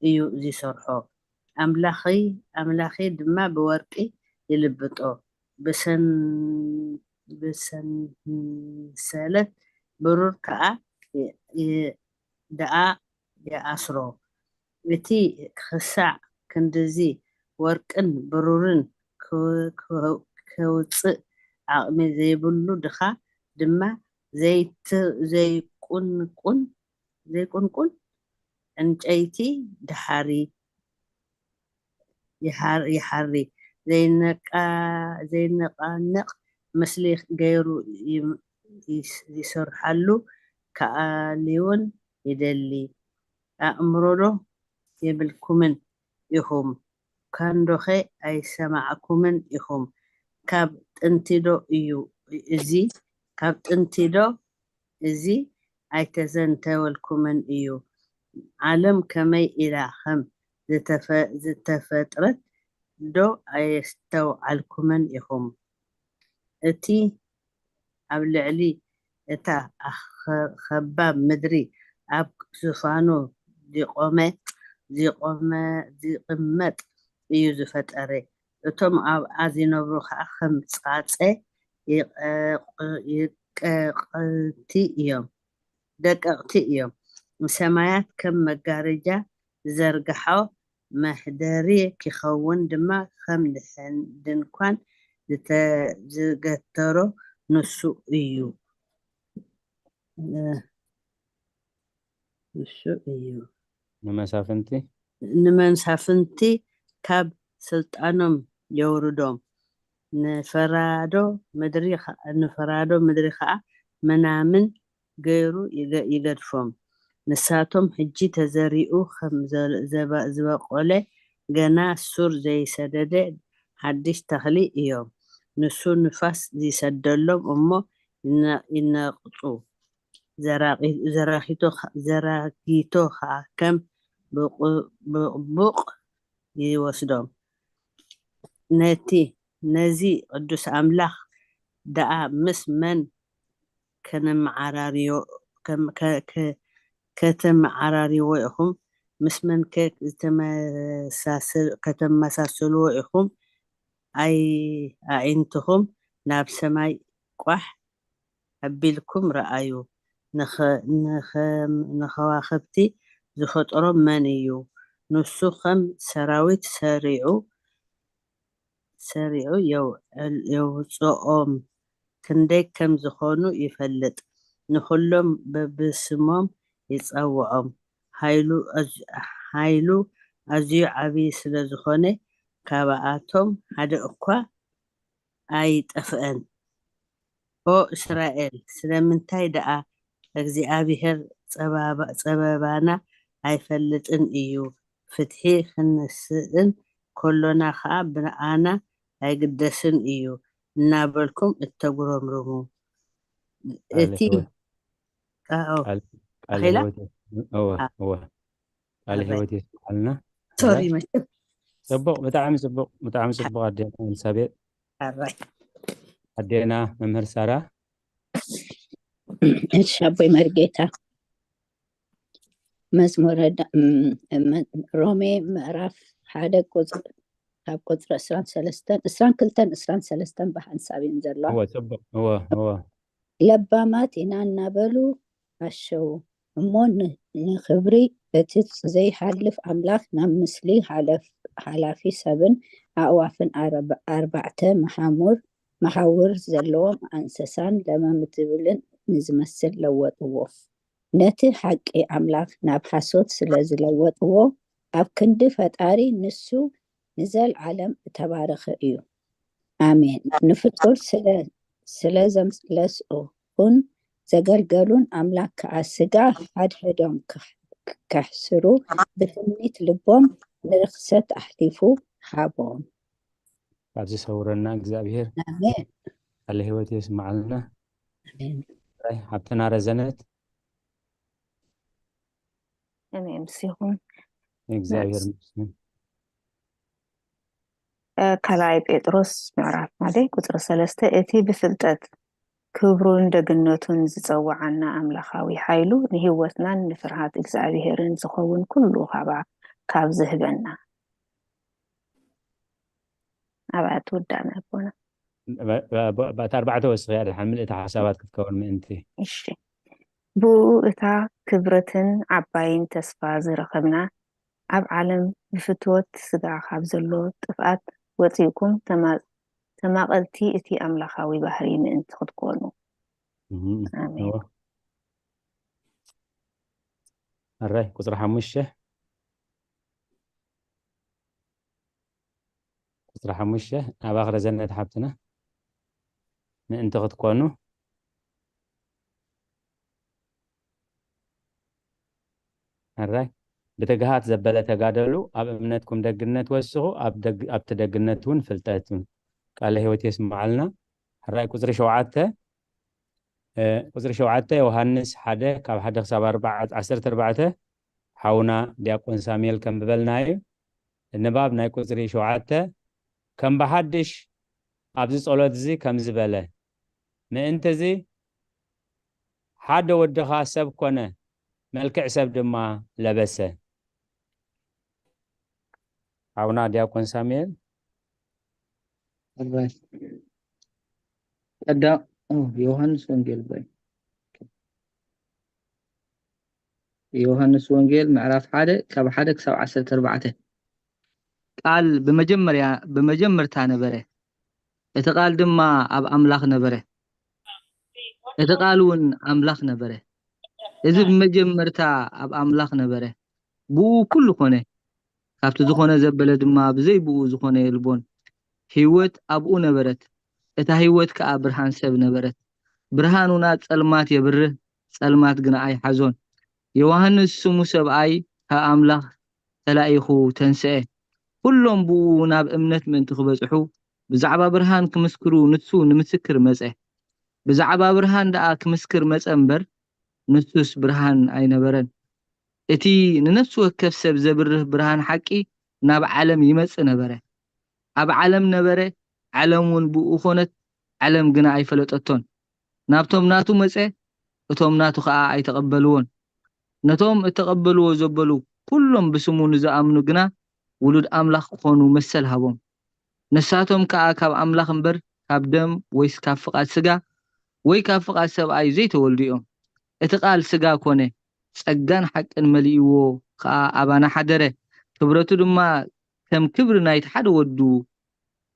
እዩ ዝሰርሖ። ኣምላኺ ኣምላኺ ድማ ብወርቂ ይልብጦ፣ ብሰን- ብሰንሰለት ብሩር ከኣ ይ- ይ- ደኣ ይኣስሮ። እቲ ክሳዕ ክንድዚ ወርቅን ብሩርን ክው- ክው- ከውጽእ ዓቕሚ ዘይብሉ ድኻ ድማ ዘይት- ዘይቁንቁን ዘይቁንቁን ዕንጨይቲ ድሓሪ ይሓር- ይሓሪ ዘይነቃ- ዘይነቃነቕ ምስሊ ገይሩ ይም- ይስ- ይሰርሓሉ ክኣልውን ይደሊ። ኣእምሮዶ የብልኩምን ኢኹም? ካንዶኸ ኣይሰማዕኩምን ኢኹም? ካብ ጥንቲዶ እዩ እዚ? ካብ ጥንቲዶ እዚ ኣይተዘንተወልኩምን እዩ? ዓለም ከመይ ኢላ ከም ዝተፈ- ዝተፈጥረት ዶ ኣየስተውዓልኩምን ኢኹም? እቲ ኣብ ልዕሊ እታ ኣኸ- ኸባብ ምድሪ ኣብ ዙፋኑ ዚቆመ ዚቆመ ዚቕመጥ እዩ ዝፈጠረ። እቶም ኣብኣ ዚነብሩ ኸኣ ከም ጻጸ ይቐቕ- ይቀቐቲ እዮም ደቀቕቲ እዮም። ንሰማያት ከም መጋረጃ ዝዘርግሖ መሕደሪ ኪኸውን ድማ ከም ድሕን- ድንኳን ዝተ- ዝገተሮ ንሱ እዩ። እ፣ ንሱ እዩ። ንመሳፍንቲ ንመሳፍንቲ ካብ ስልጣኖም የውርዶም። ንፈራዶ ምድሪ ኸ- ንፈራዶ ምድሪ ኸኣ ምናምን ገይሩ ይገ- ይገድፎም። ንሳቶም ሕጂ ተዘሪኡ ከም ዘ- ዘበ- ዝበቆለ ገና ሱር ዘይሰደደ ሓድሽ ተኽሊ እዮም። ንሱ ንፋስ ይሰደሎም እሞ ይነ- ይነቕጹ። ዘራቒ- ዘራኺቶ ኸ- ዘራጊቶ ኸኣ ከም ብቑ- ብቑቡቕ ይወስዶም። ነቲ ነዚ ቅዱስ ኣምላኽ ደኣ ምስ መን ከነመዓራርዮ ከም- ከ- ከ- ከተመዓራርይዎ ኢኹም? ምስ መን ከ ዝተመሳሰል- ከተመሳሰልዎ ኢኹም? ኣይ ኣዒንትኹም ናብ ሰማይ ቋሕ ኣቢልኩም ረኣዩ። ንኸ- ንኸ- ንኸዋኽብቲ ዝፈጠሮም መን እዩ? ንሱ ከም ሰራዊት ሰሪዑ ሰሪዑ የውዕል- የውፅኦም። ክንደይ ከም ዝኾኑ ይፈልጥ። ንኹሎም በብስሞም ይጸውዖም። ሓይሉ ኣዝ- ሓይሉ ኣዝዩ ዓብዪ ስለ ዝኾነ ካብኣቶም ሓደ እኳ ኣይጠፍአን። ኦ እስራኤል፣ ስለምንታይ ደኣ እግዚኣብሔር ጸባባ- ጸበባና ኣይፈልጥን እዩ። ፍትሒ ክንስእን ከሎና ኸኣ ብኣና ኣይግደስን እዩ እናበልኩም እተጉረምርሙ። እቲ ቃል- ቃል- ቃል ኣኺላ? ህይወት የስ- እወ፣ ኣ- እወ። ቃል ኣባይ። ህይወት የስምዓልና። ሶሪ፣ ኣባይ። መቸም። ጽቡቕ፣ ብጣዕሚ ጽቡቕ፣ ብጣዕሚ ጽቡቕ ኣዴና ኤልሳቤጥ። ኣባይ። ኣዴና መምህር ሳራ። እሺ፣ ኣቦይ መርጌታ። መዝሙረ ዳ- እም፣ እም፣ ሮሜ ምዕራፍ ሓደ ቁጽሪ፣ ካብ ቁጽሪ ዕስራን ሰለስተን፣ ዕስራን ክልተን ዕስራን ሰለስተን ብሓንሳብ እየን ዘለዋ። እወ፣ ጽቡቕ። እወ፣ እወ። ለባማት ኢና እናበሉ ኣሸዉ እሞ ን- ንኽብሪ እቲ ዘይሓልፍ ኣምላኽ ናብ ምስሊ ሓለፍ- ሓላፊ ሰብን ኣእዋፍን ኣርብ- ኣርባዕተ መሓሙር መሓውር ዘለዎም ኣንሰሳን ለመምትብልን ንዝመስል ለወጥዎ። ነቲ ሓቂ ኣምላኽ ናብ ሓሶት ስለ ዝለወጥዎ ኣብ ክንዲ ፈጣሪ ንሱ ንዘልዓለም እተባረኸ እዩ። ኣሜን። ንፍጡር ስለ ስለ ዘምለስኡን ዘገልገሉን ኣምላኽ ከኣ ስጋ ሓድሕዶም ከሕ- ከሕስሩ ብትምኒት ልቦም ንርኽሰት ኣሕሊፉ ሃቦም። ካብዚ ሰውረና እግዚኣብሔር። ኣሜን። ቃለ ህይወት የስምዓልና። ኣሜን። ሓብትና ረዘነት። ኣሜን። ምስ ይኹን። እግዚኣብሔር ይመስገን። ካልኣይ ጴጥሮስ ምዕራፍ ሓደ ቁፅሪ ሰለስተ፣ እቲ ብፍልጠት ክብሩን ደግነቱን ዝፀውዓና ኣምላኻዊ ሓይሉ ንህይወትናን ንፍርሃት እግዚኣብሄርን ዝኸውን ኩሉ ካባ ካብ ዝህበና። ኣብኣ ትውዳእና ኣቦና። ባ- ባ- ባ- ባታ ኣርባዕተ ወስኺ እያ ድሓን ምልእቲ ሓሳባት ክትከውን ምእንቲ። እሺ። ብኡ እታ ክብረትን ዓባይን ተስፋ ዝረኸብና፣ ኣብ ዓለም ብፍትወት ስጋ ካብ ዘሎ ጥፍኣት ወፂእኩም ተማ- ተማቐልቲ እቲ ኣምላኻዊ ባህሪ ምእንቲ ክትኮኑ። እም፣ ኣሜን። እወ። ኣራይ ቁፅሪ ሓሙሽተ። ቁፅሪ ሓሙሽተ ናባኽ ረዘነት ሓብትና ምእንቲ ክትኮኑ። ሕራይ ብትግሃት ዘበለ ተጋደሉ፣ ኣብ እምነትኩም ደግነት ወስኹ፣ ኣብ ደግ- ኣብቲ ደግነት እውን ፍልጠት እውን። ቃለ ህይወት የስምዓልና። ሕራይ ቁፅሪ ሸውዓተ እ፣ ቁፅሪ ሸውዓተ ዮሃንስ ሓደ ካብ ሓደ ክሳብ ኣርባዓ ዓሰርተ ኣርባዕተ ሓውና ዲያቆን ሳሙኤል ከንብበልና እዩ። ንባብ ናይ ቁፅሪ ሸውዓተ ከም ብሓድሽ ኣብዚ ጸሎት እዚ ከምዚ በለ፣ ምእንቲ እዚ ሓደ ወድኻ ሰብ ኮነ፣ መልክዕ ሰብ ድማ ለበሰ። ሓውና ዲያቆን ሳሙኤል። ኣባይ ቀዳ ዮሃንስ ወንጌል ባይ ዮሃንስ ወንጌል ምዕራፍ ሓደ ካብ ሓደ ክሳብ ዓሰርተ ኣርባዕተ። ቃል ብመጀመርያ ብመጀመርታ ነበረ፣ እቲ ቃል ድማ ኣብ ኣምላኽ ነበረ፣ እቲ ቃል እውን ኣምላኽ ነበረ። እዚ ብመጀመርታ ኣብ ኣምላኽ ነበረ፣ ብኡ ኩሉ ኮነ፣ ካብቲ ዝኾነ ዘበለ ድማ ብዘይ ብኡ ዝኾነ የልቦን። ህይወት ኣብኡ ነበረት፣ እታ ህይወት ከኣ ብርሃን ሰብ ነበረት። ብርሃን እውን ኣብ ጸልማት የብርህ፣ ጸልማት ግና ኣይሓዞን። ዮሃንስ ስሙ ሰብኣይ ካብ ኣምላኽ ተላኢኹ ተንስአ። ኩሎም ብኡ ናብ እምነት ምእንቲ ክበጽሑ ብዛዕባ ብርሃን ክምስክሩ ንሱ ንምስክር መጸ። ብዛዕባ ብርሃን ደኣ ክምስክር መጸ እምበር ንሱስ ብርሃን ኣይነበረን። እቲ ንነፍሲ ወከፍ ሰብ ዘብርህ ብርሃን ሓቂ ናብ ዓለም ይመጽእ ነበረ። ኣብ ዓለም ነበረ፣ ዓለም እውን ብኡ ኾነት፣ ዓለም ግና ኣይፈለጠቶን። ናብቶም ናቱ መጸ፣ እቶም ናቱ ኸኣ ኣይተቐበልዎን። ነቶም እተቐበልዎ ዘበሉ ኩሎም ብስሙ ንዝኣምኑ ግና ውሉድ ኣምላኽ ክኾኑ መሰል ሃቦም። ንሳቶም ከኣ ካብ ኣምላኽ እምበር ካብ ደም ወይስ ካብ ፍቓድ ስጋ ወይ ካብ ፍቓድ ሰብኣይ ዘይተወልዱ እዮም። እቲ ቃል ስጋ ኮነ፣ ጸጋን ሓቅን መሊእዎ ከኣ ኣባና ሓደረ። ክብረቱ ድማ ከም ክብሪ ናይቲ ሓደ ወዱ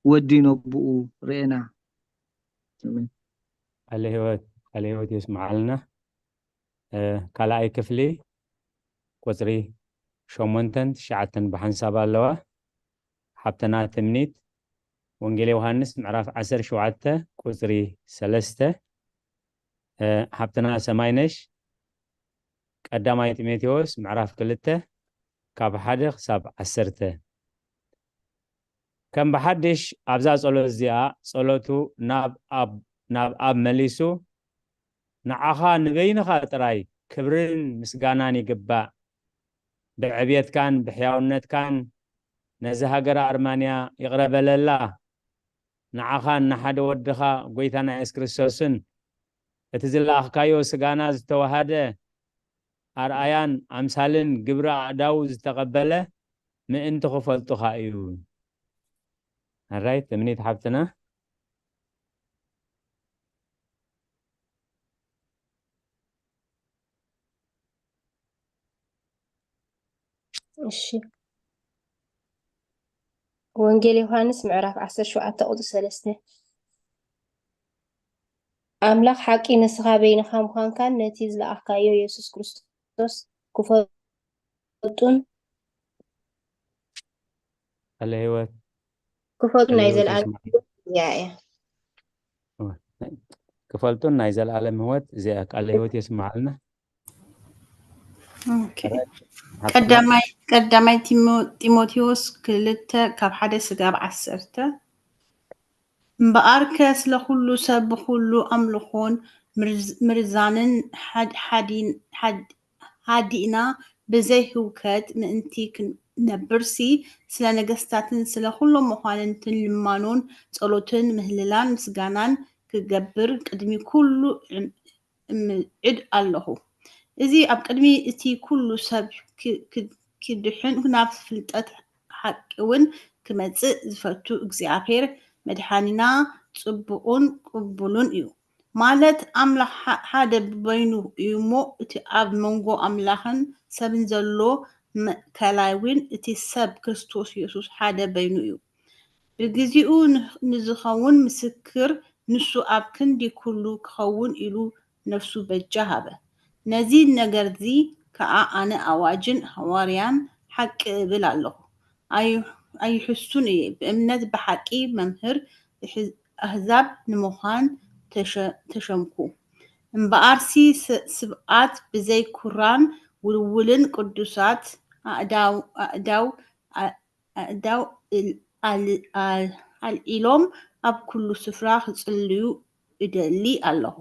ወዲኖ ብኡ ርኤና። ኣሜን። ቃለ ህይወት ቃለ ህይወት የስምዓልና። እ፣ ካልኣይ ክፍሊ ቁፅሪ ሸሞንተን ትሽዓተን ብሓንሳብ ኣለዋ። ሓብትና ትምኒት ወንጌል ዮሃንስ ምዕራፍ ዓሰርተ ሸውዓተ ቁፅሪ ሰለስተ። እ፣ ሓብትና ሰማይነሽ ቀዳማይ ጢሞቴዎስ ምዕራፍ ክልተ ካብ ሓደ ክሳብ ዓሰርተ። ከም ብሓድሽ ኣብዛ ጸሎት እዚኣ ጸሎቱ ናብ ኣብ ናብ ኣብ መሊሱ፣ ንዓኻ ንበይንኻ ጥራይ ክብርን ምስጋናን ይግባእ፣ ብዕብየትካን ብሕያውነትካን ነዚ ሃገር ኣርማንያ ይቕረ በለላ። ንዓኻን ንሓደ ወድኻ ጎይታና የሱስ ክርስቶስን እቲ ዝለኣኽካዮ ስጋና ዝተዋሃደ ኣርኣያን ኣምሳልን ግብሪ ኣእዳዉ ዝተቐበለ ምእንቲ ክፈልጡኻ እዩ። ኣራይት እምኒት ሓብትና። እሺ። ወንጌል ዮሃንስ ምዕራፍ ዓሰርተ ሸውዓተ ቁጽሪ ሰለስተ። ኣምላኽ ሓቂ ንስኻ በይንኻ ምዃንካን ነቲ ዝለኣኽካዮ የሱስ ክርስቶስ ክፈልጡን ቃለ ህይወት ክፈልጡ ቃለ ናይ ህይወት ዘለኣለም የስምዓልና። ህይወት እዚኣ እያ። ክፈልጡን ናይ ዘለኣለም ህይወት እዚኣ ቃለ ህይወት የስምዓልና። ኦኬ። ቀዳማይ ቀዳማይ ጢሞ- ጢሞቴዎስ ክልተ ካብ ሓደ ስጋብ ዓሰርተ። እምበኣርከ ስለ ኩሉ ሰብ ብኩሉ ኣምልኾን ምርዝ- ምርዛንን ሓድ- ሓዲን- ሓድ- ሃዲእና ብዘይ ህውከት ምእንቲ ክንነብርሲ፣ ስለ ነገስታትን ስለ ኩሎም መኳንንትን ልማኖን ጸሎትን ምህልላን ምስጋናን ክገብር ቅድሚ ኩሉ እም- እምዕድ ኣለኹ። እዚ ኣብ ቅድሚ እቲ ኩሉ ሰብ ክ- ክ- ክድሕን ናብ ፍልጠት ሓቂ እውን ክመጽእ ዝፈቱ እግዚኣብሔር መድሓኒና ጽቡቕን ቅቡልን እዩ። ማለት ኣምላኽ ሓ- ሓደ በይኑ እዩ እሞ፣ እቲ ኣብ መንጎ ኣምላኽን ሰብን ዘሎ ማእከላይ እውን እቲ ሰብ ክርስቶስ የሱስ ሓደ በይኑ እዩ። ብግዚኡ ን- ንዝኸውን ምስክር ንሱ ኣብ ክንዲ ኩሉ ክኸውን ኢሉ ነፍሱ በጃ ሃበ። ነዚ ነገርዚ ከኣ ኣነ ኣዋጅን ሃዋርያን ሓቂ እብል ኣለኹ። ኣይ- ኣይሕሱን እየ። ብእምነት ብሓቂ መምህር እሕ- ኣህዛብ ንምዃን ተሸ- ተሸምኩ። እምበኣርሲ ስ- ስብኣት ብዘይ ኩራን ውልውልን ቅዱሳት ኣእዳው ኣእዳው ኣ- ኣእዳው እል- ኣል- ኣል- ኣልዒሎም ኣብ ኩሉ ስፍራ ክጽልዩ እደሊ ኣለኹ።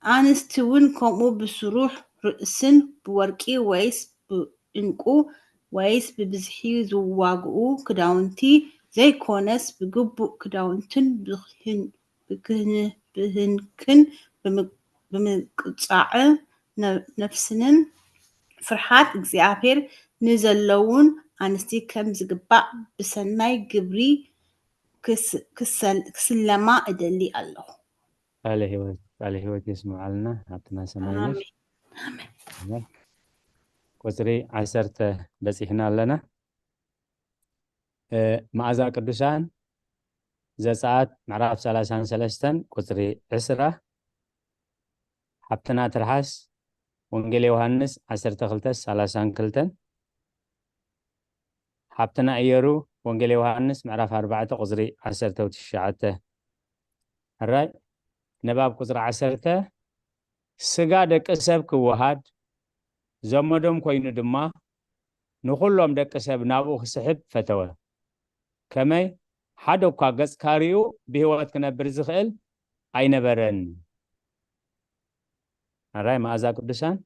ኣንስቲ እውን ከምኡ ብስሩሕ ርእስን ብወርቂ ወይስ ብዕንቁ ወይስ ብብዝሒ ዝዋግኡ ክዳውንቲ ዘይኮነስ ብግቡእ ክዳውንትን ብክህን- ብክህን- ብህንክን ብምቅ- ብምቅጻዕ ነ- ነፍስንን ፍርሓት እግዚኣብሔር ንዘለውን ኣንስቲ ከም ዝግባእ ብሰናይ ግብሪ ክስ- ክሰል- ክስለማ እደሊ ኣለኹ። ቃለ ህይወት ቃለ ህይወት የስምዓልና። ሃብትና ሰማይ ነሽ። ኣሜን። ኣሜን። ኣሜን። ቁፅሪ ዓሰርተ በፂሕና ኣለና። እ፣ መዓዛ ቅዱሳን ዘፀኣት ምዕራፍ ሰላሳን ሰለስተን ቁፅሪ ዕስራ። ሓብትና ትርሓስ ወንጌል ዮሃንስ ዓሰርተ ክልተ ሰላሳን ክልተን። ሓብትና እየሩ ወንጌል ዮሃንስ ምዕራፍ ኣርባዕተ ቁፅሪ ዓሰርተ ትሽዓተ። ሕራይ ንባብ ቁፅሪ ዓሰርተ። ስጋ ደቂ ሰብ ክወሃድ ዘመዶም ኮይኑ ድማ ንኹሎም ደቂ ሰብ ናብኡ ክስሕብ ፈተወ። ከመይ ሓደ እኳ ገጽ ካሪኡ ብህይወት ክነብር ዝኽእል ኣይነበረን። ሕራይ መዓዛ ቅዱሳን።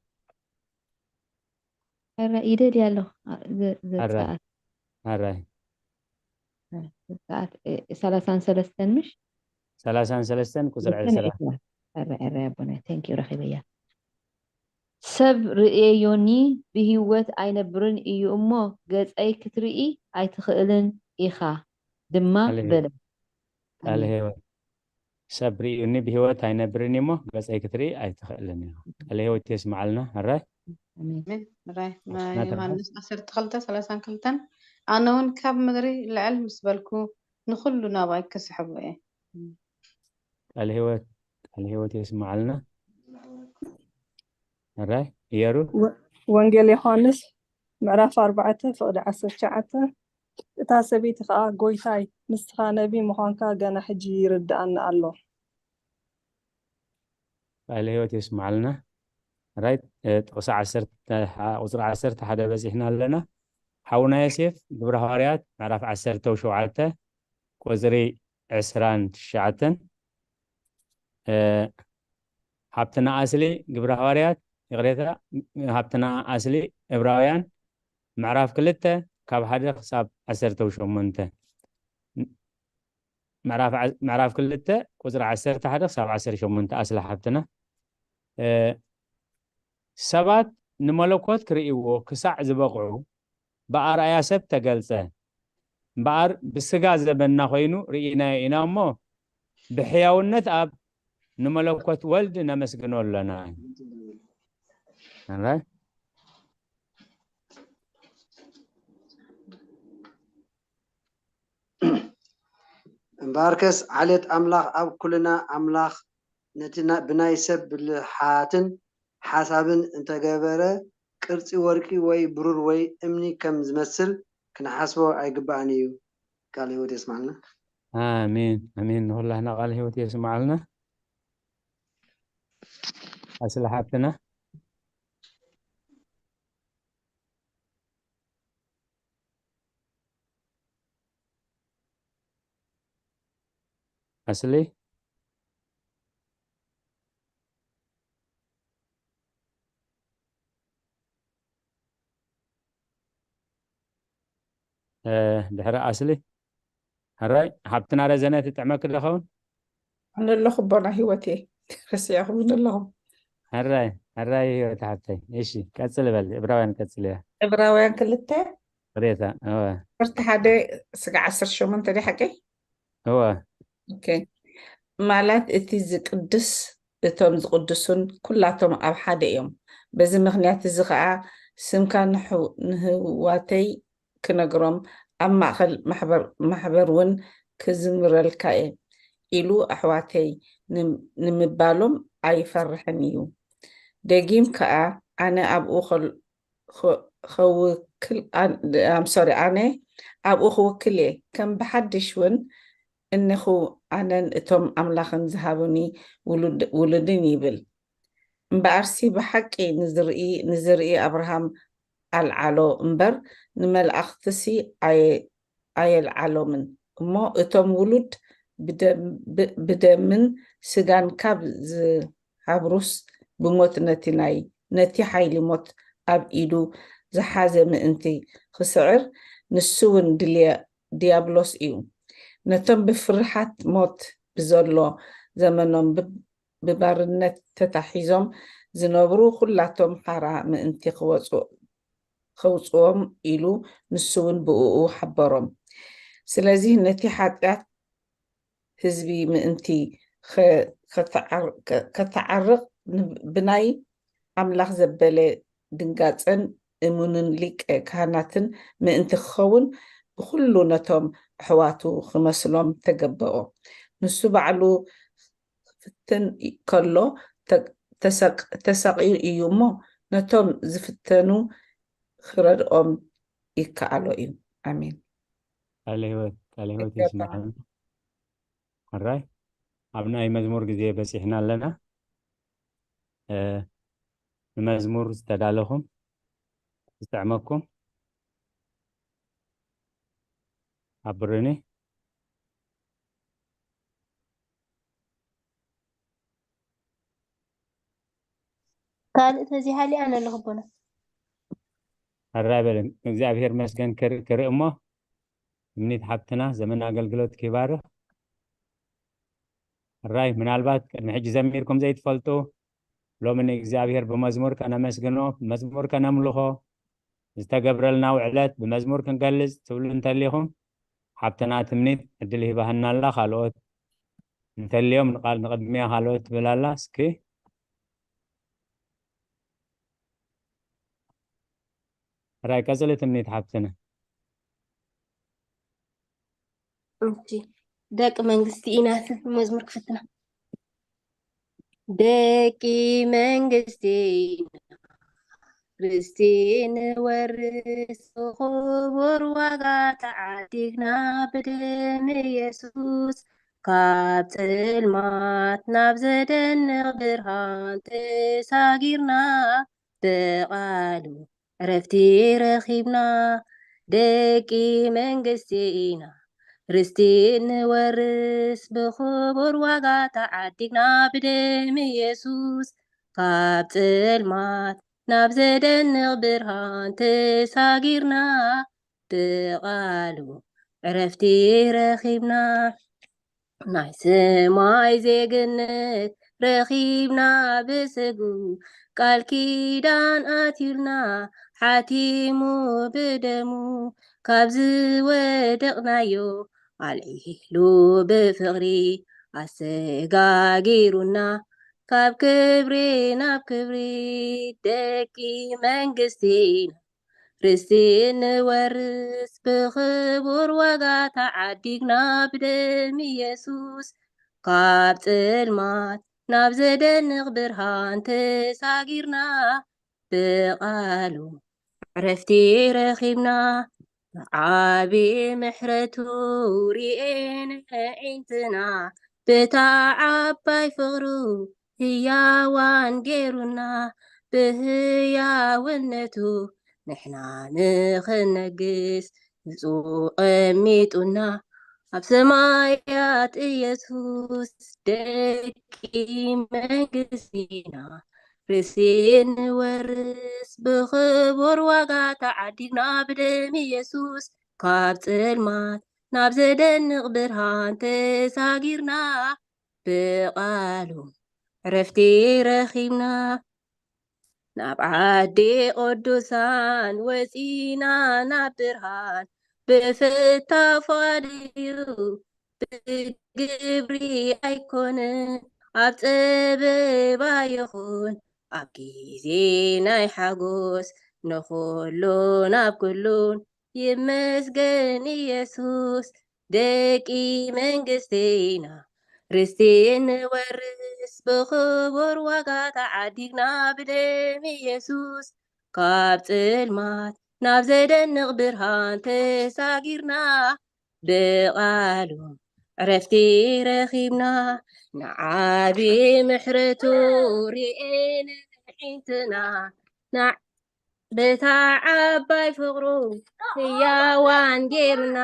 ሕራይ ይደልያ ኣለኹ። አ፣ ዘ- ሕራይ ዘጸኣት ሕራይ ዘጸኣት እ፣ ሰላሳን ሰለስተን ምሽ? ሰላሳን ሰለስተን ቁፅሪ ሰለስተን ዕስራ። ዕስራ። ሕራይ ሕራይ ኣቦናይ፣ thank you፣ ረኺበያ። ሰብ ርእየዮኒ ብህይወት ኣይነብርን እዩ እሞ ገጸይ ክትርኢ ኣይትኽእልን ኢኻ ድማ ቃለ ህይወት በለ። ቃለ ኣሜን። ህይወት። ሰብ ርእዩኒ ብህይወት ኣይነብርን እዩ እሞ ገጸይ ክትርኢ ኣይትኽእልን ኢኻ። ቃለ ህይወት የስምዓልና። ሕራይ ኣሜን። ኣሜን። ራይ ናትናተርሓስ ዮሃንስ ዓሰርተ ክልተ ሰላሳን ክልተን። ኣነ እውን ካብ ምድሪ ልዕል ምስ በልኩ ንኹሉ ናባይ ክስሕቦ እየ። ቃለ ህይወት ቃለ ህይወት የስምዓልና። ሕራይ እየሩ። ወ- ወንጌል ዮሃንስ ምዕራፍ ኣርባዕተ ፍቕዲ ዓሰርተ ትሽዓተ። እታ ሰበይቲ ኸዓ፣ ጎይታይ፣ ንስኻ ነቢ ምዃንካ ገና ሕጂ ይርድኣኒ ኣሎ። ቃለ ህይወት የስምዓልና። ራይት፣ እ፣ ጥቕሲ ዓሰርተ፣ ቁፅሪ ዓሰርተ ሓደ በፂሕና ኣለና። ሓውና ዮሴፍ፣ ግብረ ሃዋርያት ምዕራፍ ዓሰርተ ሸውዓተ ቁፅሪ ዕስራን ትሽዓተን፣ እ፣ ሃብትና ኣስሊ ግብረ ሃዋርያት፣ ይቕሬታ፣ ሃብትና ኣስሊ ዕብራውያን ምዕራፍ ክልተ ካብ ሓደ ክሳብ ዓሰርተ ሸሞንተ፣ ምዕራፍ ዓ-፣ ምዕራፍ ክልተ ቁፅሪ ዓሰርተ ሓደ ክሳብ ዓሰርተ ሸሞንተ ኣስሊ ሓብትና። እ፣ ሰባት ንመለኮት ክርእይዎ ክሳዕ ዝበቕዑ ብኣርኣያ ሰብ ተገልጸ። እምበኣር ብስጋ ዘበንና ኮይኑ ርኢናዮ ኢና እሞ፣ ብሕያውነት ኣብ ንመለኮት ወልድ ነመስግኖ ኣለና። ኣራይ? እምበኣርከስ ዓሌት ኣምላኽ ኣብ ኩልና ኣምላኽ ነቲ ና-፣ ብናይ ሰብ ብልሓትን ሓሳብን እንተገበረ ቅርጺ ወርቂ ወይ ብሩር ወይ እምኒ ከም ዝመስል ክንሓስቦ ኣይግባእን እዩ። ቃል ህይወት የስማዕልና። ኣሜን፣ ኣሜን። ንኹላህና ቃል ህይወት የስማዕልና። ኣስሊ ሓብትና። ኣስሊ? እ፣ ድሕሪ ኣስሊ። ሕራይ፣ ሓብትና ረዘነ ትጥዕመኪ ዶ ኸውን? ኣነ ኣለኹ ኣቦና ህይወቴ። ረሲዕኹም ኣለኹም። ሕራይ፣ ሕራይ ህይወት ሓብተይ። እሺ፣ ቀጽል በል። ዕብራውያን ቀጽል እያ። ዕብራውያን ክልተ? ቅሬታ፣ እወ። ዕስራን ሓደ ስጋዕ ዓሰርተ ሸሞንተ ድዩ ሓቀይ? እወ። ኦኬ። ማለት እቲ ዝቅድስ፣ እቶም ዝቅድሱን ኩላቶም ኣብ ሓደ እዮም። በዚ ምኽንያት እዚ ኸኣ ስምካ ንሕው-፣ ንህዋተይ ክነግሮም ኣብ ማእከል ማሕበር፣ ማሕበር እውን ክዝምረልካ እየ ኢሉ ኣሕዋተይ ንም-፣ ንምባሎም ኣይፈርሕን እዩ። ደጊም ከኣ ኣነ ኣብኡ ኸል-፣ ኸ-፣ ኸውክል-፣ ኣን-፣ ኣም ሶሪ፣ ኣነ ኣብኡ ክውክል እየ። ከም ብሓድሽ እውን እነኹ ኣነን እቶም ኣምላኽን ዝሃቡኒ ውሉድ-፣ ውሉድን ይብል። እምበኣርሲ ብሓቂ ንዝርኢ፣ ንዝርኢ ኣብርሃም ኣልዓሎ እምበር ንመላእኽትሲ ኣየ-፣ ኣየልዓሎምን። እሞ እቶም ውሉድ ብደም-፣ ብ-፣ ብደምን ስጋን ካብ ዝሃብሩስ ብሞት ነቲ ናይ፣ ነቲ ሓይሊ ሞት ኣብ ኢዱ ዝሓዘ ምእንቲ ክስዕር ንሱ እውን ድልየ-፣ ድያብሎስ እዩ። ነቶም ብፍርሃት ሞት ብዘሎ ዘመኖም ብ-፣ ብባርነት ተታሒዞም ዝነብሩ ኩላቶም ሓራ ምእንቲ ክወጹ-፣ ከውጽዎም ኢሉ ንሱ እውን ብእኡ ሓበሮም። ስለዚ ነቲ ሓጢኣት ህዝቢ ምእንቲ ኸ-፣ ከተዓር-፣ ከ-፣ ከተዓርቕ ን-፣ ብናይ ኣምላኽ ዘበለ ድንጋጸን እሙንን ሊቀ ካህናትን ምእንቲ ክኸውን ብኹሉ ነቶም ኣሕዋቱ ክመስሎም ተገበኦ። ንሱ ባዕሉ ክፍትን ከሎ ተ-፣ ተሰቅ-፣ ተሰቕዩ እዩ እሞ ነቶም ዝፍተኑ ክረድኦም ይከኣሎ እዩ። ኣሜን። ቃለ ህይወት፣ ቃለ ህይወት ይግባእ። ይስማዓልና። ሕራይ፣ ኣብ ናይ መዝሙር ግዜ በጺሕና ኣለና። እ፣ ንመዝሙር ዝተዳለኹም፣ ዝጥዕመኩም፣ ኣብርኒ። ካልእ ተዚሃሊ ኣነ ኣለኹ ኣቦና። ሕራይ በልን። እግዚኣብሔር መስገን ክር-፣ ክርኢ እሞ፣ ትምኒት ሓብትና ዘመን ኣገልግሎት ይባርኽ። ሕራይ፣ ምናልባት ቅድሚ ሕጂ ዘሚርኩም ዘይትፈልጡ፣ ሎሚ ንእግዚኣብሔር ብመዝሙር ከነመስግኖ፣ ብመዝሙር ከነምልኾ፣ ዝተገብረልና ውዕለት ብመዝሙር ክንገልጽ ትብሉ እንተሊኹም፣ ሓብትና ትምኒት ዕድል ሂባህና ኣላ። ካልኦት እንተልዮም ንቓል ንቕድሚያ ካልኦት ትብል ኣላ። እስኪ ሕራይ ቀጽሊ ትምኒት ሓብትና። እሺ፣ ደቂ መንግስቲ ኢና መዝሙር ክፍትና። ደቂ መንግስቲ ኢና፣ ርስቲ ንወርስ ብኽቡር ዋጋ ተዓዲግና ብደም ኢየሱስ። ካብ ጽልማት ናብ ዘደንቕ ብርሃን ተሳጊርና፣ ብቓሉ ዕረፍቲ ረኺብና፣ ደቂ መንግስቲ ኢና፣ ርስቲ ንወርስ፣ ብኽቡር ዋጋ ተዓዲግና፣ ብደም ኢየሱስ ካብ ጽልማት ናብ ዘደንቕ ብርሃን ተሳጊርና፣ ብቓሉ ዕረፍቲ ረኺብና። ናይ ሰማይ ዜግነት ረኺብና፣ ብስጉ ቃል ኪዳን ኣትዩልና፣ ሓቲሙ ብደሙ ካብ ዝወደቕናዮ፣ ኣልዒሉ ብፍቕሪ ኣሰጋጊሩና፣ ካብ ክብሪ ናብ ክብሪ፣ ደቂ መንግስቲ ኢና፣ ርስቲ ንወርስ፣ ብኽቡር ዋጋ ተዓዲግና፣ ብደም ኢየሱስ ካብ ጽልማት ናብ ዘደንቕ ብርሃን ተሳጊርና፣ ብቓሉ ዕረፍቲ ረኺብና። ብዓቢ ምሕረቱ ርኤን ኣዒንትና፣ ብታ ዓባይ ፍቕሩ ህያዋን ገይሩና፣ ብህያውነቱ ንሕና ንኽነግስ ንሱ ቀሚጡና። ኣብ ሰማያት ኢየሱስ ደቂ መንግስቲ ኢና፣ ርስቲ ንወርስ፣ ብኽቡር ዋጋ ተዓዲግና፣ ብደም ኢየሱስ ካብ ጽልማት ናብ ዘደንቕ ብርሃን ተሳጊርና፣ ብቓሉ ዕረፍቲ ረኺብና። ናብ ዓዲ ቅዱሳን ወጺና፣ ናብ ብርሃን ብፍታው ፍቓዱ እዩ፣ ብግብሪ ኣይኮንን፣ ኣብ ጸበባ ይኹን፣ ኣብ ግዜ ናይ ሓጎስ፣ ንኹሉን ኣብ ኩሉን ይመስገን ኢየሱስ። ደቂ መንግስቲ ኢና፣ ርስቲ ንወርስ፣ ብኽቡር ዋጋ ተዓዲግና፣ ብደም ኢየሱስ ካብ ጽልማት ናብ ዘደንቕ ብርሃን ተሳጊርና፣ ብቓሉ ዕረፍቲ ረኺብና። ንዓቢ ምሕረቱ ርኤን ኣዒንትና፣ ንዓ-፣ በታ ዓባይ ፍቕሩ ህያዋን ጌርና፣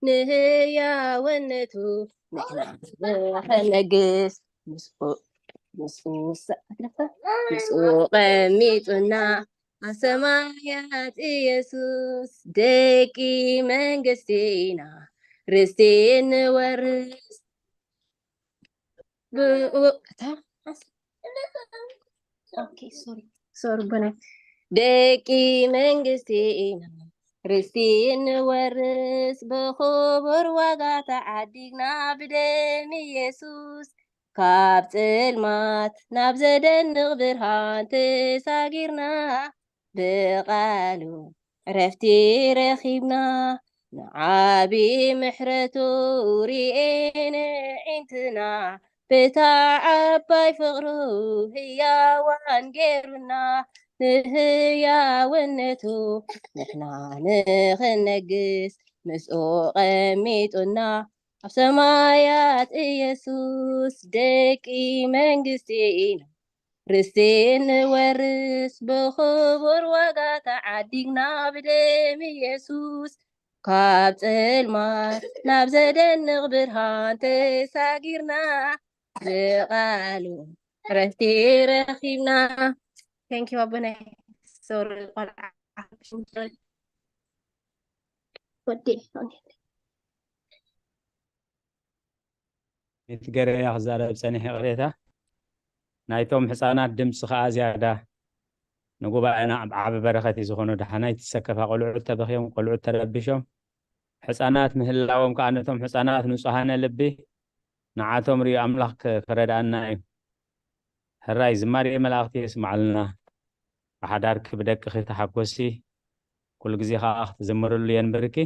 ንህያውነቱ ንሕና ንኸነግስ፣ ምስኡ፣ ምስኡ ሰ-፣ ምስኡ ቀሚጡና። ኣብ ሰማያት ኢየሱስ ደቂ መንግስቲ ኢና፣ ርስቲ ንወርስ። ብኡ-፣ እታ፣ ኦኬ፣ ሶሪ፣ ሶሪ፣ በናይ። ደቂ መንግስቲ ኢና፣ ርስቲ ንወርስ፣ ብኽቡር ዋጋ ተዓዲግና፣ ብደም ኢየሱስ ካብ ጽልማት ናብ ዘደንቕ ብርሃን ተሳጊርና፣ ብቓሉ ዕረፍቲ ረኺብና። ንዓቢ ምሕረቱ ርኤን ኣዒንትና፣ በታ ዓባይ ፍቕሩ ህያዋን ጌሩና። ንህያውነቱ ንሕና ንኽነግስ፣ ምስኡ ቀሚጡና። ኣብ ሰማያት ኢየሱስ ደቂ መንግስቲ ኢና፣ ርስቲ ንወርስ፣ ብኽቡር ዋጋ ተዓዲግና፣ ብደም ኢየሱስ ካብ ጽልማት ናብ ዘደንቕ ብርሃን ተሳጊርና፣ ብቓሉ ዕረፍቲ ረኺብና። Thank you ኣቦናይ። ሶሪ ቆልዓ። ወዲ። ሚትገረያ ክዛረብ ጸኒሕ፣ ይቕሬታ። ናይቶም ሕጻናት ድምፂ ኸዓ ዝያዳ ንጉባኤና ዓብ-፣ ዓቢ በረኸት እዩ ዝኾኑ። ደሓናይ ትሰከፋ ቆልዑት ተበኽዮም፣ ቆልዑት ተረቢሾም። ሕጻናት ምህላዎም ከኣ ነቶም ሕጻናት ንጹሃነ ልቢ ንዓቶም ርእዩ ኣምላኽ ክ-፣ ክረድኣና እዩ። ሕራይ ዝማሬ መላእኽቲ የስምዓልና። ብሓዳርኪ ብደቅኺ ተሓጎሲ፣ ኩሉ ግዜ ኸዓ ክትዝምርሉ የንብርኪ።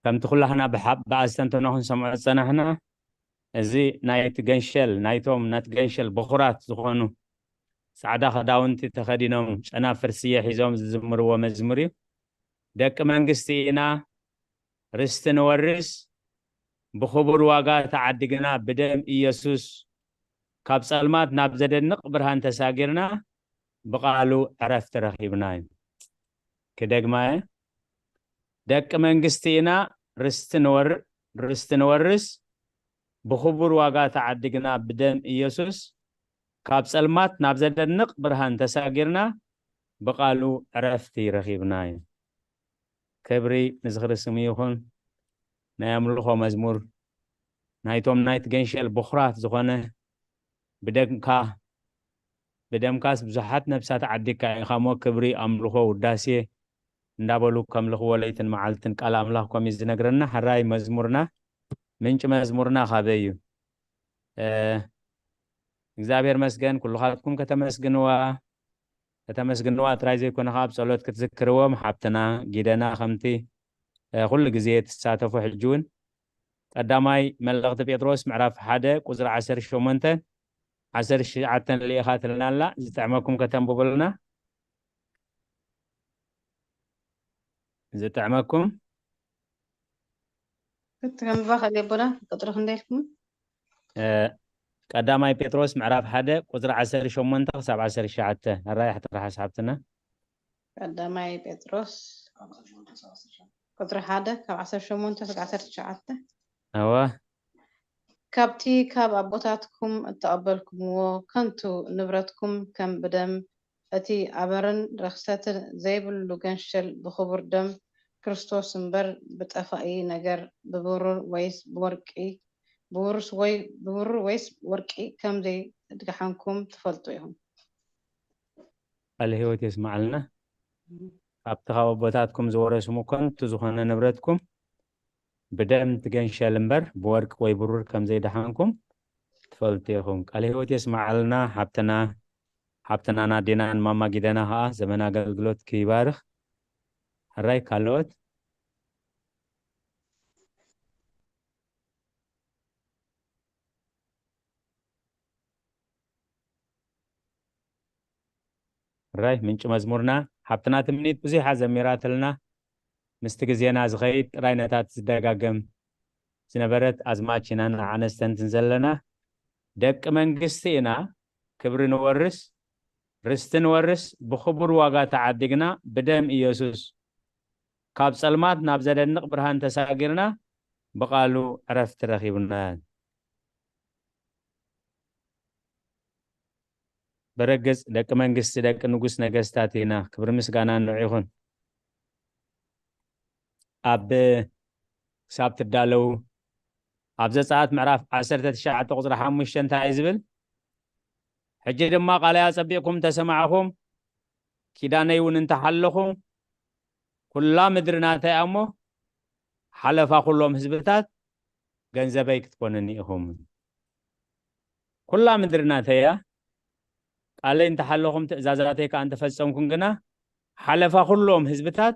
ከምቲ ኩላህና ብሓ-፣ ብኣስተንትኖ ክንሰምዖ ዝጸናሕና፣ እዚ ናይቲ ገንሸል፣ ናይቶም ናቲ ገንሸል በኹራት ዝኾኑ ጻዕዳ ኽዳውንቲ ተኸዲኖም ጨናፍር ስየ ሒዞም ዝዝምርዎ መዝሙር እዩ። ደቂ መንግስቲ ኢና፣ ርስቲ ንወርስ፣ ብኽቡር ዋጋ ተዓዲግና፣ ብደም ኢየሱስ ካብ ጸልማት ናብ ዘደንቕ ብርሃን ተሳጊርና፣ ብቓሉ ዕረፍቲ ረኺብና እዩ። ክደግማ እየ። ደቂ መንግስቲ ኢና፣ ርስቲ ንወር-፣ ርስቲ ንወርስ፣ ብኽቡር ዋጋ ተዓዲግና፣ ብደም ኢየሱስ ካብ ጸልማት ናብ ዘደንቕ ብርሃን ተሳጊርና፣ ብቓሉ ዕረፍቲ ረኺብና እዩ። ክብሪ ንዝኽሪ ስሙ ይኹን። ናይ ኣምልኾ መዝሙር ናይቶም ናይቲ ገንሸል ብኹራት ዝኾነ፣ ብደምካ፣ ብደምካስ ብዙሓት ነፍሳት ዓዲግካ ኢኻ እሞ፣ ክብሪ፣ ኣምልኾ፣ ውዳሴ እንዳበሉ ከምልኽዎ ለይትን መዓልትን ቃል ኣምላኽ ከምኡ እዩ ዝነግረና። ሕራይ መዝሙርና፣ ምንጪ መዝሙርና ካበይ እዩ? እ፣ እግዚኣብሔር መስገን፣ ኩልኻትኩም ከተመስግንዋ፣ ከተመስግንዋ ጥራይ ዘይኮነ፣ ኣብ ጸሎት ክትዝክርዎም ሓብትና ጊደና ከምቲ፣ እ፣ ኩሉ ግዜ ትሳተፉ፣ ሕጂ እውን ቀዳማይ መልእኽቲ ጴጥሮስ ምዕራፍ ሓደ ቁጽሪ ዓሰርተ ሸሞንተ፣ ዓሰርተ ትሽዓተ ልኢኻትልና ኣላ። ዝጥዕመኩም ከተንብቡልና። ዝጥዕመኩም። እቲ ከንብባ ክእል የቦና፣ ቁጽሪ ክንደይ ኢልኩም? እ፣ ቀዳማይ ጴጥሮስ ምዕራፍ ሓደ ቁጽሪ ዓሰርተ ሸሞንተ ክሳብ ዓሰርተ ትሽዓተ። ሕራይ ኣሕተርሓስ ሓብትና። ቀዳማይ ጴጥሮስ ቁጽሪ ሓደ ካብ ዓሰርተ ሸሞንተ ክሳብ ዓሰርተ ትሽዓተ። እወ። ካብቲ ካብ ኣቦታትኩም እተቐበልኩምዎ ከንቱ ንብረትኩም፣ ከም ብደም እቲ ኣበርን ርኽሰትን ዘይብሉ ገንሸል፣ ብኽቡር ደም ክርስቶስ እምበር፣ ብጠፋኢ ነገር፣ ብብሩር ወይስ ብወርቂ፣ ብውርስ ወይ ብብሩር ወይስ ወርቂ ከም ዘይድግሓንኩም ትፈልጡ ኢኹም። ቃለ ሕይወት የስምዓልና። ካብቲ ካብ ኣቦታትኩም ዝወረስሙ ከንቱ ዝኾነ ንብረትኩም፣ ብደም ትገንሸል እምበር፣ ብወርቂ ወይ ብሩር ከም ዘይደሓንኩም ትፈልጡ ኢኹም። ቃለ ሕይወት የስምዓልና። ሓብትና፣ ሓብትና ናዲናን ማማ ጊደና ኸኣ ዘመን ኣገልግሎት ክይባርኽ። ሕራይ ካልኦት? ሕራይ ምንጪ መዝሙርና። ሓብትና ትምኒት ብዙሕ እያ ዘሚራትልና። ምስቲ ግዜና ዝኸይድ ጥራይ ነታ ትደጋገም ዝነበረት ኣዝማች ኢና ንዓ ነስተንትን ዘለና። ደቂ መንግስቲ ኢና፣ ክብሪ ንወርስ፣ ርስቲ ንወርስ፣ ብኽቡር ዋጋ ተዓዲግና፣ ብደም ኢየሱስ ካብ ጸልማት ናብ ዘደንቕ ብርሃን ተሳጊርና፣ ብቓሉ ዕረፍቲ ረኺብና። ብርግጽ ደቂ መንግስቲ፣ ደቂ ንጉስ ነገስታት ኢና። ክብሪ ምስጋና ንዑ ይኹን። ኣብ፣ ክሳብ ትዳለዉ፣ ኣብ ዘጸኣት ምዕራፍ ዓሰርተ ትሽዓተ ቁጽሪ ሓሙሽተ እንታይ እዩ ዝብል? ሕጂ ድማ ቃለይ ኣጸቢቕኩም እንተሰማዕኹም፣ ኪዳነይ እውን እንተሓለኹም፣ ኩላ ምድሪ ናተይ እያ እሞ፣ ሓለፋ ኩሎም ህዝብታት ገንዘበይ ክትኮኑኒ ኢኹም። ኩላ ምድሪ ናተይ እያ፣ ቃለይ እንተሓለኹም፣ ትእዛዛተይ ከኣ እንተፈጸምኩም ግና፣ ሓለፋ ኩሎም ህዝብታት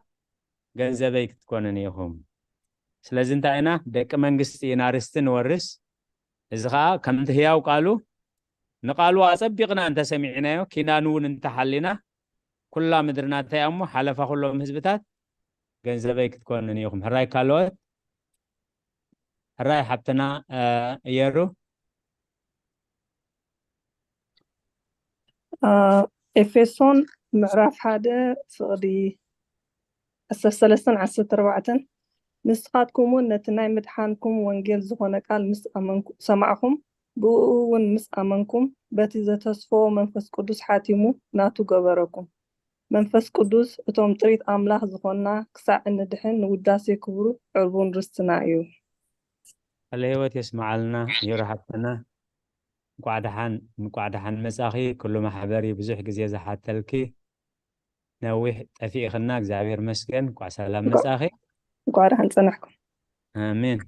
ገንዘበይ ክትኮኑኒ ኢኹም። ስለዚ እንታይ ኢና? ደቂ መንግስቲ ኢና፣ ርስቲ ንወርስ። እዚ ኸኣ ከምቲ ህያው ቃሉ፣ ንቃሉ ኣጸቢቕና እንተሰሚዕናዮ፣ ኪዳኑ እውን እንተሓሊና፣ ኩላ ምድሪ ናተይ እያ እሞ፣ ሓለፋ ኩሎም ህዝብታት ገንዘበይ ክትኮኑኒ ኢኹም። ሕራይ ካልኦት? ሕራይ ሓብትና፣ እ፣ እየሩ? እ፣ ኤፌሶን ምዕራፍ ሓደ ፍቕዲ ዓሰርተ ሰለስተን ዓሰርተ ኣርባዕተን፣ ንስኻትኩም እውን ነቲ ናይ ምድሓንኩም ወንጌል ዝኾነ ቃል ምስ ኣመንኩ-፣ ሰማዕኹም፣ ብእኡ እውን ምስ ኣመንኩም፣ በቲ ዘተስፈዎ መንፈስ ቅዱስ ሓቲሙ ናቱ ገበረኩም። መንፈስ ቅዱስ እቶም ጥሪት ኣምላኽ ዝኾንና ክሳዕ እንድሕን ንውዳሴ ክብሩ ዕርቡን ርስትና እዩ። ቃለ ህይወት የስምዓልና። ዮሮ ሓብትና፣ እንቋዕ ደሓን፣ እንቋዕ ደሓን መጻኺ። ኩሉ ማሕበር እዩ ብዙሕ ግዜ ዝሓተልኪ። ነዊሕ ጠፊእኽና፣ እግዚኣብሔር መስገን። እንቋዕ ሰላም መጻኺ። እንቋዕ ደሓን ጸናሕኩም። ኣሜን።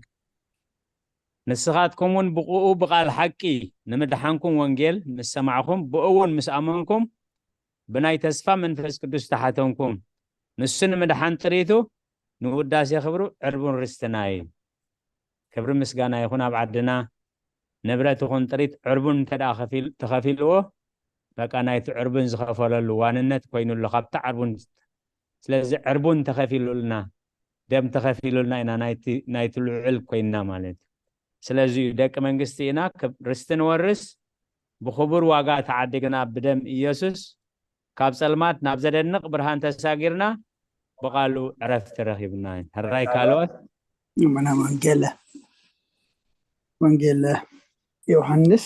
ንስኻትኩም እውን ብእኡ ብቓል ሓቂ ንምድሓንኩም ወንጌል ምስ ሰማዕኩም፣ ብእኡ እውን ምስ ኣመንኩም፣ ብናይ ተስፋ መንፈስ ቅዱስ ተሓተምኩም። ንሱ ንምድሓን ጥሪቱ ንውዳሴ ክብሩ ዕርቡን ርስትና እዩ። ክብሪ ምስጋና ይኹን ኣብ ዓድና። ንብረት ይኹን ጥሪት ዕርቡን እንተ ደኣ ከፊል-፣ ተኸፊልዎ፣ በቃ ናይቲ ዕርቡን ዝኸፈለሉ ዋንነት ኮይኑ ኣሎ ካብታ ዕርቡን። ስለዚ ዕርቡን ተኸፊሉልና፣ ደም ተኸፊሉልና ኢና ናይቲ፣ ናይቲ ልዑል ኮይንና ማለት እዩ። ስለዚ እዩ ደቂ መንግስቲ ኢና፣ ክብ- ርስቲ ንወርስ፣ ብኽቡር ዋጋ ተዓዲግና ብደም ኢየሱስ፣ ካብ ጸልማት ናብ ዘደንቕ ብርሃን ተሳጊርና፣ ብቓሉ ዕረፍቲ ረኺብና። ሕራይ ካልኦት? ምና ወንጌለ ወንጌለ ዮሃንስ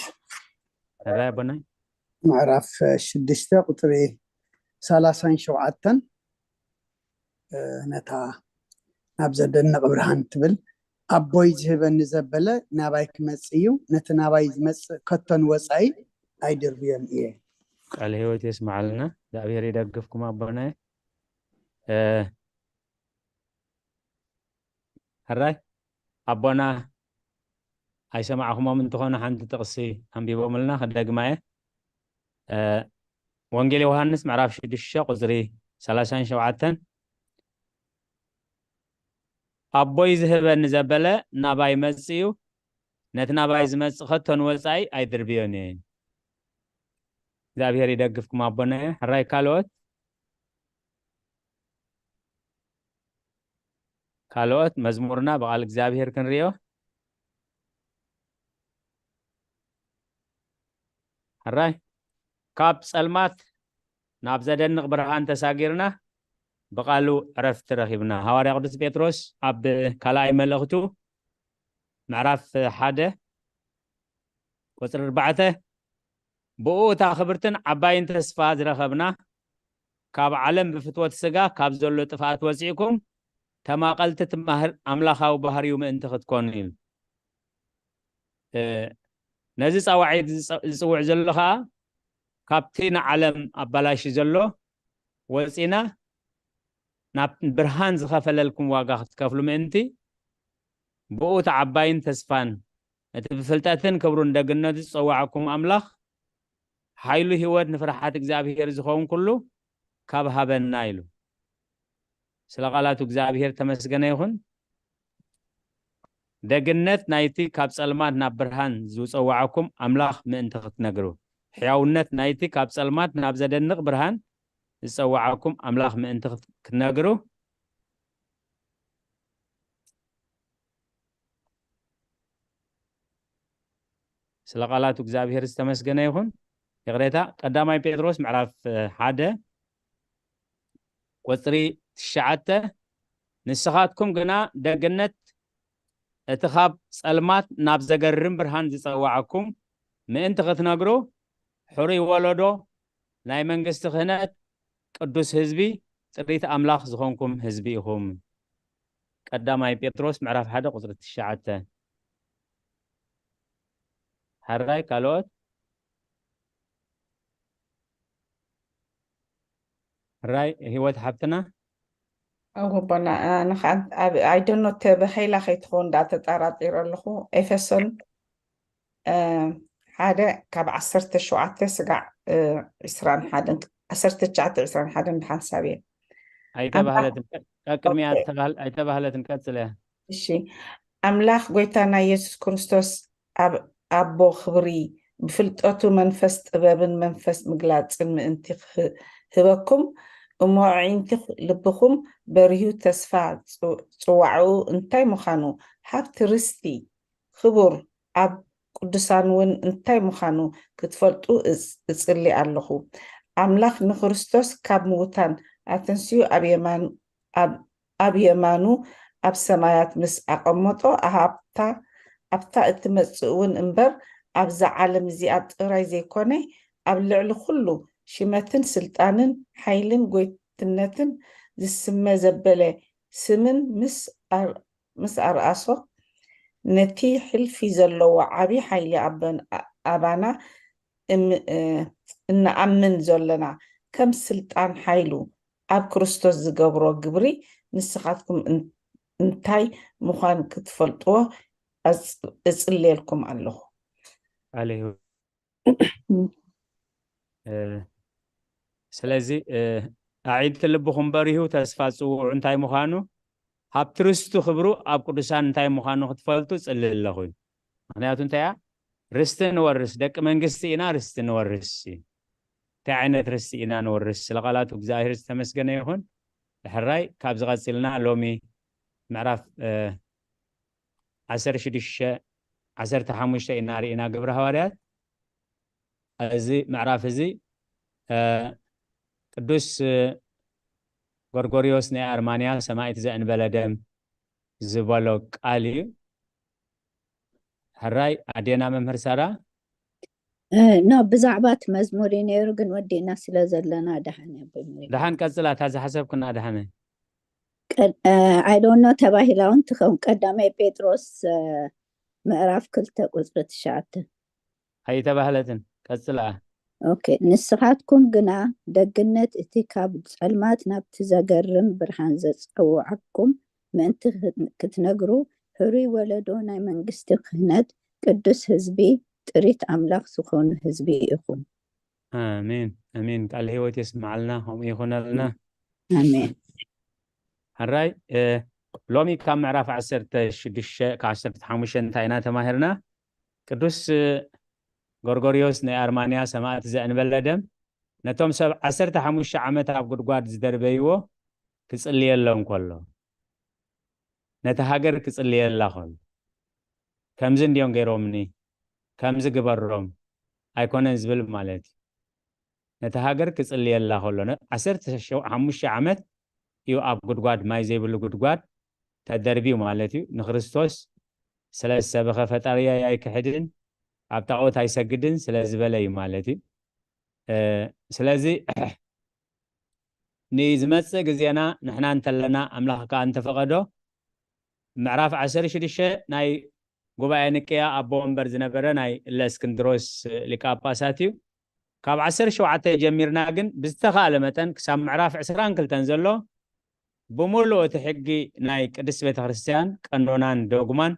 ሕራይ ኣቦናይ? ምዕራፍ ሽዱሽተ ቁፅሪ ሰላሳን ሸውዓተን ነታ ናብ ዘደንቕ ብርሃን ትብል ኣቦይ ዝህበኒ ዘበለ ናባይ ክመጽእ እዩ፣ ነቲ ናባይ ዝመጽእ ከቶን ወጻኢ ኣይድርብዮን እየ። ቃል ህይወት የስማዓልና። እግዚኣብሔር ይደግፍኩም ኣቦናይ። ሕራይ ኣቦና ኣይሰማዕኹሞም እንተኾነ ሓንቲ ጥቕሲ ኣንቢቦምልና ክደግማ እየ። ወንጌል ዮሃንስ ምዕራፍ ሽዱሽተ ቁፅሪ ሰላሳን ሸውዓተን ኣቦይ ዝህበኒ ዘበለ ናባይ መፅእ እዩ፣ ነቲ ናባይ ዝመፅእ ከቶ ንወፃኢ ኣይድርብዮን እየ። እግዚኣብሔር ይደግፍኩም ኣቦና እየ። ሕራይ ካልኦት? ካልኦት መዝሙርና ብቓል እግዚኣብሔር ክንሪኦ። ሕራይ ካብ ጸልማት ናብ ዘደንቕ ብርሃን ተሳጊርና ብቓሉ ዕረፍቲ ረኺብና። ሃዋርያ ቅዱስ ጴጥሮስ ኣብ ካልኣይ መልእኽቱ ምዕራፍ ሓደ ቁጽሪ ኣርባዕተ ብኡ እታ ክብርትን ዓባይን ተስፋ ዝረኸብና ካብ ዓለም ብፍትወት ስጋ ካብ ዘሎ ጥፍኣት ወፂእኩም ተማቐልቲ ትማህር ኣምላኻዊ ባህሪው ምእንቲ ክትኮኑ እዩ። ነዚ ፃዋዒት ዝፅውዕ ዘሎ ከዓ ካብቲ ንዓለም ኣባላሽ ዘሎ ወፂና ናብ ብርሃን ዝኸፈለልኩም ዋጋ ክትከፍሉ ምእንቲ ብኡ ተዓባይን ተስፋን እቲ ብፍልጠትን ክብሩን ደግነቱ ዝፀዋዕኩም ኣምላኽ ሓይሉ ህይወት ንፍርሓት እግዚኣብሔር ዝኸውን ኩሉ ካብ ሃበና ኢሉ። ስለ ቃላቱ እግዚኣብሔር ተመስገነ ይኹን። ደግነት ናይቲ ካብ ጸልማት ናብ ብርሃን ዝጸዋዓኩም ኣምላኽ ምእንቲ ክትነግሩ፣ ሕያውነት ናይቲ ካብ ጸልማት ናብ ዘደንቕ ብርሃን ዝጸዋዓኩም ኣምላኽ ምእንቲ ክትነግሩ፣ ስለ ቃላቱ እግዚኣብሔር ዝተመስገነ ይኹን። ይቕሬታ፣ ቀዳማይ ጴጥሮስ ምዕራፍ ሓደ ቁፅሪ ትሽዓተ፣ ንስኻትኩም ግና ደግነት እቲ ካብ ጸልማት ናብ ዘገርም ብርሃን ዝጸዋዓኩም ምእንቲ ክትነግሩ፣ ሕሩይ ወለዶ፣ ናይ መንግስቲ ክህነት፣ ቅዱስ ህዝቢ፣ ጥሪት ኣምላኽ ዝኾንኩም ህዝቢ ኢኹም። ቀዳማይ ጴጥሮስ ምዕራፍ ሓደ ቁፅሪ ትሽዓተ። ሕራይ ካልኦት? ሕራይ ህይወት ሓፍትና? ኣቦና ንክዓ ኣይደኖ ተበኸይላ ከይትኸውን ዳ ተጠራጢረ ኣለኹ። ኤፌሶን ሓደ ካብ ዓሰርተ ሸውዓተ ስጋዕ ዕስራን ሓደን ዓሰርተ ትሽዓተ ዕስራን ሓደን ብሓንሳብ እየ። ኣይተባህለትን ቀቅድሚያ ኣይተባህለትን ቀፅለ። እሺ ኣምላኽ ጎይታና ኢየሱስ ክርስቶስ ኣብ ኣቦ ክብሪ ብፍልጠቱ መንፈስ ጥበብን መንፈስ ምግላጽን ምእንቲ ክህበኩም እሞ ኣዒንቲ ልብኹም በሪሁ ተስፋ ጽዋዕኡ እንታይ ምዃኑ ሃብቲ ርስቲ ክቡር ኣብ ቅዱሳን እውን እንታይ ምዃኑ ክትፈልጡ እጽሊ ኣለኹ። ኣምላኽ ንክርስቶስ ካብ ምዉታን ኣተንስዩ ኣብ የማን ኣብ ኣብ የማኑ ኣብ ሰማያት ምስ ኣቐመጦ ኣብታ ኣብታ እትመጽእ እውን እምበር ኣብዛ ዓለም እዚኣ ጥራይ ዘይኮነ ኣብ ልዕሊ ኩሉ ሽመትን ስልጣንን ሓይልን ጎይትነትን ዝስመ ዘበለ ስምን ምስ ኣር- ምስ ኣርኣሶ ነቲ ሕልፊ ዘለዎ ዓቢ ሓይሊ ኣበን- ኣባና እም- እ- እንኣምን ዘለና ከም ስልጣን ሓይሉ ኣብ ክርስቶስ ዝገብሮ ግብሪ ንስኻትኩም እን- እንታይ ምዃን ክትፈልጥዎ እጽ- እጽልየልኩም ኣለኹ። ኣለዩ። ስለዚ ኣዒንቲ ልብኹም በሪሁ ተስፋ ዝፅውዑ እንታይ ምዃኑ ሃብቲ ርስቱ ክብሩ ኣብ ቅዱሳን እንታይ ምዃኑ ክትፈልጡ ጽሊ ኣለኹ። ምክንያቱ እንታይ እያ? ርስቲ ንወርስ ደቂ መንግስቲ ኢና፣ ርስቲ ንወርስ እዩ። እንታይ ዓይነት ርስቲ ኢና ንወርስ? ስለ ቃላቱ እግዚኣብሔር ዝተመስገነ ይኹን። ሕራይ ካብዚ ቀፂልና ሎሚ ምዕራፍ ዓሰርተ ሽዱሽተ ዓሰርተ ሓሙሽተ ኢና ርኢና ግብረ ሃዋርያት። እዚ ምዕራፍ እዚ፣ እ፣ ቅዱስ፣ እ፣ ጎርጎርዮስ ናይ ኣርማንያ ሰማዕት ዘእንበለ ደም ዝበሎ ቃል እዩ። ሕራይ ኣዴና መምህር ሳራ። እ፣ ኖ፣ ብዛዕባ እቲ መዝሙር እዩ ነይሩ፣ ግን ወዲእና ስለ ዘለና ደሓን እያ። ብመሪ- ደሓን ቀጽላ፣ እታ ዝሓሰብክና ደሓነ። ቀድ-፣ እ፣ I don't know ተባሂላ እውን ትኸውን። ቀዳማይ ጴጥሮስ፣ እ፣ ምዕራፍ ክልተ ቁጽሪ ትሽዓተ። ኣይተባህለትን። ቀጽላ። ኦኬ። ንስኻትኩም ግና ደግነት እቲ ካብ ጸልማት ናብቲ ዘገርም ብርሃን ዘጸውዓኩም ምእንቲ ክት-፣ ክትነግሩ፣ ሕሩይ ወለዶ፣ ናይ መንግስቲ ክህነት፣ ቅዱስ ህዝቢ፣ ጥሪት ኣምላኽ ዝኾኑ ህዝቢ ኢኹም። ኣሜን፣ ኣሜን። ቃል ህይወት የስምዓልና፣ ከምኡ ይኹነልና። ኣሜን። ሕራይ፣ እ፣ ሎሚ ካብ ምዕራፍ ዓሰርተ ሽዱሽተ ካብ ዓሰርተ ሓሙሽተ እንታይ ኢና ተማሂርና? ቅዱስ፣ እ፣ ጎርጎርዮስ ናይ ኣርማንያ ሰማዕት ዘእንበለ ደም ነቶም ሰብ ዓሰርተ ሓሙሽተ ዓመት ኣብ ጉድጓድ ዝደርበይዎ ክጽልየሎም ከሎ፣ ነቲ ሃገር ክጽልየላ ከሎ፣ ከምዚ እንድዮም ገይሮምኒ፣ ከምዚ ግበሮም ኣይኮነን ዝብል ማለት እዩ። ነቲ ሃገር ክጽልየላ ከሎ፣ ነ-፣ ዓሰርተ ሓሙሽተ ዓመት እዩ ኣብ ጉድጓድ፣ ማይ ዘይብሉ ጉድጓድ ተደርብዩ ማለት እዩ። ንክርስቶስ ስለ ዝሰበኸ፣ "ፈጣሪያይ ኣይክሕድን፣ ኣብ ጣዖት ኣይሰግድን" ስለ ዝበለ እዩ ማለት እዩ። እ፣ ስለዚ ንዝመጽእ ግዜና ንሕና እንተለና፣ ኣምላኽ ከኣ እንተፈቐዶ፣ ምዕራፍ ዓሰርተ ሽዱሽተ ናይ ጉባኤ ንቅያ ኣቦ ወንበር ዝነበረ ናይ እለእስክንድሮስ ሊቀ ጳጳሳት እዩ። ካብ ዓሰርተ ሸውዓተ ጀሚርና ግን ብዝተኻእለ መጠን ክሳብ ምዕራፍ ዕስራን ክልተን ዘሎ ብምሉእ እቲ ሕጊ ናይ ቅድስት ቤተ ክርስቲያን ቀኖናን ዶግማን፣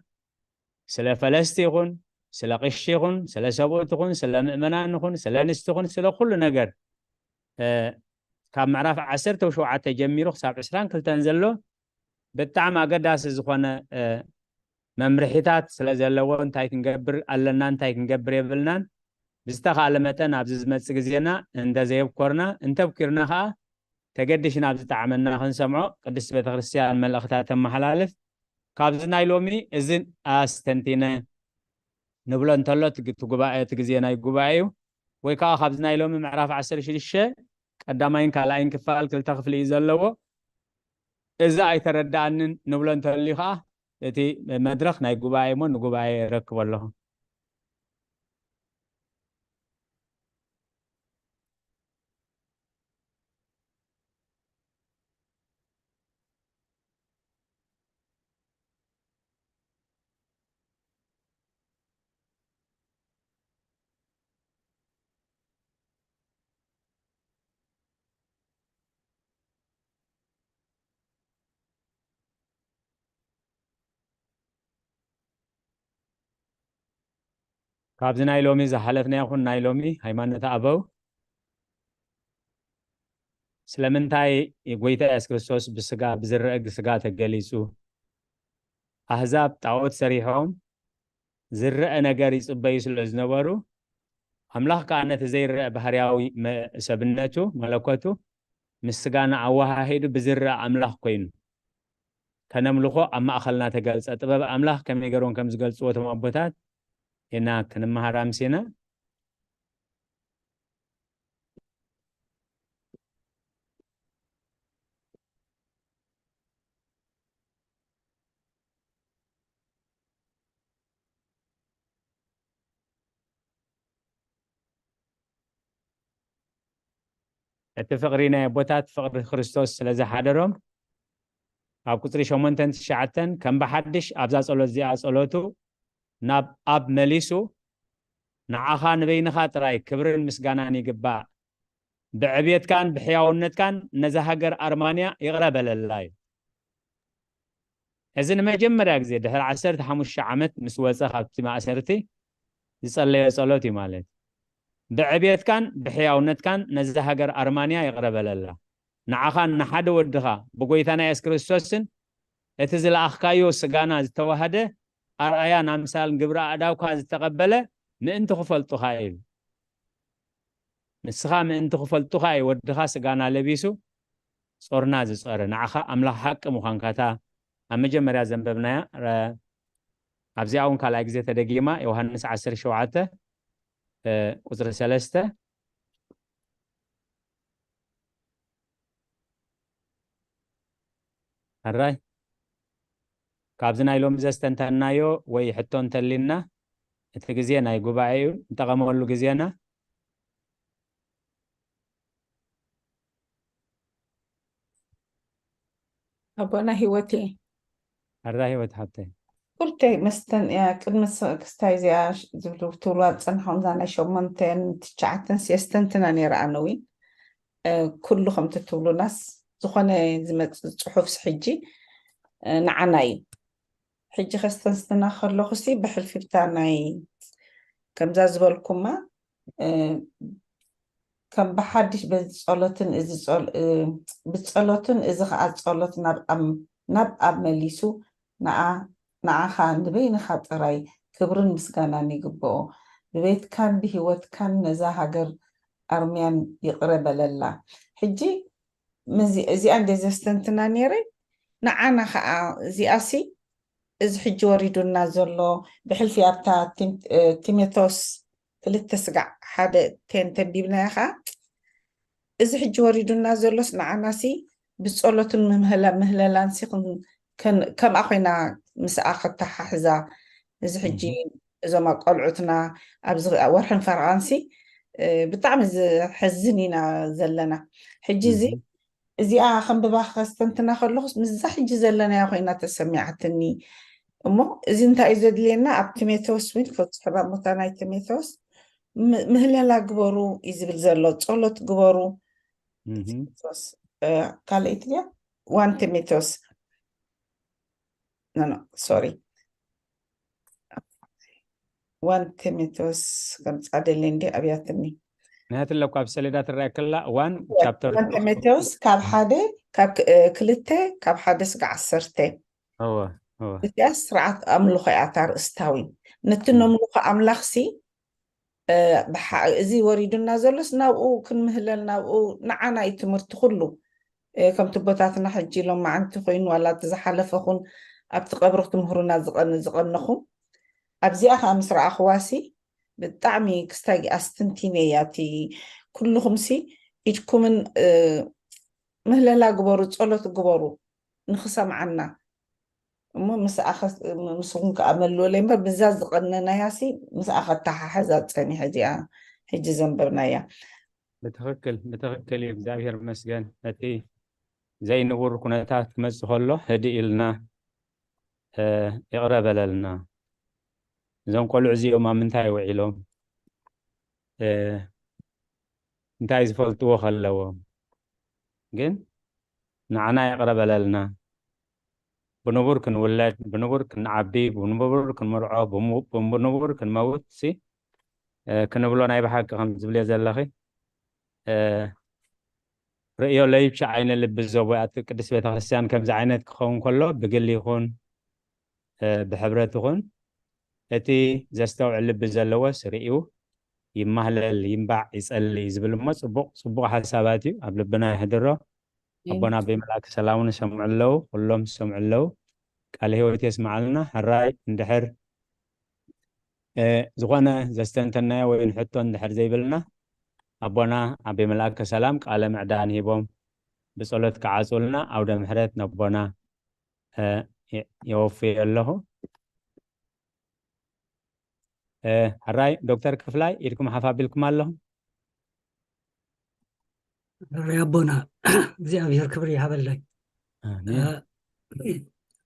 ስለ ፈለስቲ ይኹን፣ ስለ ቅሺ ይኹን፣ ስለ ሰብኡት ይኹን፣ ስለ ምእመናን ይኹን፣ ስለ ኣንስቲ ይኹን፣ ስለ ኩሉ ነገር፣ እ፣ ካብ ምዕራፍ ዓሰርተ ሸውዓተ ጀሚሩ ክሳብ ዕስራን ክልተን ዘሎ ብጣዕሚ ኣገዳሲ ዝኾነ፣ እ፣ መምርሒታት ስለ ዘለዎ፣ እንታይ ክንገብር ኣለና፣ እንታይ ክንገብር የብልናን፣ ብዝተኻእለ መጠን ኣብዚ ዝመጽእ ግዜና እንተ ዘየብኮርና፣ እንተብኪርና ኸኣ ተገዲሽና ኣብ ዝጠዓመና ክንሰምዖ ቅድስት ቤተ ክርስቲያን መልእኽታ ተመሓላልፍ። ካብዚ ናይ ሎሚ እዚ ኣስተንቲነ ንብሎ እንተሎ፣ እቲ ግ-፣ እቲ ጉባኤ፣ እቲ ግዜ ናይ ጉባኤ እዩ። ወይ ከዓ ካብዚ ናይ ሎሚ ምዕራፍ ዓሰርተ ሽዱሽተ ቀዳማይን ካልኣይን ክፋል ክልተ ክፍሊ እዩ ዘለዎ። እዚ ኣይተረዳኣንን ንብሎ እንተልዩ ከዓ፣ እቲ መድረኽ ናይ ጉባኤ እሞ ንጉባኤ ረክቦ ኣለኹ። ካብዚ ናይ ሎሚ ዝሓለፍና ይኹን ናይ ሎሚ ሃይማኖት ኣበው ስለምንታይ ጎይታ የሱስ ክርስቶስ ብስጋ፣ ብዝረአ ስጋ ተገሊጹ? ኣህዛብ ጣዖት ሰሪሖም ዝረአ ነገር ይጽበዩ ስለ ዝነበሩ፣ ኣምላኽ ከኣ ነቲ ዘይረአ ባህርያዊ መ-፣ ሰብነቱ፣ መለኮቱ፣ ምስ ስጋና ኣወሃሂዱ ብዝረአ ኣምላኽ ኮይኑ ከነምልኾ ኣብ ማእኸልና ተገልጸ። ጥበብ ኣምላኽ ከመይ ገይሮም ከም ዝገልጽዎ እቶም ኣቦታት ኢና ክንመሃር ኣምሲና። እቲ ፍቕሪ ናይ ኣቦታት ፍቕሪ ክርስቶስ ስለ ዝሓደሮም፣ ኣብ ቁጽሪ ሸሞንተን ትሽዓተን ከም ብሓድሽ ኣብዛ ጸሎት እዚኣ ጸሎቱ ናብ ኣብ መሊሱ፣ "ንዓኻ ንበይንኻ ጥራይ ክብርን ምስጋናን ይግባእ፣ ብዕብየትካን ብሕያውነትካን ነዛ ሃገር ኣርማንያ ይቕረ በለላ" እዩ። እዚ ንመጀመርያ ግዜ ድሕሪ ዓሰርተ ሓሙሽተ ዓመት ምስ ወጸ ካብቲ ማእሰርቲ ዝጸለዮ ጸሎት እዩ ማለት። "ብዕብየትካን ብሕያውነትካን ነዛ ሃገር ኣርማንያ ይቕረ በለላ። ንዓኻን ንሓደ ወድኻ ብጎይታና የሱስ ክርስቶስን እቲ ዝለኣኽካዮ ስጋና ዝተዋህደ ኣርኣያን ኣምሳልን ግብረ ኣእዳውካ ዝተቐበለ ምእንቲ ክፈልጡኻ" እዩ። ንስኻ ምእንቲ ክፈልጡኻ እዩ ወድኻ ስጋና ለቢሱ ጾርና ዝጾረ። ንዓኻ ኣምላኽ ሓቂ ምዃንካ፣ እታ ኣብ መጀመርያ ዘንበብናያ ረ-፣ ኣብዚኣ እውን ካልኣይ ግዜ ተደጊማ፣ ዮሃንስ ዓሰርተ ሸውዓተ ቁፅሪ ሰለስተ። ሕራይ ካብዚ ናይ ሎሚ ዘስተንተናዮ ወይ ሕቶ እንተሊና፣ እቲ ግዜ ናይ ጉባኤ እዩ፣ ንጠቐመሉ ግዜና። ኣቦና ህይወቴ ሕራ ህይወት ሓብተይ። ኩርተይ መስተን እያ። ቅድሚ ስ- ክስታይ እዚኣ ዝብሉ ትብሉ ኣብ ፀንሖም እዛ ናይ ሸሞንተን ትሽዓተን የስተንትና ነይረ ኣነ እውን ኩሉ ከምቲ ትብሉናስ ዝኾነ ዝመፅእ ፅሑፍስ ሕጂ ንዓና እዩ። ሕጂ ከስተንስትና ከለኹሲ ብሕልፊብታ ናይ ከምዛ ዝበልኩማ ከም ብሓድሽ በዚ ጸሎትን እዚ ጸል- እ፣ ብጸሎትን እዚ ኸኣ ጸሎት ናብ ኣብ ናብ ኣብ መሊሱ ንዓ ንዓኻ ንበይንኻ ጥራይ ክብርን ምስጋናን ይግብኦ። ብቤትካን ብህይወትካን ነዛ ሃገር ኣርምያን ይቕረ በለላ። ሕጂ ምዚ- እዚኣ እንደ ዘስተንትና ነይረ ንዓና ኸኣ እዚኣሲ እዚ ሕጂ ወሪዱና ዘሎ ብሕልፊ ኣብታ ቲም- እ፣ ቲሞቴዎስ ክልተ ስጋዕ ሓደ ቴን ተንቢብናያ ኸዓ እዚ ሕጂ ወሪዱና ዘሎስ ንዓናሲ ብጸሎትን ምህለላንሲ ከምኣ ኮይና ምስኣ ከተሓሕዛ እዚ ሕጂ እዞም ኣቆልዑትና ኣብዚ ወርሕን ፈረቓንሲ ብጣዕሚ ዝሕዝን ኢና ዘለና ሕጂ እዚ እዚኣ ከንብባ ከስተንትና ከለኹስ ምስዛ ሕጂ ዘለናያ ኮይና ተሰሚዓትኒ እሞ እዚ እንታይ እዩ ዘድልየና ኣብ ቲሞቴዎስ እውን ከብፅሕባ ቦታ ናይ ቲሞቴዎስ ምህለላ ግበሩ እዩ ዝብል ዘሎ ጸሎት ግበሩ ካልኣይቲ ድያ ዋን ቲሞቴዎስ ሶሪ ዋን ቲሞቴዎስ ከምፃ ደሊ እንዲ ኣብያትኒ ናያት ኣለኩ ኣብ ሰሌዳ ትረአ ከላ ዋን ቻፕተር ቲሞቴዎስ ካብ ሓደ ካብ ክልተ ካብ ሓደ ስጋ ዓሰርተ እዚኣ ስርዓት ኣምልኾ እያ እታ ርእስታዊ ነቲ ነምልኾ ኣምላኽሲ እዚ ወሪዱና ዘሎስ ናብኡ ክንምህለል ናብኡ ንዓና እዩ ትምህርቲ ኩሉ ከምቲ ቦታትና ሕጂ ኢሎም መዓንቲ ኮይኑ ዋላ እቲ ዝሓለፈ ኹን ኣብቲ ቀብሪ ክትምህሩና ዝቐነኹም ኣብዚኣ ከዓ ምስ ረኣኽዋሲ ብጣዕሚ ክስታይ ኣስትንቲነ እያ እቲ ኩልኹምሲ ኢድኩምን ምህለላ ግበሩ ጸሎት ግበሩ ንኽሰምዓና እሞ ምስኹም ከዓ መልወለይ እምበር ብዛ ዝቐነናያሲ ምስኣ ከተሓሕዛ ፀኒሐ እዚኣ ሕጂ ዘንበብናያ ብትኽክል ብትኽክል እዩ እግዚኣብሔር መስገን ነቲ ዘይንቡር ኩነታት ክመፅእ ከሎ ህድእ ኢልና ይቕረ በለልና እዞም ቆልዑ እዚኦም ኣብ ምንታይ ውዒሎም እንታይ ዝፈልጥዎ ከለዎም ግን ንዓና ይቕረ በለልና ብንቡር ክንውለድ ብንቡር ክንዓቢ ብንቡር ክንምርዖ ብንቡር ክንመውት ሲ ክንብሎ ናይ ብሓቂ ከም ዝብልዮ ዘለኺ ርእዮ ለይብቻ ዓይነ ልቢ ዞቦ ኣቲ ቅድስት ቤተክርስትያን ከምዚ ዓይነት ክኸውን ከሎ ብግሊ ይኹን ብሕብረት ይኹን እቲ ዘስተውዕል ልቢ ዘለዎስ ርእዩ ይማህለል ይንባዕ ይጸሊ ዝብል እሞ ጽቡቕ ጽቡቕ ሓሳባት እዩ ኣብ ልብና ይሕድሮ ኣቦና ኣቦይ መልኣክ ሰላሙ ንሰምዑ ኣለዉ ኩሎም ዝሰምዑ ኣለዉ ቃል ህይወት የስምዓልና ሕራይ እንድሕር ዝኾነ ዘስተንተናዮ ወይ ንሕቶ እንድሕር ዘይብልና ኣቦና ኣቦይ መልኣከ ሰላም ቃለ ምዕዳን ሂቦም ብጸሎት ክዓጹልና ኣውደ ምሕረት ነቦና የወፍዮ ኣለኹ ሕራይ ዶክተር ክፍላይ ኢድኩም ሓፍ ኣቢልኩም ኣለኹም ሕራይ ኣቦና እግዚኣብሔር ክብሪ ይሃበለይ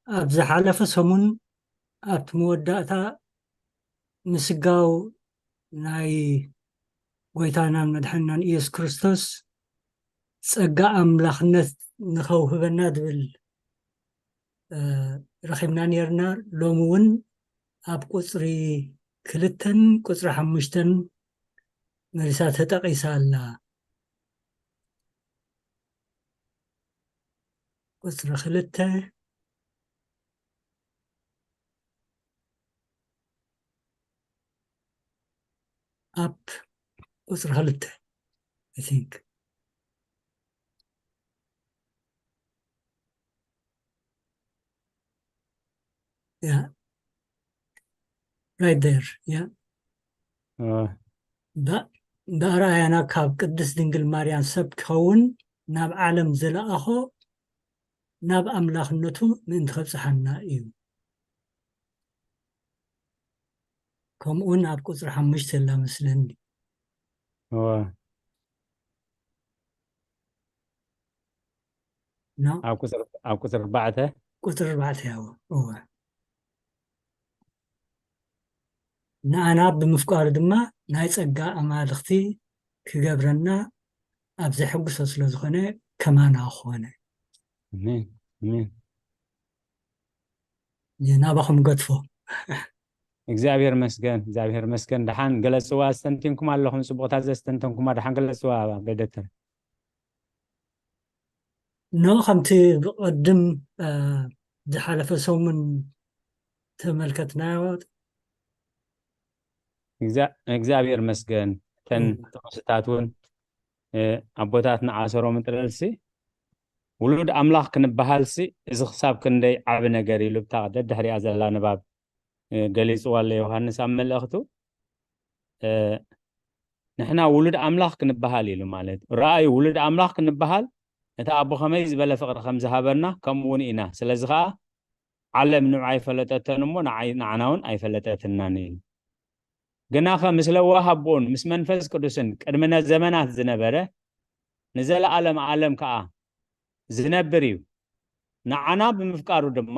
ኣብ ዝሓለፈ ሰሙን ኣብቲ መወዳእታ ምስጋው ናይ ጎይታናን መድሓንናን ኢየሱስ ክርስቶስ ጸጋ ኣምላኽነት ንኸውህበና ዝብል ረኺብና ነርና ሎሚ እውን ኣብ ቁፅሪ ክልተን ቁፅሪ ሓሙሽተን መሊሳ ተጠቒሳ ኣላ ቁፅሪ ክልተ ኣብ ቁፅሪ ክልተ I think yeah Right there, yeah. እወ። ብ-፣ ብኣርኣያና ካብ ቅድስት ድንግል ማርያም ሰብ ክኸውን ናብ ዓለም ዝለኣኾ ናብ ኣምላኽነቱ ምእንቲ ከብጽሓና እዩ። ከምኡውን ኣብ ቁጽሪ ሓሙሽተ ላ መስለኒ። እወ። ኖ? ኣብ ቁጽሪ ኣብ ቁጽሪ ኣርባዕተ ቁጽሪ ኣርባዕተ ያው እወ። ንኣና ብምፍቃሩ ድማ ናይ ጸጋ ኣማልኽቲ ክገብረና ኣብ ዘሐጉሶ ስለ ዝኾነ ከማና ኾነ። ኣሜን ኣሜን። ናባኹም ገድፎ። እግዚኣብሔር መስገን እግዚኣብሔር መስገን። ደሓን ገለጽዋ፣ ኣስተንቲንኩም ኣለኹም። ጽቡቕታት ዘስተንተንኩማ ደሓን ገለጽዋ። በደተር ኖ ከምቲ ብቐድም እ፣ ዝሓለፈ ሰሙን ተመልከትናዮ። እግዚኣብሔር መስገን። እተን እም። ጥቕስታት እውን እ፣ ኣቦታት ንዓሰሮም ጥለልሲ ውሉድ ኣምላኽ ክንበሃልሲ እዚ ክሳብ ክንደይ ዓቢ ነገር ኢሉ ብታ ደድሕሪኣ ዘላ ንባብ እ፣ ገሊጽዋ ኣሎ ዮሃንስ ኣብ መልእኽቱ። እ፣ ንሕና ውሉድ ኣምላኽ ክንበሃል ኢሉ ማለት እዩ። ረኣዩ ውሉድ ኣምላኽ ክንበሃል እቲ ኣቦ ከመይ ዝበለ ፍቕሪ ከም ዝሃበና ከምኡ እውን ኢና። ስለዚ ኸዓ ዓለም ንዑ ኣይፈለጠቶን እሞ ንዓይ ንዓና እውን ኣይፈለጠትናን ኢሉ። ግናኸ ምስ ለዋህ ኣቦኡን ምስ መንፈስ ቅዱስን ቅድሚ ነ ዘመናት ዝነበረ ንዘለኣለም ዓለም ከኣ ዝነብር እዩ። ንዓና ብምፍቃሩ ድማ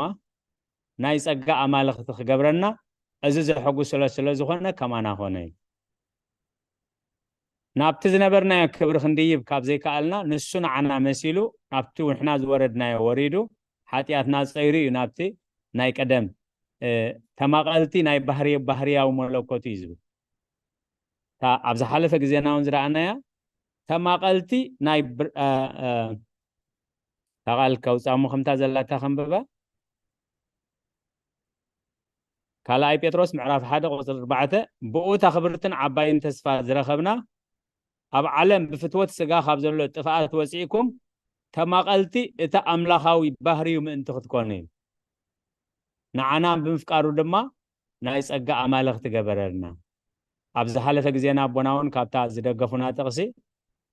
ናይ ጸጋ ኣማልኽቲ ክገብረና እዚ ዘሐጉስሎ ስለ ዝኾነ ከማና ኾነ እዩ። ናብቲ ዝነበርናዮ ክብሪ ክንድይብ ካብ ዘይከኣልና ንሱ ንዓና መሲሉ ናብቲ ንሕና ዝወረድናዮ ወሪዱ ሓጢኣትና ጸይሩ እዩ ናብቲ ናይ ቀደም እ፣ ተማቐልቲ ናይ ባህሪ ባህርያዊ መለኮት እዩ ዝብል። እታ ኣብ ዝሓለፈ ግዜና እውን ዝረኣናያ ተማቐልቲ ናይ ብር- እ፣ እ፣ እታ ቃል ከውፃሞ ከምታ ዘላታ ከንብባ። ካልኣይ ጴጥሮስ ምዕራፍ ሓደ ቁፅሪ ኣርባዕተ፣ ብኡ እታ ክብርትን ዓባይን ተስፋ ዝረኸብና ኣብ ዓለም ብፍትወት ስጋ ካብ ዘሎ ጥፍኣት ወፂእኩም ተማቐልቲ እቲ ኣምላኻዊ ባህርዩ ምእንቲ ክትኮኑ እዩ። ንዓና ብምፍቃሩ ድማ ናይ ጸጋ ኣማልኽቲ ገበረና። ኣብ ዝሓለፈ ግዜና ኣቦና እውን ካብታ ዝደገፉና ጥቕሲ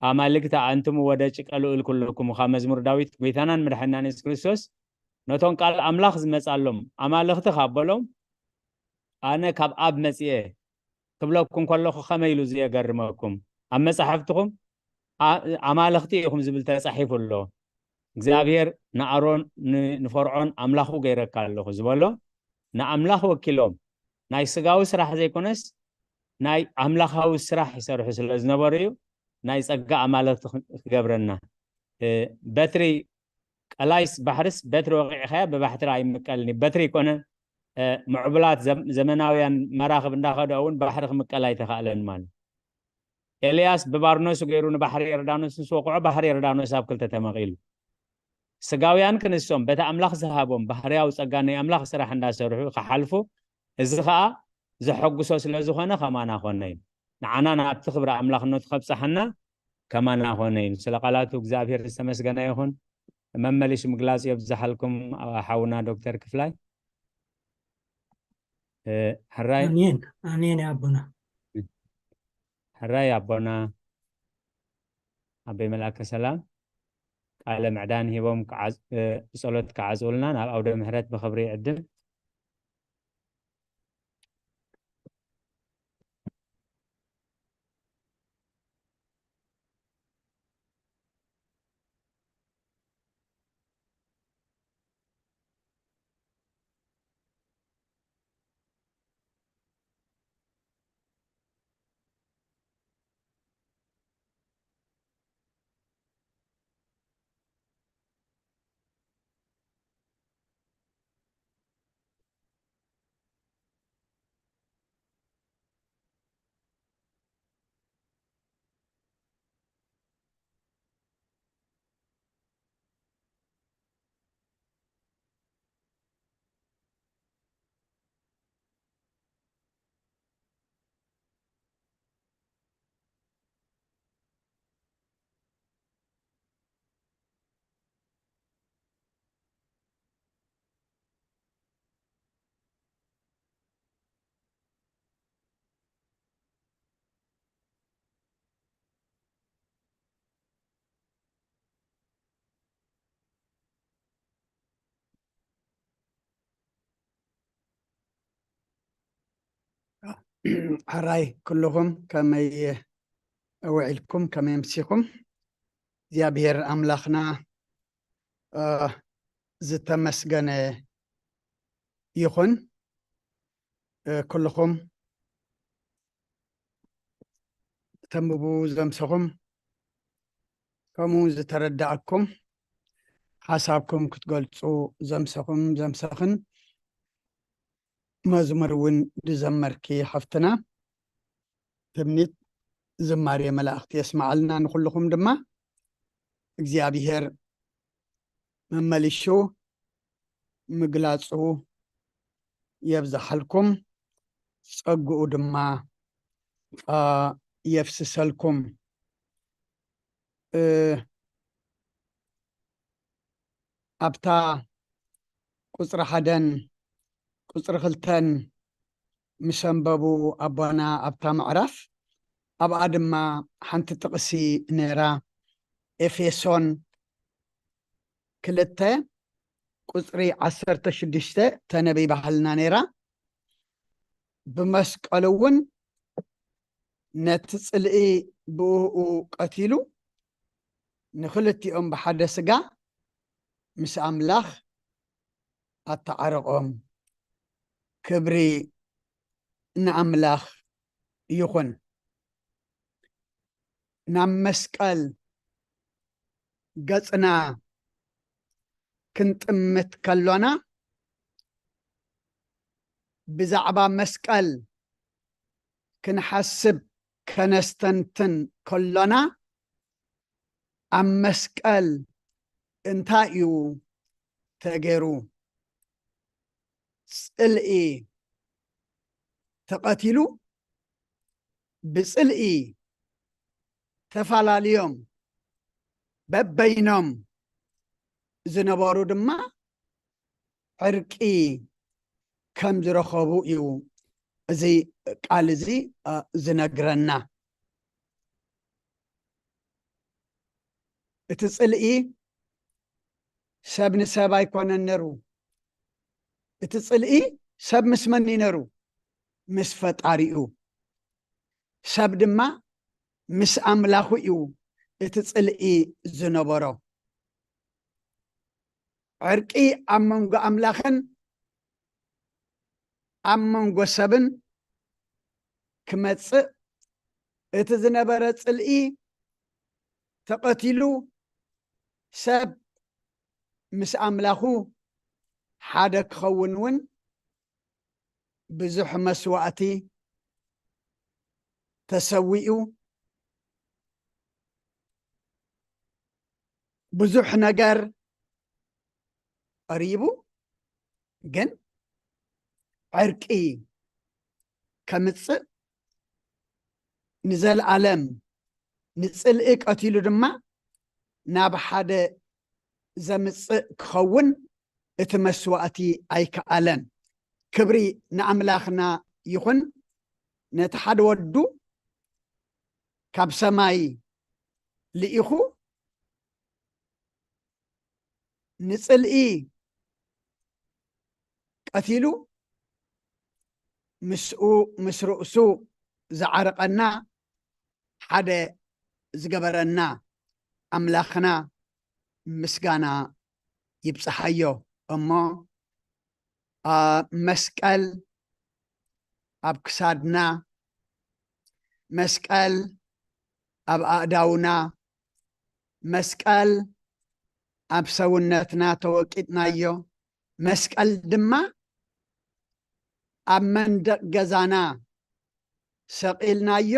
ኣማልክት ኣንትሙ ወደ ጭቀ ልዑል ኩልኩም ካብ መዝሙር ዳዊት ጎይታናን መድሓኒናን የሱስ ክርስቶስ ነቶም ቃል ኣምላኽ ዝመጻሎም ኣማልኽቲ ካብ በሎም ኣነ ካብ ኣብ መጽየ ክብለኩም ከለኹ ከመይ ኢሉ ዝየገርመኩም ኣብ መጻሕፍትኹም ኣማልኽቲ ኢኹም ዝብል ተጻሒፉ ኣሎ። እግዚኣብሔር ንኣሮን ንፈርዖን ኣምላኹ ገይረካ ኣለኹ ዝበሎ ንኣምላኽ ወኪሎም ናይ ስጋዊ ስራሕ ዘይኮነስ ናይ ኣምላኻዊ ስራሕ ይሰርሑ ስለ ዝነበሩ እዩ። ናይ ጸጋ ኣማልኽቲ ክገብረና በትሪ ቀላይስ ባሕርስ በትሪ ወቂዕኻያ ብባሕትሪ ኣይምቀልን እዩ። በትሪ ይኮነ ምዕቡላት ዘመናውያን መራኽብ እንዳኸደ እውን ባሕሪ ክምቀል ኣይተኻእለን ማለት ኤልያስ ብባርኖሱ ገይሩ ንባሕሪ ዮርዳኖስ ምስ ወቅዖ ባሕሪ ዮርዳኖስ ኣብ ክልተ ተመቒሉ። ስጋውያን ክንሶም በቲ ኣምላኽ ዝሃቦም ባህርያዊ ጸጋ ናይ ኣምላኽ ስራሕ እንዳሰርሑ ክሓልፉ፣ እዚ ኸኣ ዘሐጉሶ ስለ ዝኾነ ከማና ኾነ እዩ። ንዓና ናብቲ ክብሪ ኣምላኽነቱ ከብጽሓና ከማና ኾነ እዩ። ስለ ቃላቱ እግዚኣብሔር ዝተመስገነ ይኹን። መመሊሱ ምግላጽ የብዝሓልኩም ሓውና ዶክተር ክፍላይ። ሕራይ ኣሜን ኣሜን። ኣቦና ሕራይ ኣቦና ኣበይ መልኣከ ሰላም ቃለ ምዕዳን ሂቦም ብጸሎት ክዓጽውልና ናብ ኣውደ ምሕረት ብኽብሪ ይዕድም። ሕራይ ኩልኹም፣ ከመይ ውዒልኩም? ከመይ ኣምሲኹም? እግዚኣብሔር ኣምላኽና፣ እ፣ ዝተመስገነ ይኹን። እ፣ ኩልኹም ተንብቡ ዘምሰኹም፣ ከምኡ ዝተረዳእኩም፣ ሓሳብኩም ክትገልጹ ዘምሰኹም ዘምሰኽን፣ መዝሙር እውን ዝዘመርኪ ሓፍትና ትምኒት፣ ዝማሬ መላእኽቲ የስምዓልና። ንኹልኹም ድማ እግዚኣብሔር መመሊሹ ምግላጹ የብዝሓልኩም፣ ጸግኡ ድማ፣ አ፣ የፍስሰልኩም። እ፣ ኣብታ ቁጽሪ ሓደን ቁጽሪ ክልተን ምስ ኣንበቡ ኣቦና ኣብታ ምዕራፍ፣ ኣብኣ ድማ ሓንቲ ጥቕሲ ነይራ። ኤፌሶን ክልተ ቁጽሪ ዓሰርተ ሽዱሽተ ተነቢባሃልና ነይራ። "ብመስቀሉ እውን ነቲ ጽልኢ ብእኡ ቀቲሉ፣ ንኽልቲኦም ብሓደ ስጋ ምስ ኣምላኽ ኣተዓረቖም። ክብሪ ንኣምላኽ ይኹን።" ናብ መስቀል ገጽና ክንጥምት ከሎና፣ ብዛዕባ መስቀል ክንሓስብ ከነስተንትን ከሎና፣ ኣብ መስቀል እንታይ እዩ ተገይሩ? ጽልኢ ተቐቲሉ፣ ብጽልኢ ተፈላለዮም በበይኖም ዝነበሩ ድማ ዕርቂ ከም ዝረኸቡ እዩ እዚ ቃል እዚ፣ እ፣ ዝነግረና። እቲ ጽልኢ ሰብ ንሰብ ኣይኮነን ነሩ። እቲ ጽልኢ ሰብ ምስ መን እዩ ነሩ? ምስ ፈጣሪኡ። ሰብ ድማ ምስ ኣምላኹ እዩ እቲ ጽልኢ ዝነበሮ። ዕርቂ ኣብ መንጎ ኣምላኽን ኣብ መንጎ ሰብን ክመጽእ፣ እቲ ዝነበረ ጽልኢ ተቐቲሉ፣ ሰብ ምስ ኣምላኹ ሓደ ክኸውን እውን ብዙሕ መስዋእቲ ተሰዊኡ፣ ብዙሕ ነገር ቀሪቡ፣ ግን ዕርቂ ከምጽእ፣ ንዘለኣለም ንጽልኢ ቀቲሉ ድማ ናብ ሓደ ዘምጽእ ክኸውን እቲ መስዋእቲ ኣይከኣለን። ክብሪ ንኣምላኽና ይኹን። ነቲ ሓደ ወዱ ካብ ሰማይ ልኢኹ፣ ንጽልኢ ቀቲሉ፣ ምስኡ፣ ምስ ርእሱ ዝዓረቐና፣ ሓደ ዝገበረና ኣምላኽና ምስጋና ይብጽሓዮ። እሞ፣ ኣ፣ መስቀል ኣብ ክሳድና፣ መስቀል ኣብ ኣእዳውና፣ መስቀል ኣብ ሰውነትና ተወቂጥናዮ፣ መስቀል ድማ ኣብ መንደቕ ገዛና ሰቒልናዮ።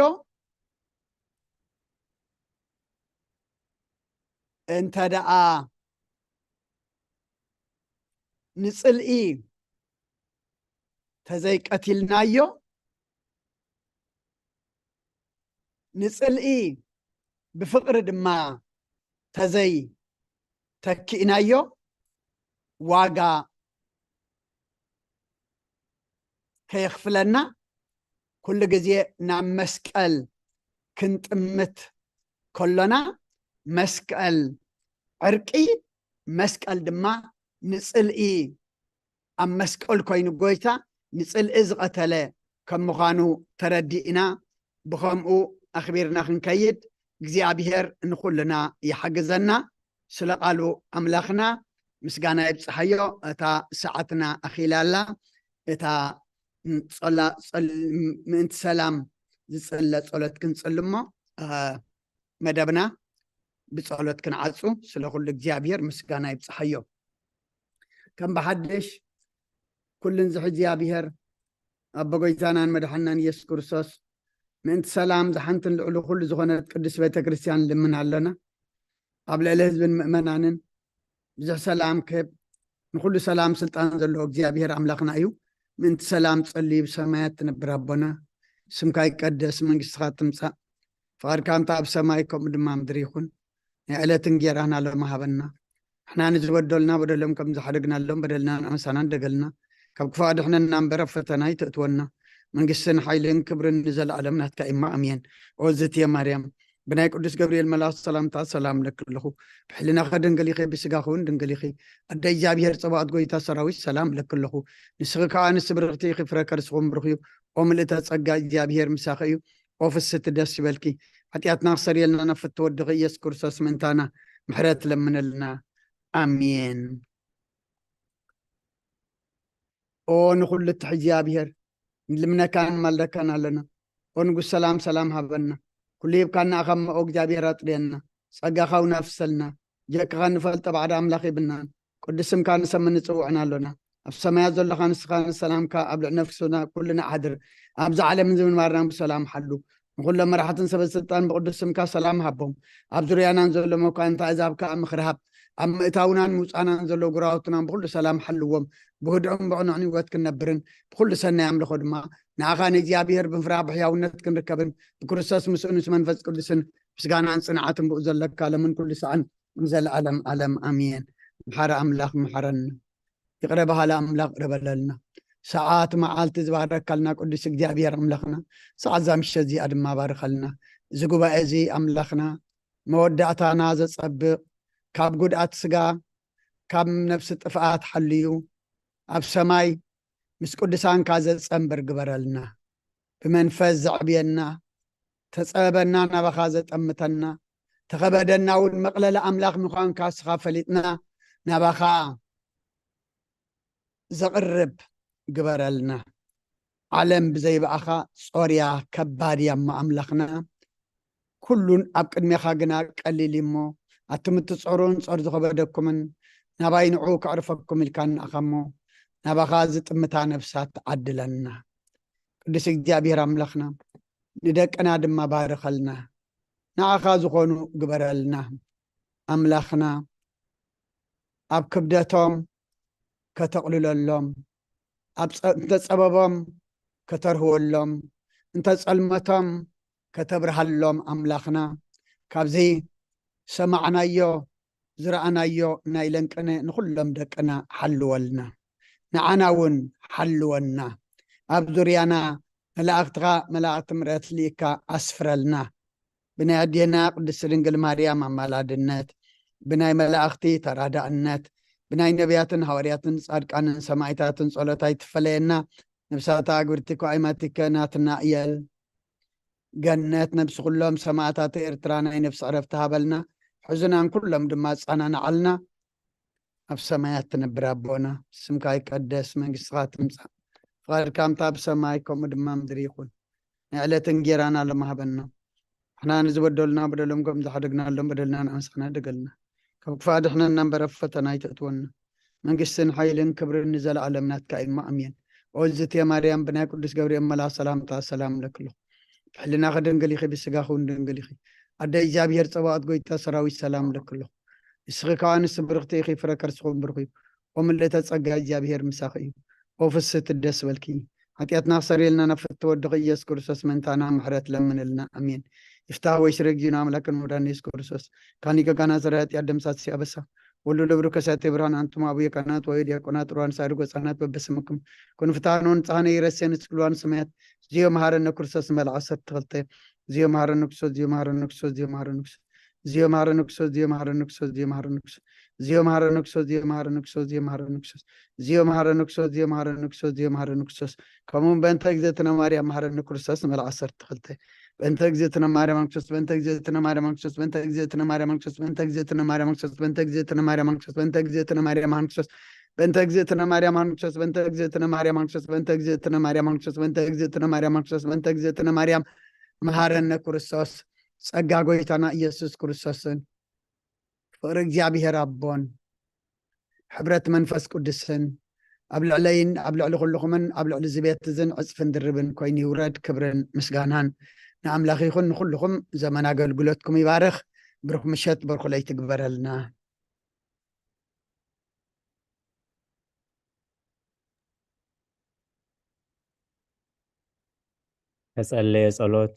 እንተ ደኣ ንጽልኢ ተዘይቀቲልናዮ፣ ንጽልኢ ብፍቕሪ ድማ ተዘይ ተኪእናዮ፣ ዋጋ ከየኽፍለና፣ ኩሉ ግዜ ናብ መስቀል ክንጥምት ከሎና፣ መስቀል ዕርቂ፣ መስቀል ድማ ንጽልኢ፣ ኣብ መስቀል ኮይኑ ጎይታ ንጽልኢ ዝቐተለ፣ ከም ምዃኑ ተረዲእና፣ ብኸምኡ ኣኽቢርና ክንከይድ እግዚኣብሔር ንኹልና ይሓግዘና። ስለ ቃሉ ኣምላኽና ምስጋና ይብጽሓዮ። እታ ሰዓትና ኣኺላ ኣላ። እታ ጸላ-፣ ጸል-፣ ምእንቲ ሰላም ዝጸለ ጸሎት ክንጽሊ እሞ፣ አ፣ መደብና ብጸሎት ክንዓጹ። ስለ ኩሉ እግዚኣብሔር ምስጋና ይብጽሓዮ። ከም ብሓድሽ ኩሉን ዝሕዚ እግዚኣብሔር ኣቦ ጎይታናን መድሓናን ኢየሱስ ክርስቶስ ምእንቲ ሰላም ዝሓንትን ልዕሊ ኩሉ ዝኾነት ቅድስት ቤተ ክርስቲያን ንልምን ኣለና። ኣብ ልዕሊ ህዝብን ምእመናንን ብዙሕ ሰላም ክህብ፣ ንኹሉ ሰላም ስልጣን ዘለዎ እግዚኣብሔር ኣምላኽና እዩ። ምእንቲ ሰላም ጸልዩ ብሰማያት ትነብር ኣቦና፣ ስምካ ይቀደስ፣ መንግስትኻ ትምጻእ፣ ፍቓድካ ከምታ ኣብ ሰማይ ከምኡ ድማ ምድሪ ይኹን። ናይ ዕለት እንጌራና ሎሚ ሃበና። ንሕና ንዝበደሉና በደሎም ከም ዝሓደግናሎም በደልና ንኣምሳና ንደገልና። ካብ ክፉእ ኣድሕነና እምበር ኣብ ፈተና ኣይተእትወና። መንግስትን ሓይልን ክብርን ንዘለኣለም ናትካ እማ። ኣሜን። ኦ ዝትየ ማርያም፣ ብናይ ቅዱስ ገብርኤል መልኣኽ ሰላምታ ሰላም እለኪ ኣለኹ። ብሕልናኺ ድንግል ኢኺ፣ ብስጋኺ እውን ድንግል ኢኺ። ኣደ እግዚኣብሔር ጸባኦት ጎይታ ሰራዊት ሰላም እለኪ ኣለኹ። ንስኺ ከኣ ኣንስቲ ብርኽቲ ኢኺ፣ ፍረ ከርስኺ እውን ብሩኽ እዩ። ኦ ምልእተ ጸጋ እግዚኣብሔር ምሳኺ እዩ። ኦ ፍስቲ ደስ ይበልኪ። ሓጢኣትና ክሰርየልና ናብ ፍትወ ወድኺ ኢየሱስ ክርስቶስ ምእንታና ምሕረት ለምነልና። ኣሜን። ኦ ንኹሉ እትሕዚ እግዚኣብሔር፣ ንልምነካን ንማልደካን ኣለና። ኦ ንጉስ ሰላም፣ ሰላም ሃበና። ኩሉ ሂብካና ኣኻሞ ኦ እግዚኣብሔር ኣጥርየና። ጸጋኻ እውን ኣፍሰልና። ጀካኻ ንፈልጦ ባዕዳ ኣምላኽ የብልናን። ቅዱስ ስምካ ንሰምን ንጽውዕን ኣሎና። ኣብ ሰማያት ዘሎኻ ንስኻ ንሰላምካ ኣብ ልዕሊ ነፍስና ኩልና ኣሕድር። ኣብዚ ዓለምን ዝምንባርና ብሰላም ሓሉ። ንኹሎም መራሕትን ሰበ ስልጣን ብቅዱስ ስምካ ሰላም ሃቦም። ኣብ ዙርያናን ዘሎ መኳንንቲ ኣሕዛብ ከኣ ምኽሪ ሃብ። ኣብ ምእታውናን ምውጻእናን ዘለዉ ጉራውትና ብኹሉ ሰላም ሓልዎም። ብህድኦም ብቕኑዕን ህይወት ክንነብርን ብኹሉ ሰናይ ኣምልኾ ድማ ንዓኻ ንእግዚኣብሔር ብምፍራህ ብሕያውነት ክንርከብን ብክርስቶስ ምስኡ ምስ መንፈስ ቅዱስን ምስጋናን ጽንዓትን ብኡ ዘለካ ለምን ኩሉ ሰዓን ንዘለዓለም ዓለም ኣሜን። መሓሪ ኣምላኽ መሓረና። ይቕረ በሃሊ ኣምላኽ ይቕረ በለልና። ሰዓት መዓልቲ ዝባረካልና ቅዱስ እግዚኣብሔር ኣምላኽና፣ ሰዓት እዛ ምሸት እዚኣ ድማ ባርኸልና። እዚ ጉባኤ እዚ ኣምላኽና መወዳእታና ዘጸብቕ፣ ካብ ጉድኣት ስጋ፣ ካብ ነፍሲ ጥፍኣት ሓልዩ፣ ኣብ ሰማይ ምስ ቅዱሳንካ ዘጸንብር ግበረልና። ብመንፈስ ዘዕብየና፣ ተጸበበና ናባኻ ዘጠምተና፣ ተኸበደና እውን መቕለሊ ኣምላኽ ምዃንካ እስኻ ፈሊጥና ናባኻ ዘቕርብ ግበረልና። ዓለም ብዘይ ብኣኻ ጾርያ ከባድ እያ እሞ ኣምላኽና፣ ኩሉን ኣብ ቅድሜኻ ግና ቀሊል እዩ እሞ፣ ኣቱም እትጾሩን ጾር ዝኸበደኩምን ናባይ ንዑ ከዕርፈኩም ኢልካ ንኣኻ እሞ፣ ናባኻ ዝጥምታ ነፍሳት ዓድለና። ቅዱስ እግዚኣብሔር ኣምላኽና፣ ንደቅና ድማ ባርኸልና፣ ንኣኻ ዝኾኑ ግበረልና። ኣምላኽና፣ ኣብ ክብደቶም ከተቕልለሎም፣ ኣብ ጸ-፣ እንተ ጸበቦም ከተርህወሎም፣ እንተ ጸልመቶም ከተብርሃሎም ኣምላኽና፣ ካብዚ ሰማዕናዮ ዝረኣናዮ ናይ ለንቅነ ንኹሎም ደቅና ሓልወልና፣ ንዓና እውን ሓልወና። ኣብ ዙርያና መላእኽትኻ መላእኽቲ ምሕረት ልኢካ ኣስፍረልና። ብናይ ኣዴና ቅድስቲ ድንግል ማርያም ኣማላድነት፣ ብናይ መላእኽቲ ተራዳእነት፣ ብናይ ነቢያትን ሃዋርያትን ጻድቃንን ሰማዕታትን ጸሎት ኣይትፈለየና። ነብሳታ ኣግብርቲ ኳይማቲከ ናትና እየል ገነት ነብሲ ኩሎም ሰማዕታት ኤርትራ ናይ ነብሲ ዕረፍቲ ሃበልና። ሕዙናን ኩሎም ድማ ኣጸናንዓልና። ኣብ ሰማያት ትነብር ኣቦና፣ ስምካ ይቀደስ፣ መንግስትኻ ትምጻእ፣ ፍቓድካ ከምታ ኣብ ሰማይ ከምኡ ድማ ምድሪ ይኹን። ናይ ዕለት እንጌራና ሎሚ ሃበና። ንሕና ንዝበደሉና በደሎም ከም ዝሓደግናሎም በደልና ንኣምሳና ደገልና። ካብ ክፉእ ኣድሕነና እምበር ኣብ ፈተና ኣይተእትወና። መንግስትን ሓይልን ክብርን ንዘለኣለም ናትካ እዩ እሞ ኣሜን። ኦ ዝትየ ማርያም፣ ብናይ ቅዱስ ገብርኤል መልኣኽ ሰላምታ ሰላም እለኪ ኣለኹ። ብሕልናኺ ድንግል ኢኺ፣ ብስጋኺ እውን ድንግል ኢኺ። ኣደ እግዚኣብሔር ጸባኦት ጎይታ ሰራዊት ሰላም እለኪ ኣለኹ። ንስኺ ከኣ ኣንስቲ ብርኽቲ ኢኺ፣ ፍረ ከርስኺ እውን ብሩኽ እዩ። ኦ ምልእተ ጸጋ እግዚኣብሔር ምሳኺ እዩ። ኦ ፍስህቲ ደስ በልኪ። ሓጢኣትና ክሰርየልና ናብ ፍትወ ወድኺ ኢየሱስ ክርስቶስ ምእንታና ምሕረት ለምንልና። ኣሜን። ይፍታህ ወይ ስረ እግዚእነ ኣምላክን መድኃኒነ ኢየሱስ ክርስቶስ ካን ሊቀ ካህናት ዘራ ኃጢአት ደምሳሲ አበሳ ወሉ ለብሩ ከሳቴ ብርሃን አንቱም አቡየ ካህናት ወይ ዲያቆናት ሩዋን ሳድጎ ህጻናት በበስምኩም ኩን ፍታኖን ጻነ ይረሴን ስክልዋን ስማያት ዚዮ መሐረነ ክርስቶስ መልዓ ሰት ተኸልተ ዚዮ መሐረነ ክርስቶስ ዚዮ መሐረነ ክርስቶስ ዚዮ መሐረነ ክርስቶስ ዚዮ መሐረነ ክርስቶስ ዚዮ መሐረነ ክርስቶስ ዚዮ መሐረነ ክርስቶስ እዚዮ መሃረኒ ክርስቶስ፣ እዚዮ መሃረኒ ክርስቶስ፣ እዚዮ መሃረኒ ክርስቶስ፣ እዚዮ መሃረኒ ክርስቶስ፣ እዚዮ መሃረኒ ክርስቶስ፣ እዚዮ መሃረኒ ክርስቶስ። ከምኡ እውን በእንተ እግዝእትነ ማርያም መሃረኒ ክርስቶስ ንመልዓ ዓሰርተ ክልተ። በእንተ እግዝእትነ ማርያም ክርስቶስ፣ በእንተ እግዝእትነ ማርያም ክርስቶስ፣ በእንተ እግዝእትነ ማርያም ክርስቶስ፣ በእንተ እግዝእትነ ማርያም ክርስቶስ፣ በእንተ እግዝእትነ ማርያም ክርስቶስ፣ በእንተ እግዝእትነ ማርያም ክርስቶስ፣ በእንተ እግዝእትነ ማርያም ክርስቶስ፣ በእንተ እግዝእትነ ማርያም ክርስቶስ፣ በእንተ እግዝእትነ ማርያም ክርስቶስ፣ በእንተ እግዝእትነ ማርያም ክርስቶስ፣ በእንተ እግዝእትነ ማርያም መሃረነ ክርስቶስ። ጸጋ ጎይታና ኢየሱስ ክርስቶስን ፍቕሪ እግዚኣብሔር ኣቦን ሕብረት መንፈስ ቅዱስን ኣብ ልዕለይን ኣብ ልዕሊ ኩልኹምን ኣብ ልዕሊ እዚ ቤት እዝን ዕጽፍን ድርብን ኮይኑ ይውረድ። ክብርን ምስጋናን ንኣምላኽ ይኹን። ንኹልኹም ዘመን ኣገልግሎትኩም ይባርኽ። ብሩኽ ምሸት፣ ብሩኽ ለይቲ ግበረልና። ተጸለየ ጸሎት፣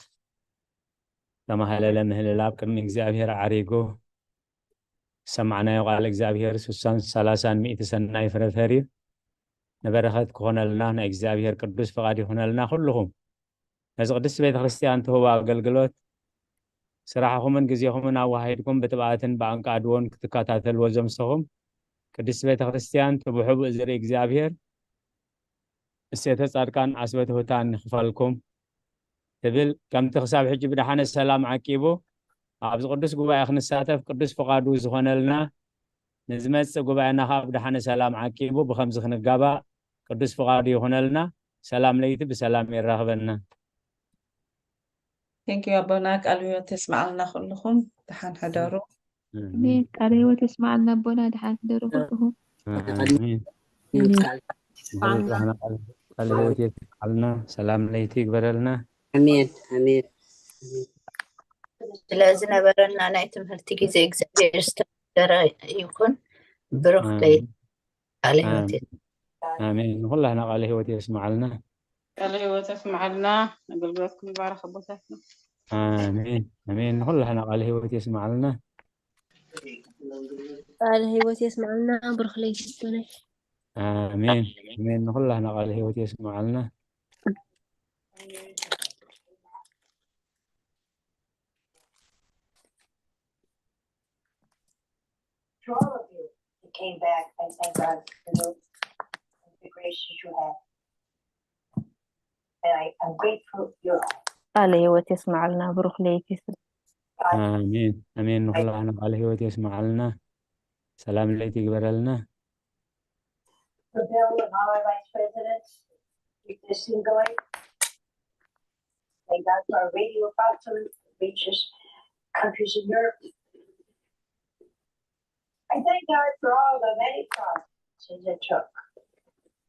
ተማህለለ ምህልላብ ቅድሚ እግዚኣብሔር ዓሪጉ፣ ዝሰማዕናዮ ቃል እግዚኣብሔር ስሳን ሰላሳን ሚእቲ ሰናይ ፍረ ፈርዩ፣ ንበረኸት ክኾነልና ናይ እግዚኣብሔር ቅዱስ ፍቓድ ይኹነልና። ኩልኹም ነዚ ቅድስቲ ቤተ ክርስቲያን ትህቦ ኣገልግሎት፣ ስራሕኹምን ግዜኹምን ኣወሃሂድኩም ብትብኣትን ብኣንቃድዎን ክትከታተልዎ ዘምሰኹም፣ ቅድስቲ ቤተ ክርስቲያን ትብሕቡእ ዝርኢ እግዚኣብሔር እሴተ ጻድቃን ዓስበ ትሑታን ይኽፈልኩም ትብል። ከምቲ ክሳብ ሕጂ ብደሓነ ሰላም ዓቂቡ ኣብዚ ቅዱስ ጉባኤ ክንሳተፍ ቅዱስ ፍቓዱ ዝኾነልና፣ ንዝመጽእ ጉባኤና ኸኣ ብደሓነ ሰላም ዓቂቡ ብኸምዚ ክንጋባእ ቅዱስ ፍቓዱ ይኹነልና። ሰላም ለይቲ ብሰላም የራኽበና። Thank you ኣቦና፣ ቃል ህይወት የስማዓልና። ኩልኹም ደሓን ሕደሩ። ኣሜን። ቃለ ህይወት የስማዓልና ኣቦና፣ ደሓን ሕደሩ ኩልኹም። ኣሜን። ይብቃል። ንኹሉ ቃል- ቃል ህይወት የስማዓልና። ሰላም ለይቲ ይግበረልና። ኣሜን ኣሜን። ስለ ዝነበረና ናይ ትምህርቲ ግዜ እግዚኣብሔር ዝተመስገነ ይኹን። ብሩኽ ለይቲ። ቃለ ህይወት ኣሜን። ኣሜን። ንኹላህና ቃለ ህይወት የስማዓልና። ቃለ ህይወት የስማዓልና። ኣገልግሎትኩም ይባረኽ ኣቦታትና። ኣሜን ኣሜን። ንኹላህና ቃለ ህይወት የስማዓልና። ቃለ ህይወት የስማዓልና። ብሩኽ ለይቲ ይኹን። ኣሜን ኣሜን። ንኹላህና ቃለ ህይወት የስማዓልና። To all of you who came back, I thank God for you and the grace that you have. And I, I'm grateful you're all. ቃለ ህይወት የስማዓልና። ብሩኽ ለይቲ። God, ኣሜን ኣሜን። ንኹላህና ቃለ ህይወት የስማዓልና። ሰላም ለይቲ ይግበረልና። for Bill and all our vice presidents, keep this thing going. Thank God for our radio apostles, reaches countries in Europe. I thank God for all the many promises it took.